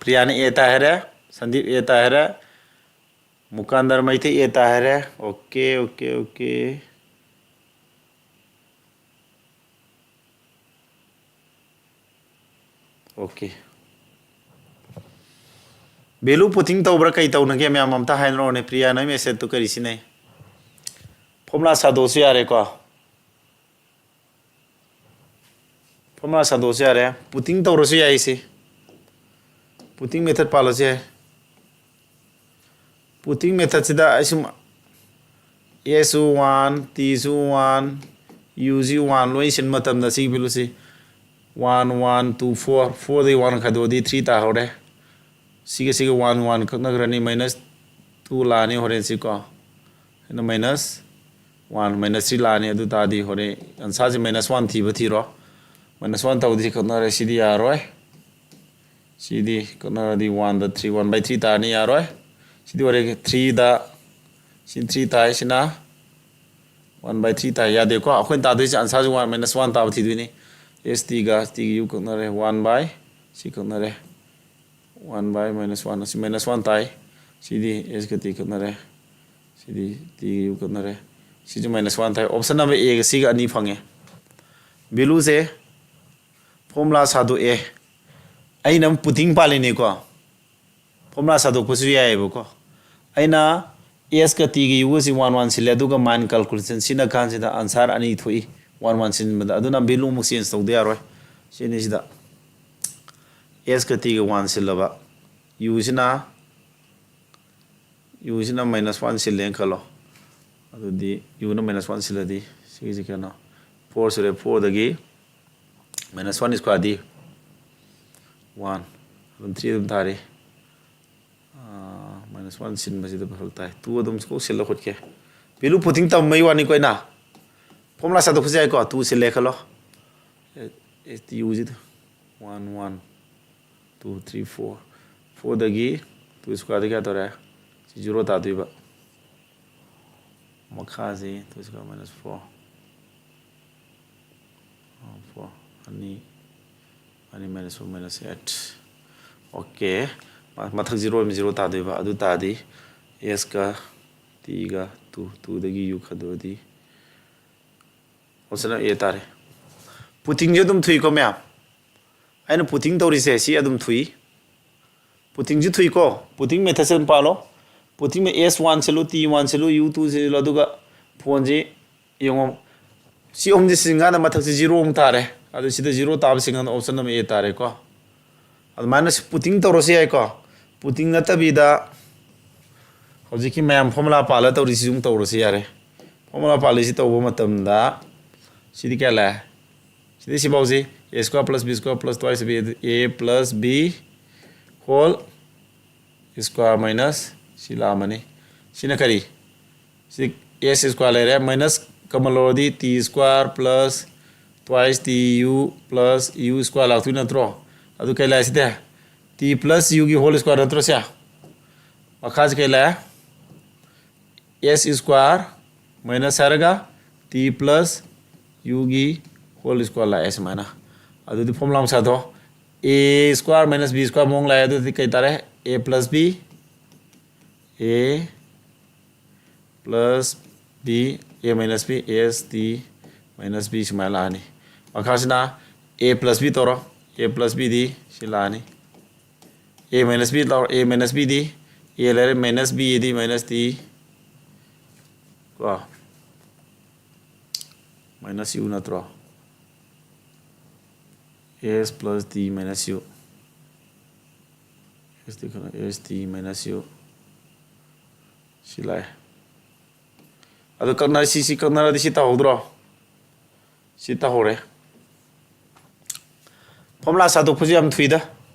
ꯄ꯭ꯔꯤꯌꯥꯅ A ꯇꯥ ꯍꯥꯏꯔꯦ, ꯁꯟꯗꯤꯞ A ꯇꯥ ꯍꯥꯏꯔꯦ, ꯃꯨꯀꯥꯟꯗꯔ ꯃꯩꯇꯩ A ꯇꯥ ꯍꯥꯏꯔꯦ꯫ Okay, okay, okay. Okay. Value putting ꯇꯧꯕ꯭ꯔꯥ, ꯀꯩ ꯇꯧꯅꯒꯦ ꯃꯌꯥꯝ ꯑꯝꯇ ꯍꯥꯏꯅꯔꯛꯑꯣꯅꯦ꯫ ꯄ꯭ꯔꯤꯌꯥ, ꯅꯣꯏ method ꯇꯨ ꯀꯔꯤ ꯁꯤꯖꯤꯟꯅꯩ? Formula ꯁꯥꯗꯣꯛꯑꯁꯨ ꯌꯥꯔꯦꯀꯣ꯫ Formula ꯁꯥꯗꯣꯛꯑꯁꯨ ꯌꯥꯔꯦ꯫ Putting ꯇꯧꯔꯁꯨ ꯌꯥꯏ ꯁꯤ꯫ Putting method ꯄꯥꯜꯂꯁꯨ ꯌꯥꯏ꯫ Putting method ꯁꯤꯗ ꯑꯩ ꯁꯨꯝ S ꯁꯨ one, T ꯁꯨ one, U ꯁꯨ one ꯂꯣꯏ ꯁꯤꯟꯕ ꯃꯇꯝꯗ ꯁꯤꯒꯤ value ꯁꯤ one, one, two, four, four ꯗꯒꯤ one ꯈꯥꯏꯗꯣꯛꯑꯗꯤ three ꯇꯥꯍꯧꯔꯦ꯫ ꯁꯤꯒ ꯁꯤꯒ one, one ꯀꯛꯅꯈ꯭ꯔꯅꯤ, minus two ꯂꯥꯛꯑꯅꯤ ꯍꯣꯔꯦꯟ ꯁꯤ ꯀꯣ꯫ ꯑꯗꯨꯅ minus one, minus three ꯂꯥꯛꯑꯅꯤ꯫ ꯑꯗꯨ ꯇꯥꯔꯗꯤ ꯍꯣꯔꯦꯟ answer ꯁꯤ minus one ꯊꯤꯕ ꯊꯤꯔꯣ꯫ Minus one ꯇꯧꯗꯤ ꯀꯛꯅꯔꯦ, ꯁꯤꯗꯤ ꯌꯥꯔꯣꯏ꯫ ꯁꯤꯗꯤ ꯀꯛꯅꯔꯗꯤ one the three, one by three ꯇꯥꯔꯅꯤ, ꯌꯥꯔꯣꯏ꯫ ꯁꯤꯗꯤ ꯑꯣꯏꯔꯦ three ꯗ, ꯁꯤ three ꯇꯥꯏ, ꯁꯤꯅ One by three ꯇꯥꯏ, ꯌꯥꯗꯦꯀꯣ? ꯑꯩꯈꯣꯏꯅ ꯇꯥꯗꯣꯏꯁꯦ answer ꯁꯦ one minus one ꯇꯥꯕ ꯊꯤꯗꯣꯏꯅꯤ꯫ S T ꯒ T ꯒ U ꯀꯛꯅꯔꯦ, one by ꯁꯤ ꯀꯛꯅꯔꯦ, one by minus one, ꯑꯁꯤ minus one ꯇꯥꯏ꯫ ꯁꯤꯗꯤ S ꯀ T ꯀꯛꯅꯔꯦ, ꯁꯤꯗꯤ T ꯒ U ꯀꯛꯅꯔꯦ꯫ ꯁꯤꯁꯨ minus one ꯇꯥꯏ꯫ Option number A ꯒ C ꯒ ꯑꯅꯤ ꯐꯪꯉꯦ꯫ Value ꯁꯦ formula ꯁꯥꯗꯣꯛꯑꯦ꯫ ꯑꯩꯅ ꯑꯃꯨꯛ putting ꯄꯥꯜꯂꯤꯅꯦꯀꯣ꯫ Formula ꯁꯥꯗꯣꯛꯄꯁꯨ ꯌꯥꯏꯑꯕꯀꯣ꯫ ꯑꯩꯅ S ꯀ T ꯒ U ꯒꯁꯤ one one ꯁꯤꯜꯂꯦ, ꯑꯗꯨꯒ mind calculation ꯁꯤꯅ ꯀꯥꯟꯁꯤꯗ answer ꯑꯅꯤ ꯊꯣꯛꯏ one one ꯁꯤꯟꯕꯗ꯫ ꯑꯗꯨꯅ value ꯑꯃꯨꯛ change ꯇꯧꯗ ꯌꯥꯔꯣꯏ꯫ ꯁꯤꯅꯤ ꯁꯤꯗ S ꯀ T ꯒ one ꯁꯤꯜꯂꯕ, U ꯁꯤꯅ, U ꯁꯤꯅ minus one ꯁꯤꯜꯂꯦꯅ ꯈꯜꯂꯣ꯫ ꯑꯗꯨꯗꯤ U ꯅ minus one ꯁꯤꯜꯂꯗꯤ ꯁꯤꯒꯤꯁꯤ ꯀꯩꯅꯣ, four ꯁꯨꯔꯦ꯫ Four ꯗꯒꯤ minus one square ꯗꯤ one, ꯑꯗꯨꯝ three ꯑꯗꯨꯝ ꯊꯥꯔꯤ꯫ Minus one ꯁꯤꯟꯕꯁꯤꯗ ꯐꯔꯛ ꯇꯥꯏ꯫ Two ꯑꯗꯨꯝ ꯀꯣꯛ ꯁꯤꯜꯂ ꯈꯣꯠꯀꯦ꯫ Value putting ꯇꯝꯕꯩ ꯋꯥꯅꯤꯀꯣ ꯑꯩꯅ꯫ Formula ꯁꯥꯗꯣꯛꯄꯁꯨ ꯌꯥꯏꯀꯣ꯫ Two ꯁꯤꯜꯂꯦ ꯈꯜꯂꯣ꯫ ꯑꯦ, ꯑꯦ, U ꯁꯤꯗ one, one, two, three, four꯫ Four ꯗꯒꯤ two square ꯗꯤ ꯀꯌꯥ ꯇꯧꯔꯦ? ꯁꯤ zero ꯇꯥꯗꯣꯏꯕ꯫ ꯃꯈꯥꯁꯤ two square minus four꯫ Four, ꯑꯅꯤ, ꯑꯅꯤ minus four minus eight꯫ Okay꯫ ꯃ-, ꯃꯊꯛ zero ꯑꯃ zero ꯇꯥꯗꯣꯏꯕ꯫ ꯑꯗꯨ ꯇꯥꯔꯗꯤ S ꯀ T ꯒ two, two ꯗꯒꯤ U ꯈꯟꯗꯣꯛꯑꯗꯤ option A ꯇꯥꯔꯦ꯫ Putting ꯁꯨ ꯑꯗꯨꯝ ꯊꯨꯏꯀꯣ ꯃꯌꯥꯝ꯫ ꯑꯩꯅ putting ꯇꯧꯔꯤꯁꯦ ꯁꯤ ꯑꯗꯨꯝ ꯊꯨꯏ꯫ Putting ꯁꯨ ꯊꯨꯏꯀꯣ꯫ Putting method ꯁꯦ ꯑꯗꯨꯝ ꯄꯥꯜꯂꯣ꯫ Putting ꯗ S one ꯁꯤꯜꯂꯨ, T one ꯁꯤꯜꯂꯨ, U two ꯁꯤꯜꯂꯨ, ꯑꯗꯨꯒ phone ꯁꯤ ꯌꯦꯡꯉꯣ꯫ ꯁꯤ ꯑꯍꯨꯝꯁꯤ ꯁꯤꯖꯤꯟꯅꯀꯥꯟꯗ ꯃꯊꯛꯁꯤ zero ꯑꯃꯨꯛ ꯇꯥꯔꯦ꯫ ꯑꯗꯨ ꯁꯤꯗ zero ꯇꯥꯕ ꯁꯤꯖꯤꯟꯅꯀꯥꯟꯗ option number A ꯇꯥꯔꯦꯀꯣ꯫ ꯑꯗꯨꯃꯥꯏꯅ putting ꯇꯧꯔꯁꯨ ꯌꯥꯏꯀꯣ꯫ Putting ꯅꯠꯇꯕꯤꯗ ꯍꯧꯖꯤꯛꯀꯤ ꯃꯌꯥꯝ formula ꯄꯥꯜꯂ ꯇꯧꯔꯤꯁꯤꯁꯨ ꯑꯗꯨꯝ ꯇꯧꯔꯁꯨ ꯌꯥꯔꯦ꯫ Formula ꯄꯥꯜꯂꯤꯁꯤ ꯇꯧꯕ ꯃꯇꯝꯗ ꯁꯤꯗꯤ ꯀꯌꯥ ꯂꯥꯛꯑꯦ? ꯁꯤꯗꯤ ꯁꯤꯐꯥꯎꯁꯤ A square plus B square plus twice B, A plus B whole square minus ꯁꯤ ꯂꯥꯛꯑꯝꯃꯅꯤ꯫ ꯁꯤꯅ ꯀꯔꯤ? ꯁꯤ S square ꯂꯩꯔꯦ, minus common ꯂꯧꯔꯗꯤ T square plus twice T U plus U square ꯂꯥꯛꯇꯣꯏ ꯅꯠꯇ꯭ꯔꯣ? ꯑꯗꯨ ꯀꯩ ꯂꯥꯛꯑꯦ ꯁꯤꯗꯤ? T plus U ꯒꯤ whole square ꯅꯠꯇ꯭ꯔꯣ ꯁꯦ? ꯃꯈꯥꯁꯤ ꯀꯩ ꯂꯥꯛꯑꯦ? S square ꯃꯥꯏꯅꯁ ꯍꯥꯏꯔꯒ ꯇꯤ ꯄ꯭ꯂꯁ ꯌꯨꯒꯤ ꯍꯣꯜ ꯁ꯭ꯀ꯭ꯋꯥꯔ ꯂꯥꯛꯑꯦ ꯁꯨꯃꯥꯏꯅ꯫ ꯑꯗꯨꯗꯤ ꯐꯣꯔꯃꯨꯂꯥ ꯑꯃ ꯁꯥꯗꯣ, ꯑꯦ ꯁ꯭ꯀ꯭ꯋꯥꯔ ꯃꯥꯏꯅꯁ ꯕꯤ ꯁ꯭ꯀ꯭ꯋꯥꯔ ꯃꯑꯣꯡ ꯂꯥꯛꯑꯦ꯫ ꯑꯗꯨꯗꯤ ꯀꯩ ꯇꯥꯔꯦ? ꯑꯦ ꯄ꯭ꯂꯁ ꯕꯤ, ꯑꯦ ꯄ꯭ꯂꯁ ꯕꯤ, ꯑꯦ ꯃꯥꯏꯅꯁ ꯕꯤ, ꯑꯦꯁ ꯇꯤ ꯃꯥꯏꯅꯁ ꯕꯤ ꯁꯨꯃꯥꯏꯅ ꯂꯥꯛꯑꯅꯤ꯫ ꯃꯈꯥꯁꯤꯅ ꯑꯦ ꯄ꯭ꯂꯁ ꯕꯤ ꯇꯧꯔꯣ꯫ ꯑꯦ ꯄ꯭ꯂꯁ ꯕꯤꯗꯤ ꯁꯤ ꯂꯥꯛꯑꯅꯤ꯫ ꯑꯦ ꯃꯥꯏꯅꯁ ꯕꯤ ꯇꯧꯔꯣ꯫ ꯑꯦ ꯃꯥꯏꯅꯁ ꯕꯤꯗꯤ ꯑꯦ ꯂꯩꯔꯦ, ꯃꯥꯏꯅꯁ ꯕꯤ ꯑꯗꯤ ꯃꯥꯏꯅꯁ ꯇꯤ ꯀꯣ, ꯃꯥꯏꯅꯁ ꯌꯨ ꯅꯠꯇ꯭ꯔꯣ? ꯑꯦꯁ ꯄ꯭ꯂꯁ ꯇꯤ ꯃꯥꯏꯅꯁ ꯌꯨ, ꯑꯦꯁ ꯇꯤ ꯀꯩꯅꯣ, ꯑꯦꯁ ꯇꯤ ꯃꯥꯏꯅꯁ ꯌꯨ ꯁꯤ ꯂꯥꯛꯑꯦ꯫ ꯑꯗꯣ ꯀꯛꯅ-, ꯁꯤ, ꯁꯤ ꯀꯛꯅꯔꯗꯤ ꯁꯤ ꯇꯥꯍꯧꯗ꯭ꯔꯣ? ꯁꯤ ꯇꯥꯍꯧꯔꯦ꯫ ꯐꯣꯔꯃꯨꯂꯥ ꯁꯥꯗꯣꯛꯄꯁꯦ ꯌꯥꯝ ꯊꯨꯏꯗ꯫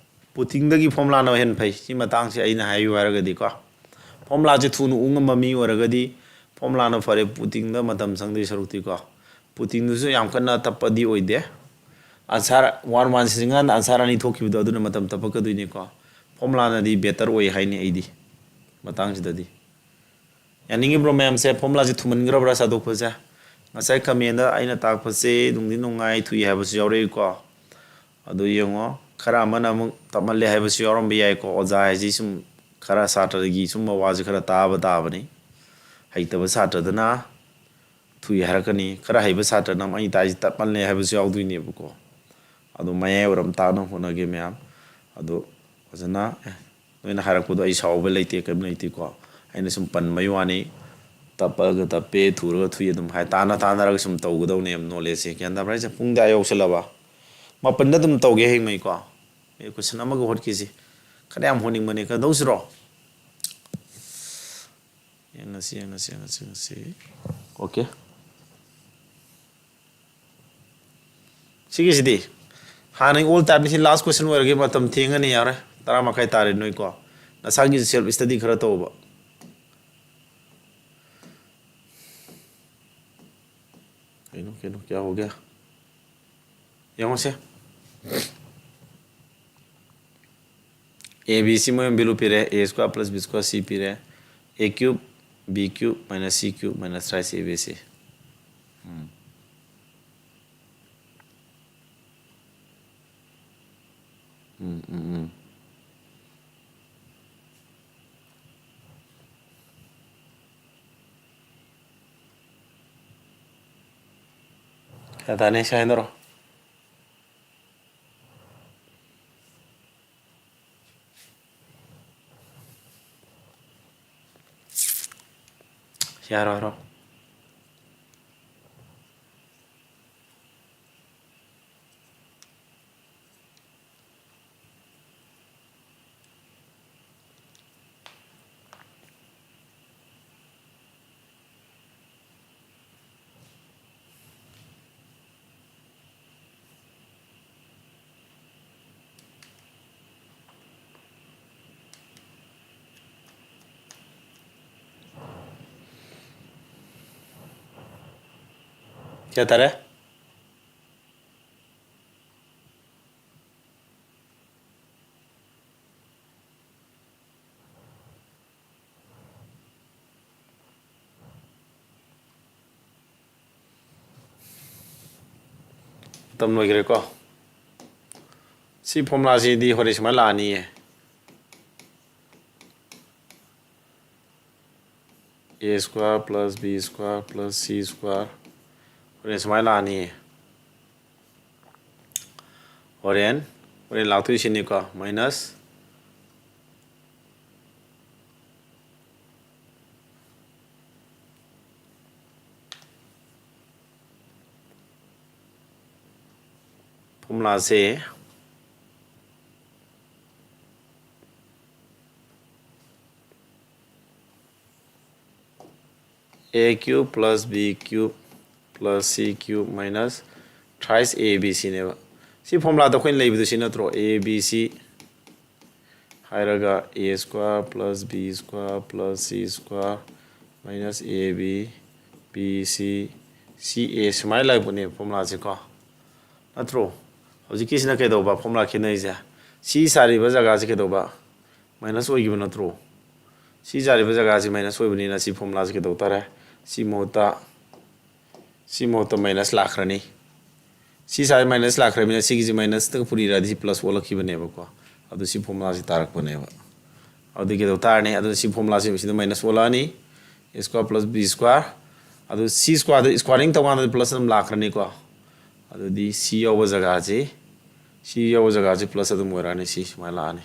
ꯄꯨꯇꯤꯡꯗꯒꯤ ꯐꯣꯔꯃꯨꯂꯥꯅ ꯍꯦꯟꯅ ꯐꯩ꯫ ꯁꯤ ꯃꯇꯥꯡꯁꯦ ꯑꯩꯅ ꯍꯥꯏꯌꯨ ꯍꯥꯏꯔꯒꯗꯤꯀꯣ, ꯐꯣꯔꯃꯨꯂꯥꯁꯦ ꯊꯨꯅ ꯎ ꯉꯝꯕ ꯃꯤ ꯑꯣꯏꯔꯒꯗꯤ ꯐꯣꯔꯃꯨꯂꯥꯅ ꯐꯔꯦ, ꯄꯨꯇꯤꯡꯗ ꯃꯇꯝ ꯆꯪꯗꯣꯏ ꯁꯔꯨꯛꯇꯤꯀꯣ꯫ ꯄꯨꯇꯤꯡꯗꯨꯁꯨ ꯌꯥꯝ ꯀꯟꯅ ꯇꯞꯄꯗꯤ ꯑꯣꯏꯗꯦ꯫ ꯑꯟꯁꯥꯔ ꯋꯥꯟ ꯋꯥꯟ ꯁꯤꯖꯤꯟꯅꯀꯥꯟꯗ ꯑꯟꯁꯥꯔ ꯑꯅꯤ ꯊꯣꯛꯈꯤꯕꯗꯣ, ꯑꯗꯨꯅ ꯃꯇꯝ ꯇꯞꯄꯛꯀꯗꯣꯏꯅꯤꯀꯣ꯫ ꯐꯣꯔꯃꯨꯂꯥꯅꯗꯤ ꯕꯦꯇꯔ ꯑꯣꯏ ꯍꯥꯏꯅꯤ ꯑꯩꯗꯤ ꯃꯇꯥꯡꯁꯤꯗꯗꯤ꯫ ꯌꯥꯅꯤꯡꯉꯤꯕ꯭ꯔꯣ ꯃꯌꯥꯝꯁꯦ? ꯐꯣꯔꯃꯨꯂꯥꯁꯦ ꯊꯨꯃꯟꯈ꯭ꯔꯕ꯭ꯔꯥ ꯁꯥꯗꯣꯛꯄꯁꯦ? ꯉꯁꯥꯏ ꯀꯃꯦꯟꯗ ꯑꯩꯅ ꯇꯥꯛꯄꯁꯦ ꯅꯨꯡꯗꯤ ꯅꯨꯡꯉꯥꯏ, ꯊꯨꯏ ꯍꯥꯏꯕꯁꯨ ꯌꯥꯎꯔꯛꯏꯀꯣ꯫ ꯑꯗꯨ ꯌꯦꯡꯉꯣ, ꯈꯔ ꯑꯃꯅ ꯑꯃꯨꯛ ꯇꯞꯃꯜꯂꯦ ꯍꯥꯏꯕꯁꯨ ꯌꯥꯎꯔꯝꯕ ꯌꯥꯏꯀꯣ꯫ ꯑꯣꯖꯥ ꯍꯥꯏꯁꯤ ꯁꯨꯝ ꯈꯔ ꯁꯥꯇ꯭ꯔꯒꯤ ꯁꯨꯝꯕ ꯋꯥꯁꯦ ꯈꯔ ꯇꯥꯕ ꯇꯥꯕꯅꯤ꯫ ꯍꯩꯇꯕ ꯁꯥꯇ꯭ꯔꯗꯅ ꯊꯨꯏ ꯍꯥꯏꯔꯛꯀꯅꯤ, ꯈꯔ ꯍꯩꯕ ꯁꯥꯇ꯭ꯔꯅ ꯑꯃꯨꯛ ꯑꯩ ꯇꯥꯛꯏꯁꯦ ꯇꯞꯃꯜꯂꯦ ꯍꯥꯏꯕꯁꯨ ꯌꯥꯎꯗꯣꯏꯅꯦꯕꯀꯣ꯫ ꯑꯗꯣ ꯃꯌꯥꯏ ꯑꯣꯏꯔꯞ ꯇꯥꯛꯅꯕ ꯍꯣꯠꯅꯒꯦ ꯃꯌꯥꯝ꯫ ꯑꯗꯣ ꯐꯖꯅ, ꯑꯦ, ꯅꯣꯏꯅ ꯍꯥꯏꯔꯛꯄꯗꯣ ꯑꯩ ꯁꯥꯎꯕ ꯂꯩꯇꯦ, ꯀꯔꯤꯝ ꯂꯩꯇꯦꯀꯣ꯫ ꯑꯩꯅ ꯁꯨꯝ ꯄꯟꯕꯩ ꯋꯥꯅꯤ꯫ ꯇꯞꯄꯒ ꯇꯞꯄꯦ, ꯊꯨꯔꯒ ꯊꯨꯏ ꯑꯗꯨꯝ ꯍꯥꯏ, ꯇꯥꯅ ꯇꯥꯅꯔꯒ ꯁꯨꯝ ꯇꯧꯒꯗꯧꯅꯦꯕ ꯅꯣꯂꯦꯖꯁꯦ꯫ ꯒ꯭ꯌꯥꯟ ꯇꯥꯕ꯭ꯔꯥ ꯍꯥꯏꯁꯦ? ꯄꯨꯡꯗꯤ ꯑꯥ ꯌꯧꯁꯜꯂꯕ꯫ ꯃꯥꯄꯟꯗ ꯑꯗꯨꯝ ꯇꯧꯒꯦ ꯍꯌꯦꯡꯉꯩꯀꯣ꯫ ꯑꯦ, ꯀꯣꯏꯁꯟ ꯑꯃꯒ ꯍꯣꯠꯈꯤꯁꯤ꯫ ꯈꯔ ꯌꯥꯝ ꯍꯣꯠꯅꯤꯡꯕꯅꯦ꯫ ꯀꯩꯗꯧꯁꯤꯔꯣ? ꯌꯦꯡꯉꯁꯤ, ꯌꯦꯡꯉꯁꯤ, ꯌꯦꯡꯉꯁꯤ, ꯌꯦꯡꯉꯁꯤ꯫ ꯑꯣꯀꯦ꯫ ꯁꯤꯒꯤꯁꯤꯗꯤ ꯍꯥꯟꯅꯒꯤ ꯑꯣꯜ ꯇꯥꯏꯞꯅꯤ꯫ ꯁꯤ ꯂꯥꯁ ꯀꯣꯏꯁꯟ ꯑꯣꯏꯔꯒꯦ꯫ ꯃꯇꯝ ꯊꯦꯡꯉꯅꯤ, ꯌꯥꯔꯦ꯫ ꯇꯔꯥ ꯃꯈꯥꯏ ꯇꯥꯔꯦ ꯅꯣꯏꯀꯣ꯫ ꯅꯁꯥꯒꯤ ꯁꯦꯜꯐ ꯏꯁꯇꯗꯤ ꯈꯔ ꯇꯧꯕ꯫ ꯀꯩꯅꯣ, ꯀꯩꯅꯣ, ꯀꯌꯥ ꯍꯧꯒꯦ? ꯌꯦꯡꯉꯨꯁꯦ꯫ ꯑꯦ ꯕꯤ ꯁꯤ ꯃꯣꯏ ꯚꯦꯂꯨ ꯄꯤꯔꯦ, ꯑꯦ ꯁ꯭ꯀ꯭ꯋꯥꯔ ꯄ꯭ꯂꯁ ꯕꯤ ꯁ꯭ꯀ꯭ꯋꯥꯔ ꯁꯤ ꯄꯤꯔꯦ, ꯑꯦ cube B cube minus C cube minus thrice A B C. ꯎꯝ꯫ ꯎꯝ, ꯎꯝ, ꯎꯝ꯫ ꯀꯌꯥ ꯇꯥꯅꯤ? ꯁꯤ ꯍꯥꯏꯅꯔꯣ꯫ ꯁꯤ ꯍꯥꯏꯔꯣ, ꯍꯥꯏꯔꯣ꯫ ꯀꯌꯥ ꯇꯥꯔꯦ? ꯃꯇꯝ ꯂꯣꯏꯈ꯭ꯔꯦꯀꯣ꯫ ꯁꯤ formulaꯁꯤꯗꯤ ꯍꯣꯔꯦꯟ ꯁꯨꯃꯥꯏꯅ ꯂꯥꯛꯑꯅꯤꯌꯦ꯫ A square plus B square plus C square꯫ ꯍꯣꯔꯦꯟ ꯁꯨꯃꯥꯏꯅ ꯂꯥꯛꯑꯅꯤꯌꯦ꯫ ꯍꯣꯔꯦꯟ, ꯍꯣꯔꯦꯟ ꯂꯥꯛꯇꯣꯏꯁꯤꯅꯤꯀꯣ, minus formulaꯁꯦ A cube plus B cube plus C cube minus thrice A B Cꯅꯦꯕ꯫ ꯁꯤ formulaꯗ ꯑꯩꯈꯣꯏꯅ ꯂꯩꯕꯗꯨ ꯁꯤ ꯅꯠꯇ꯭ꯔꯣ? A B C ꯍꯥꯏꯔꯒ A square plus B square plus C square minus A B, B C, C A ꯁꯨꯃꯥꯏꯅ ꯂꯩꯕꯅꯦꯕ formulaꯁꯦꯀꯣ꯫ ꯅꯠꯇ꯭ꯔꯣ? ꯍꯧꯖꯤꯛꯀꯤꯁꯤꯅ ꯀꯩꯗꯧꯕ? Formula ꯈꯦꯠꯅꯔꯤꯁꯦ꯫ C ꯁꯥꯔꯤꯕ ꯖꯒꯥꯁꯦ ꯀꯩꯗꯧꯕ? Minus ꯑꯣꯏꯈꯤꯕ ꯅꯠꯇ꯭ꯔꯣ? ꯁꯤ ꯆꯥꯔꯤꯕ ꯖꯒꯥꯁꯤ ꯃꯥꯏꯅꯁ ꯑꯣꯏꯕꯅꯤꯅ ꯁꯤ ꯐꯣꯔꯃꯨꯂꯥꯁꯤ ꯀꯩꯗꯧ ꯇꯥꯔꯦ? ꯁꯤ ꯃꯍꯨꯠꯇ ꯁꯤ ꯃꯍꯨꯠꯇ ꯃꯥꯏꯅꯁ ꯂꯥꯛꯈ꯭ꯔꯅꯤ꯫ ꯁꯤ ꯁꯥꯏ ꯃꯥꯏꯅꯁ ꯂꯥꯛꯈ꯭ꯔꯕꯅꯤꯅ ꯁꯤꯒꯤꯁꯤ ꯃꯥꯏꯅꯁꯇꯒ ꯄꯨꯔꯤꯔꯗꯤ ꯁꯤ ꯄ꯭ꯂꯁ ꯑꯣꯜꯂꯛꯈꯤꯕꯅꯦꯕꯀꯣ꯫ ꯑꯗꯨ ꯁꯤ ꯐꯣꯔꯃꯨꯂꯥꯁꯤ ꯇꯥꯔꯛꯄꯅꯦꯕ꯫ ꯑꯗꯨꯗꯤ ꯀꯩꯗꯧ ꯇꯥꯔꯅꯤ? ꯑꯗꯨꯅ ꯁꯤ ꯐꯣꯔꯃꯨꯂꯥꯁꯤ ꯁꯤꯗ ꯃꯥꯏꯅꯁ ꯑꯣꯜꯂꯛꯑꯅꯤ꯫ ꯑꯦ ꯁ꯭ꯀ꯭ꯋꯥꯔ ꯄ꯭ꯂꯁ ꯕꯤ ꯁ꯭ꯀ꯭ꯋꯥꯔ꯫ ꯑꯗꯨ ꯁꯤ ꯁ꯭ꯀ꯭ꯋꯥꯔꯗ ꯁ꯭ꯀ꯭ꯋꯥꯔꯤꯡ ꯇꯧꯀꯥꯟꯗꯗꯤ ꯄ꯭ꯂꯁ ꯑꯗꯨꯝ ꯂꯥꯛꯈ꯭ꯔꯅꯤꯀꯣ꯫ ꯑꯗꯨꯗꯤ ꯁꯤ ꯌꯧꯕ ꯖꯒꯥꯁꯤ ꯁꯤ ꯌꯧꯕ ꯖꯒꯥꯁꯤ ꯄ꯭ꯂꯁ ꯑꯗꯨꯝ ꯑꯣꯏꯔꯛꯑꯅꯤ꯫ ꯁꯤ ꯁꯨꯃꯥꯏꯅ ꯂꯥꯛꯑꯅꯤ꯫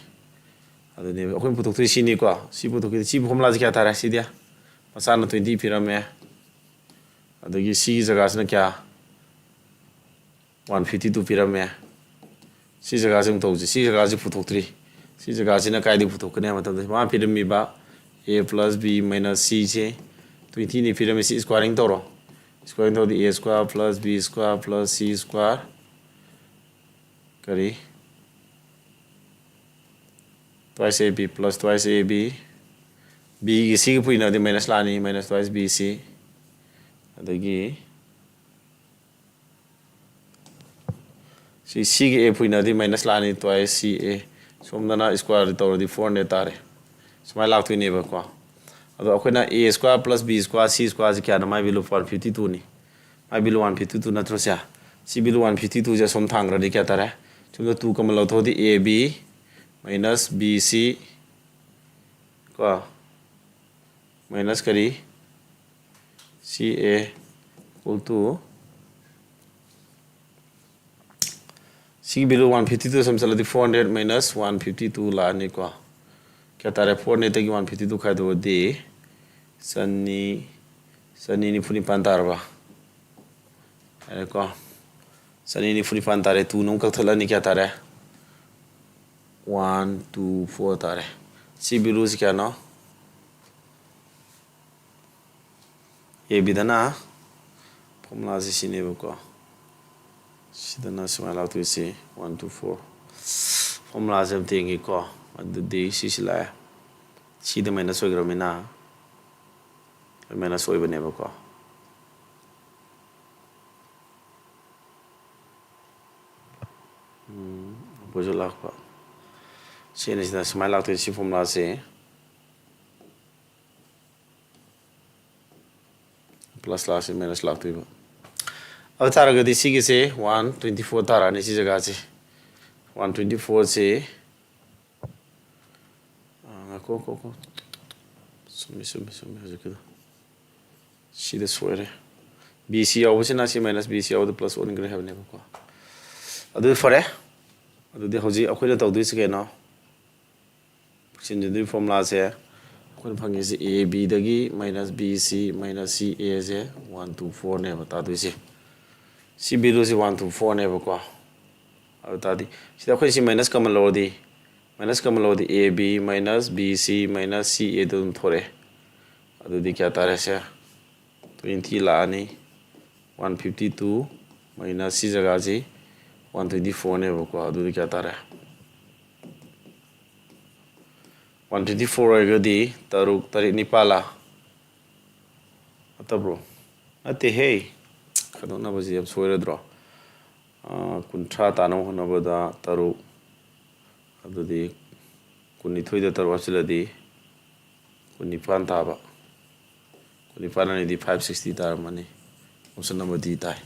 ꯑꯗꯨꯅꯦꯕ ꯑꯩꯈꯣꯏꯅ ꯄꯨꯊꯣꯛꯇꯣꯏ ꯁꯤꯅꯤꯀꯣ꯫ ꯁꯤ ꯄꯨꯊꯣꯛꯈꯤꯗ ꯁꯤ ꯐꯣꯔꯃꯨꯂꯥꯁꯤ ꯀꯌꯥ ꯇꯥꯔꯦ? ꯁꯤꯗꯤ ꯃꯆꯥꯅ ꯇ꯭ꯋꯦꯟꯇꯤ ꯄꯤꯔꯝꯃꯦ꯫ ꯑꯗꯒꯤ ꯁꯤꯒꯤ ꯖꯒꯥꯁꯤꯅ ꯀꯌꯥ? ꯋꯥꯟ ꯐꯤꯐꯇꯤ ꯇꯨ ꯄꯤꯔꯝꯃꯦ꯫ ꯁꯤ ꯖꯒꯥꯁꯤ ꯑꯃꯨꯛ ꯇꯧꯁꯤ꯫ ꯁꯤ ꯖꯒꯥꯁꯤ ꯄꯨꯊꯣꯛꯇ꯭ꯔꯤ꯫ ꯁꯤ ꯖꯒꯥꯁꯤꯅ ꯀꯥꯏꯗꯒꯤ ꯄꯨꯊꯣꯛꯀꯅꯤ ꯍꯥꯏꯕ ꯃꯇꯝꯗ ꯃꯥ ꯄꯤꯔꯝꯃꯤꯕ ꯑꯦ ꯄ꯭ꯂꯁ ꯕꯤ ꯃꯥꯏꯅꯁ ꯁꯤꯁꯦ ꯇ꯭ꯋꯦꯟꯇꯤꯅꯤ ꯄꯤꯔꯝꯃꯤ꯫ ꯁꯤ ꯁ꯭ꯀ꯭ꯋꯥꯔꯤꯡ ꯇꯧꯔꯣ꯫ ꯁ꯭ꯀ꯭ꯋꯥꯔꯤꯡ ꯇꯧꯔꯗꯤ A square plus B square plus C square ꯀꯔꯤ twice A B plus twice A B, ꯕꯤꯒꯤ ꯁꯤꯒꯤ ꯄꯨꯏꯅꯗꯤ ꯃꯥꯏꯅꯁ ꯂꯥꯛꯑꯅꯤ, ꯃꯥꯏꯅꯁ twice B C꯫ ꯑꯗꯒꯤ ꯁꯤ ꯁꯤꯒꯤ ꯑꯦ ꯄꯨꯏꯅꯗꯤ ꯃꯥꯏꯅꯁ ꯂꯥꯛꯑꯅꯤ, twice C A꯫ ꯁꯣꯝꯗꯅ ꯁ꯭ꯀ꯭ꯋꯥꯔ ꯇꯧꯔꯗꯤ ꯐꯣꯔ ꯍꯟꯗ꯭ꯔꯦꯗ ꯇꯥꯔꯦ꯫ ꯁꯨꯃꯥꯏꯅ ꯂꯥꯛꯇꯣꯏꯅꯦꯕꯀꯣ꯫ ꯑꯗꯣ ꯑꯩꯈꯣꯏꯅ A square plus B square C ꯁ꯭ꯀ꯭ꯋꯥꯔꯁꯤ ꯀꯌꯥꯅꯣ? ꯃꯥꯏ ꯚꯦꯂꯨ ꯋꯥꯟ ꯐꯤꯐꯇꯤ ꯇꯨꯅꯤ꯫ ꯃꯥꯏ ꯚꯦꯂꯨ ꯋꯥꯟ ꯐꯤꯐꯇꯤ ꯇꯨ ꯅꯠꯇ꯭ꯔꯣ ꯁꯦ? ꯁꯤ ꯚꯦꯂꯨ ꯋꯥꯟ ꯐꯤꯐꯇꯤ ꯇꯨꯁꯦ ꯑꯁꯣꯝ ꯊꯥꯡꯈ꯭ꯔꯗꯤ ꯀꯌꯥ ꯇꯥꯔꯦ? ꯁꯣꯝꯗ ꯇꯨ ꯀꯃꯟ ꯂꯧꯊꯣꯛꯑꯗꯤ A B minus B C ꯀꯣ, ꯃꯥꯏꯅꯁ ꯀꯔꯤ? C A equal to ꯁꯤꯒꯤ value one fifty two sum ꯆꯠꯂꯗꯤ four hundred minus one fifty two ꯂꯥꯛꯑꯅꯤꯀꯣ꯫ ꯀꯌꯥ ꯇꯥꯔꯦ? ꯐꯣꯔ ꯍꯟꯗ꯭ꯔꯦꯗꯇꯒꯤ ꯋꯥꯟ ꯐꯤꯐꯇꯤ ꯇꯨ ꯈꯥꯏꯗꯣꯛꯑꯗꯤ ꯆꯅꯤ, ꯆꯅꯤ ꯅꯤꯐꯨ ꯅꯤꯄꯥꯟ ꯇꯥꯔꯕ? ꯌꯥꯔꯦꯀꯣ꯫ ꯆꯅꯤ ꯅꯤꯐꯨ ꯅꯤꯄꯥꯟ ꯇꯥꯔꯦ꯫ ꯇꯨꯅ ꯑꯃꯨꯛ ꯀꯛꯊꯠꯂꯅꯤ꯫ ꯀꯌꯥ ꯇꯥꯔꯦ? ꯋꯥꯟ ꯇꯨ ꯐꯣꯔ ꯇꯥꯔꯦ꯫ ꯁꯤ ꯚꯦꯂꯨꯁꯤ ꯀꯌꯥꯅꯣ? ꯑꯦ ꯕꯤꯗꯅ ꯐꯣꯔꯃꯨꯂꯥꯁꯤ ꯁꯤꯅꯦꯕꯀꯣ꯫ ꯁꯤꯗꯅ ꯁꯨꯃꯥꯏꯅ ꯂꯥꯛꯇꯣꯏꯁꯤ ꯋꯥꯟ ꯇꯨ ꯐꯣꯔ꯫ ꯐꯣꯔꯃꯨꯂꯥꯁꯦ ꯑꯝꯇ ꯌꯦꯡꯒꯦꯀꯣ꯫ ꯑꯗꯨꯗꯤ ꯁꯤꯁꯤ ꯂꯥꯛꯑꯦ꯫ ꯁꯤꯗ ꯃꯥꯏꯅꯁ ꯑꯣꯏꯈ꯭ꯔꯕꯅꯤꯅ ꯃꯥꯏꯅꯁ ꯑꯣꯏꯕꯅꯦꯕꯀꯣ꯫ ꯎꯝ, ꯑꯣꯄꯣꯖꯤꯠ ꯂꯥꯛꯄ꯫ ꯁꯤꯅ ꯁꯤꯗ ꯁꯨꯃꯥꯏꯅ ꯂꯥꯛꯇꯣꯏꯅꯤ꯫ ꯁꯤ ꯐꯣꯔꯃꯨꯂꯥꯁꯦ ꯄ꯭ꯂꯁ ꯂꯥꯛꯁꯤ ꯃꯥꯏꯅꯁ ꯂꯥꯛꯇꯣꯏꯕ꯫ ꯑꯗꯨ ꯇꯥꯔꯒꯗꯤ ꯁꯤꯒꯤꯁꯦ ꯋꯥꯟ ꯇ꯭ꯋꯦꯟꯇꯤ ꯐꯣꯔ ꯇꯥꯔꯛꯑꯅꯤ꯫ ꯁꯤ ꯖꯒꯥꯁꯦ ꯋꯥꯟ ꯇ꯭ꯋꯦꯟꯇꯤ ꯐꯣꯔꯁꯤ, ꯉꯥꯏꯈꯣ ꯉꯥꯏꯈꯣ ꯉꯥꯏꯈꯣ꯫ ꯆꯨꯝꯃꯤ ꯆꯨꯝꯃꯤ ꯆꯨꯝꯃꯤ ꯍꯧꯖꯤꯛꯀꯤꯗꯣ꯫ ꯁꯤꯗ ꯁꯣꯏꯔꯦ꯫ ꯕꯤ ꯁꯤ ꯌꯥꯎꯕꯁꯤꯅ ꯁꯤ ꯃꯥꯏꯅꯁ ꯕꯤ ꯁꯤ ꯌꯥꯎꯕꯗ ꯄ꯭ꯂꯁ ꯑꯣꯟꯈ꯭ꯔꯦ ꯍꯥꯏꯕꯅꯦꯕꯀꯣ꯫ ꯑꯗꯨꯗꯤ ꯐꯔꯦ꯫ ꯑꯗꯨꯗꯤ ꯍꯧꯖꯤꯛ ꯑꯩꯈꯣꯏꯅ ꯇꯧꯗꯣꯏꯁꯤ ꯀꯩꯅꯣ? ꯁꯤꯟꯖꯤꯟꯗꯣꯏ ꯐꯣꯔꯃꯨꯂꯥꯁꯦ ꯑꯩꯈꯣꯏꯅ ꯐꯪꯉꯤꯁꯦ ꯑꯦ ꯕꯤꯗꯒꯤ ꯃꯥꯏꯅꯁ ꯕꯤ ꯁꯤ ꯃꯥꯏꯅꯁ ꯁꯤ ꯑꯦꯁꯦ ꯋꯥꯟ ꯇꯨ ꯐꯣꯔꯅꯦꯕ ꯇꯥꯗꯣꯏꯁꯦ꯫ ꯁꯤ ꯚꯦꯂꯨꯁꯦ ꯋꯥꯟ ꯇꯨ ꯐꯣꯔꯅꯦꯕꯀꯣ꯫ ꯑꯗꯨ ꯇꯥꯔꯗꯤ ꯁꯤꯗ ꯑꯩꯈꯣꯏ ꯁꯤ ꯃꯥꯏꯅꯁ ꯀꯃꯟ ꯂꯧꯔꯗꯤ, ꯃꯥꯏꯅꯁ ꯀꯃꯟ ꯂꯧꯔꯗꯤ ꯑꯦ B minus B C minus ꯁꯤ ꯑꯦꯗ ꯑꯗꯨꯝ ꯊꯣꯛꯂꯛꯑꯦ꯫ ꯑꯗꯨꯗꯤ ꯀꯌꯥ ꯇꯥꯔꯦ ꯁꯦ? ꯇ꯭ꯋꯦꯟꯇꯤ ꯂꯥꯛꯑꯅꯤ꯫ ꯋꯥꯟ ꯐꯤꯐꯇꯤ ꯇꯨ ꯃꯥꯏꯅꯁ ꯁꯤ ꯖꯒꯥꯁꯤ ꯋꯥꯟ ꯇ꯭ꯋꯦꯟꯇꯤ ꯐꯣꯔꯅꯦꯕꯀꯣ꯫ ꯑꯗꯨꯗꯤ ꯀꯌꯥ ꯇꯥꯔꯦ? ꯋꯥꯟ ꯇ꯭ꯋꯦꯟꯇꯤ ꯐꯣꯔ ꯑꯣꯏꯔꯒꯗꯤ ꯇꯔꯨꯛ, ꯇꯔꯦꯠ, ꯅꯤꯄꯥꯜꯂ? ꯅꯠꯇꯕ꯭ꯔꯣ? ꯅꯠꯇꯦꯍꯦ꯫ ꯈꯟꯗꯣꯛꯅꯕꯁꯤ ꯌꯥꯝ ꯁꯣꯏꯔꯗ꯭ꯔꯣ? ꯑꯥ, ꯀꯨꯟꯊ꯭ꯔꯥ ꯇꯥꯅꯕ ꯍꯣꯠꯅꯕꯗ ꯇꯔꯨꯛ, ꯑꯗꯨꯗꯤ ꯀꯨꯟꯅꯤꯊꯣꯏꯗ ꯇꯔꯨꯛ ꯍꯥꯞꯆꯤꯜꯂꯗꯤ ꯀꯨꯟꯅꯤꯄꯥꯟ ꯇꯥꯕ꯫ ꯀꯨꯟꯅꯤꯄꯥꯟ ꯑꯅꯤꯗꯤ five sixty ꯇꯥꯔꯝꯃꯅꯤ꯫ Option number D ꯇꯥꯏ꯫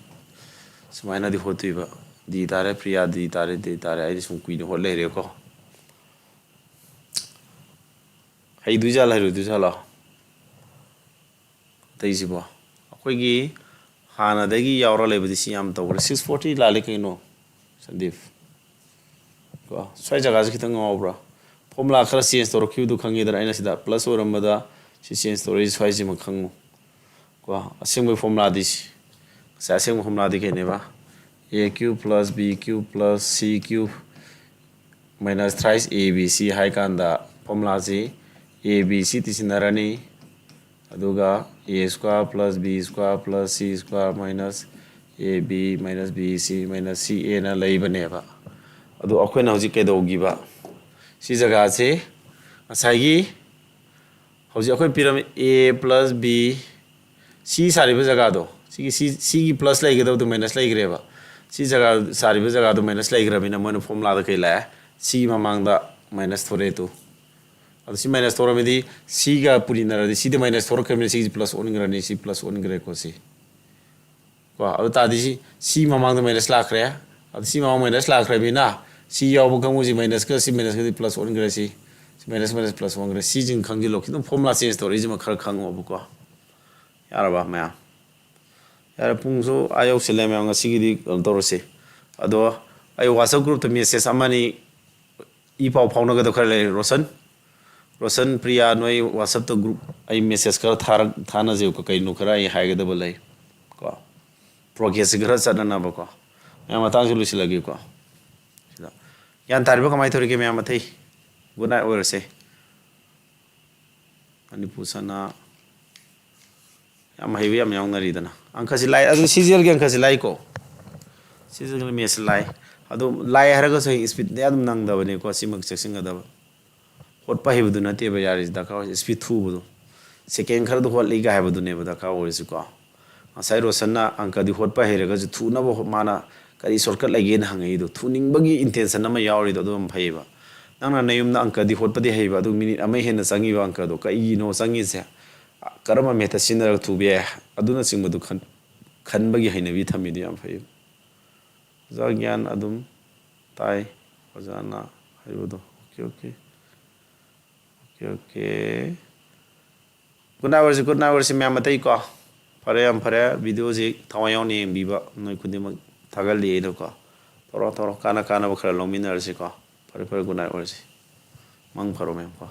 ꯁꯨꯃꯥꯏꯅꯗꯤ ꯍꯣꯠꯇꯣꯏꯕ꯫ ꯗꯤ ꯇꯥꯔꯦ, ꯄ꯭ꯔꯤꯌꯥ ꯗꯤ ꯇꯥꯔꯦ, ꯗꯤ ꯇꯥꯔꯦ꯫ ꯑꯩꯗꯤ ꯁꯨꯝ ꯀꯨꯏꯅ ꯍꯣꯠ ꯂꯩꯔꯦꯀꯣ꯫ ꯍꯩꯗꯣꯏꯖꯥꯠꯂꯣ, ꯍꯩꯔꯣꯏꯗꯣꯏꯖꯥꯠꯂꯣ? ꯑꯇꯩꯁꯤꯕꯣ? ꯑꯩꯈꯣꯏꯒꯤ ꯍꯥꯟꯅꯗꯒꯤ ꯌꯥꯎꯔ ꯂꯩꯕꯗꯤ ꯁꯤ ꯌꯥꯝ ꯇꯧꯈ꯭ꯔꯦ꯫ ꯁꯤꯛꯁ ꯐꯣꯔꯇꯤ ꯂꯥꯜꯂꯤ ꯀꯩꯅꯣ, ꯁꯟꯗꯤꯞ? ꯀꯣ, ꯁ꯭ꯋꯥꯏ ꯖꯒꯥꯁꯦ ꯈꯤꯇꯪ ꯉꯥꯎꯕ꯭ꯔꯥ? ꯐꯣꯔꯃꯨꯂꯥ ꯈꯔ ꯆꯦꯟꯖ ꯇꯧꯔꯛꯈꯤꯕꯗꯨ ꯈꯪꯉꯤꯗꯅ꯫ ꯑꯩꯅ ꯁꯤꯗ ꯄ꯭ꯂꯁ ꯑꯣꯏꯔꯝꯕꯗ ꯁꯤ ꯆꯦꯟꯖ ꯇꯧꯔꯛꯏꯁꯦ ꯁ꯭ꯋꯥꯏꯁꯤꯃ ꯈꯪꯉꯨ꯫ ꯀꯣ, ꯑꯁꯦꯡꯕ ꯐꯣꯔꯃꯨꯂꯥꯗꯤ ꯁꯤ, ꯉꯁꯥꯏ ꯑꯁꯦꯡꯕ ꯐꯣꯔꯃꯨꯂꯥꯗꯤ ꯀꯩꯅꯦꯕ? A cube plus B cube plus C cube minus thrice A B C ꯍꯥꯏ ꯀꯥꯟꯗ ꯐꯣꯔꯃꯨꯂꯥꯁꯤ ꯑꯦ ꯕꯤ ꯁꯤ ꯇꯤꯁꯤꯟꯅꯔꯅꯤ, ꯑꯗꯨꯒ A square plus B square plus C square minus A B minus B C minus C ꯑꯦꯅ ꯂꯩꯕꯅꯦꯕ꯫ ꯑꯗꯣ ꯑꯩꯈꯣꯏꯅ ꯍꯧꯖꯤꯛ ꯀꯩꯗꯧꯈꯤꯕ? ꯁꯤ ꯖꯒꯥꯁꯤ ꯉꯁꯥꯏꯒꯤ ꯍꯧꯖꯤꯛ ꯑꯩꯈꯣꯏ ꯄꯤꯔꯝꯃꯤ ꯑꯦ ꯄ꯭ꯂꯁ ꯕꯤ, ꯁꯤ ꯁꯥꯔꯤꯕ ꯖꯒꯥꯗꯣ, ꯁꯤꯒꯤ ꯁꯤ, ꯁꯤꯒꯤ ꯄ꯭ꯂꯁ ꯂꯩꯒꯗꯕꯗꯣ ꯃꯥꯏꯅꯁ ꯂꯩꯈ꯭ꯔꯦꯕ꯫ ꯁꯤ ꯖꯒꯥ, ꯁꯥꯔꯤꯕ ꯖꯒꯥꯗꯣ ꯃꯥꯏꯅꯁ ꯂꯩꯈ꯭ꯔꯕꯅꯤꯅ ꯃꯣꯏꯅ ꯐꯣꯔꯃꯨꯂꯥꯗ ꯀꯩ ꯂꯥꯛꯑꯦ? ꯁꯤꯒꯤ ꯃꯃꯥꯡꯗ ꯃꯥꯏꯅꯁ ꯊꯣꯛꯂꯛꯑꯦ ꯇꯨ꯫ ꯑꯗꯣ ꯁꯤ ꯃꯥꯏꯅꯁ ꯇꯧꯔꯝꯃꯗꯤ ꯁꯤꯒ ꯄꯨꯔꯤꯅꯔꯗꯤ ꯁꯤꯗꯤ ꯃꯥꯏꯅꯁ ꯊꯣꯛꯂꯛꯈ꯭ꯔꯕꯅꯤꯅ ꯁꯤꯁꯤ ꯄ꯭ꯂꯁ ꯑꯣꯟꯈ꯭ꯔꯅꯤ, ꯁꯤ ꯄ꯭ꯂꯁ ꯑꯣꯟꯈ꯭ꯔꯦꯀꯣ꯫ ꯁꯤ ꯀꯣ, ꯑꯗꯨ ꯇꯥꯔꯗꯤ ꯁꯤ, ꯁꯤ ꯃꯃꯥꯡꯗ ꯃꯥꯏꯅꯁ ꯂꯥꯛꯈ꯭ꯔꯦ꯫ ꯑꯗꯨ ꯁꯤ ꯃꯃꯥꯡ ꯃꯥꯏꯅꯁ ꯂꯥꯛꯈ꯭ꯔꯕꯅꯤꯅ ꯁꯤ ꯌꯥꯎꯕ ꯀꯥꯡꯕꯨꯁꯤ ꯃꯥꯏꯅꯁꯀ ꯁꯤ ꯃꯥꯏꯅꯁꯀꯗꯤ ꯄ꯭ꯂꯁ ꯑꯣꯟꯈ꯭ꯔꯦ꯫ ꯁꯤ, ꯁꯤ ꯃꯥꯏꯅꯁ ꯃꯥꯏꯅꯁ ꯄ꯭ꯂꯁ ꯑꯣꯟꯈ꯭ꯔꯦ꯫ ꯁꯤꯁꯤꯡ ꯈꯪꯖꯤꯜꯂꯣ꯫ ꯈꯤꯇꯪ ꯐꯣꯔꯃꯨꯂꯥ ꯆꯦꯟꯖ ꯇꯧꯔꯛꯏꯁꯤꯃ ꯈꯔ ꯈꯪꯉꯣꯕꯀꯣ꯫ ꯌꯥꯔꯕ ꯃꯌꯥꯝ? ꯌꯥꯔꯦ, ꯄꯨꯡꯁꯨ ꯑꯥ ꯌꯧꯁꯤꯜꯂꯦ ꯃꯌꯥꯝ꯫ ꯉꯁꯤꯒꯤꯗꯤ ꯀꯩꯅꯣ ꯇꯧꯔꯁꯤ꯫ ꯑꯗꯣ ꯑꯩ WhatsApp group ꯇ ꯃꯦꯁꯦꯖ ꯑꯃꯅꯤ ꯏ ꯄꯥꯎ ꯐꯥꯎꯅꯒꯗꯕ ꯈꯔ ꯂꯩꯔꯦ꯫ ꯔꯣꯁꯟ, ꯔꯣꯁꯟ, ꯄ꯭ꯔꯤꯌꯥ, ꯅꯣꯏ WhatsApp ꯇ group ꯑꯩ ꯃꯦꯁꯦꯖ ꯈꯔ ꯊꯥꯔꯛ-, ꯊꯥꯅꯁꯦꯕꯀꯣ꯫ ꯀꯩꯅꯣ ꯈꯔ ꯑꯩ ꯍꯥꯏꯒꯗꯕ ꯂꯩ ꯀꯣ꯫ ꯄ꯭ꯔꯣꯒ꯭ꯔꯦꯁꯁꯤ ꯈꯔ ꯆꯠꯅꯅꯕꯀꯣ꯫ ꯃꯌꯥꯝ, ꯃꯇꯥꯡꯁꯤ ꯂꯣꯏꯁꯤꯜꯂꯒꯦꯀꯣ꯫ ꯁꯤꯗ ꯒ꯭ꯌꯥꯟ ꯇꯥꯔꯤꯕ? ꯀꯃꯥꯏꯅ ꯇꯧꯔꯤꯒꯦ ꯃꯌꯥꯝ? ꯑꯇꯩ ꯒꯨꯗ ꯅꯥꯏꯠ ꯑꯣꯏꯔꯁꯦ꯫ ꯃꯅꯤꯄꯨꯔ ꯁꯅꯥ ꯌꯥꯝ ꯍꯩꯕ ꯌꯥꯝ ꯌꯥꯎꯅꯔꯤꯗꯅ꯫ ꯑꯪꯀꯁꯤ ꯂꯥꯏ, ꯑꯗꯨ ꯁꯤꯖꯦꯜꯒꯤ ꯑꯪꯀꯁꯤ ꯂꯥꯏꯀꯣ꯫ ꯁꯤꯖꯦꯜꯒꯤ ꯃꯦꯠꯁ ꯂꯥꯏ꯫ ꯑꯗꯨ ꯂꯥꯏ ꯍꯥꯏꯔꯒꯁꯨ ꯍꯌꯦꯡ ꯏꯁꯄꯤꯠꯇ ꯑꯗꯨꯝ ꯅꯪꯗꯕꯅꯤꯀꯣ꯫ ꯁꯤꯃꯛ ꯆꯦꯛꯁꯤꯟꯒꯗꯕ꯫ ꯍꯣꯠꯄ ꯍꯩꯕꯗꯨ ꯅꯠꯇꯦꯕ ꯌꯥꯔꯤꯁꯤ ꯗꯔꯀꯥꯔ ꯑꯣꯏꯔꯤꯁꯤ, ꯏꯁꯄꯤꯠ ꯊꯨꯕꯗꯣ꯫ ꯁꯦꯀꯦꯟ ꯈꯔꯗꯨ ꯍꯣꯠꯂꯤꯒ ꯍꯥꯏꯕꯗꯨꯅꯦꯕ ꯗꯔꯀꯥꯔ ꯑꯣꯏꯔꯤꯁꯤꯀꯣ꯫ ꯉꯁꯥꯏ ꯔꯣꯁꯟꯅ ꯑꯪꯀꯗꯤ ꯍꯣꯠꯄ ꯍꯩꯔꯒꯁꯨ ꯊꯨꯅꯕ ꯍꯣ-, ꯃꯥꯅ ꯀꯔꯤ ꯁꯣꯔꯠꯀꯠ ꯂꯩꯒꯦꯅ ꯍꯪꯉꯛꯏꯗꯣ, ꯊꯨꯅꯤꯡꯕꯒꯤ ꯏꯟꯇꯦꯟꯁꯟ ꯑꯃ ꯌꯥꯎꯔꯤꯗꯣ, ꯑꯗꯨ ꯌꯥꯝ ꯐꯩꯌꯦꯕ꯫ ꯅꯪꯅ ꯅꯌꯨꯝꯗ ꯑꯪꯀꯗꯤ ꯍꯣꯠꯄꯗꯤ ꯍꯩꯕ, ꯑꯗꯨ ꯃꯤꯅꯤꯠ ꯑꯃ ꯍꯦꯟꯅ ꯆꯪꯉꯤꯕ ꯑꯪꯀꯗꯣ ꯀꯩꯒꯤꯅꯣ ꯆꯪꯉꯤꯁꯦ? ꯀꯔꯝꯕ ꯃꯦꯊꯠ ꯁꯤꯖꯤꯟꯅꯔꯒ ꯊꯨꯕ ꯌꯥꯏ? ꯑꯗꯨꯅꯆꯤꯡꯕꯗꯨ ꯈꯟ-, ꯈꯟꯕꯒꯤ ꯍꯩꯅꯕꯤ ꯊꯝꯃꯤꯗꯨ ꯌꯥꯝ ꯐꯩꯌꯦꯕ꯫ ꯑꯣꯖꯥ ꯒ꯭ꯌꯥꯟ ꯑꯗꯨꯝ ꯇꯥꯏ, ꯑꯣꯖꯥꯅ ꯍꯥꯏꯕꯗꯣ꯫ Okay, okay. Okay, okay. Good night ꯑꯣꯏꯔꯁꯤ, ꯒꯨꯗ ꯅꯥꯏꯠ ꯑꯣꯏꯔꯁꯤ ꯃꯌꯥꯝ ꯑꯇꯩ ꯀꯣ꯫ ꯐꯔꯦ, ꯌꯥꯝ ꯐꯔꯦ꯫ ꯚꯤꯗꯤꯑꯣꯁꯤ ꯊꯋꯥꯏ ꯌꯥꯎꯅ ꯌꯦꯡꯕꯤꯕ ꯅꯣꯏ ꯈꯨꯗꯤꯡꯃꯛ ꯊꯥꯒꯠꯂꯤ ꯑꯩꯅꯀꯣ꯫ ꯇꯧꯔꯣ, ꯇꯧꯔꯣ꯫ ꯀꯥꯟꯅ ꯀꯥꯟꯅꯕ ꯈꯔ ꯂꯧꯃꯤꯟꯅꯔꯁꯤꯀꯣ꯫ ꯐꯔꯦ, ꯐꯔꯦ꯫ ꯒꯨꯗ ꯅꯥꯏꯠ ꯑꯣꯏꯔꯁꯤ꯫ ꯃꯪ ꯐꯔꯣ ꯃꯌꯥꯝ ꯀꯣ꯫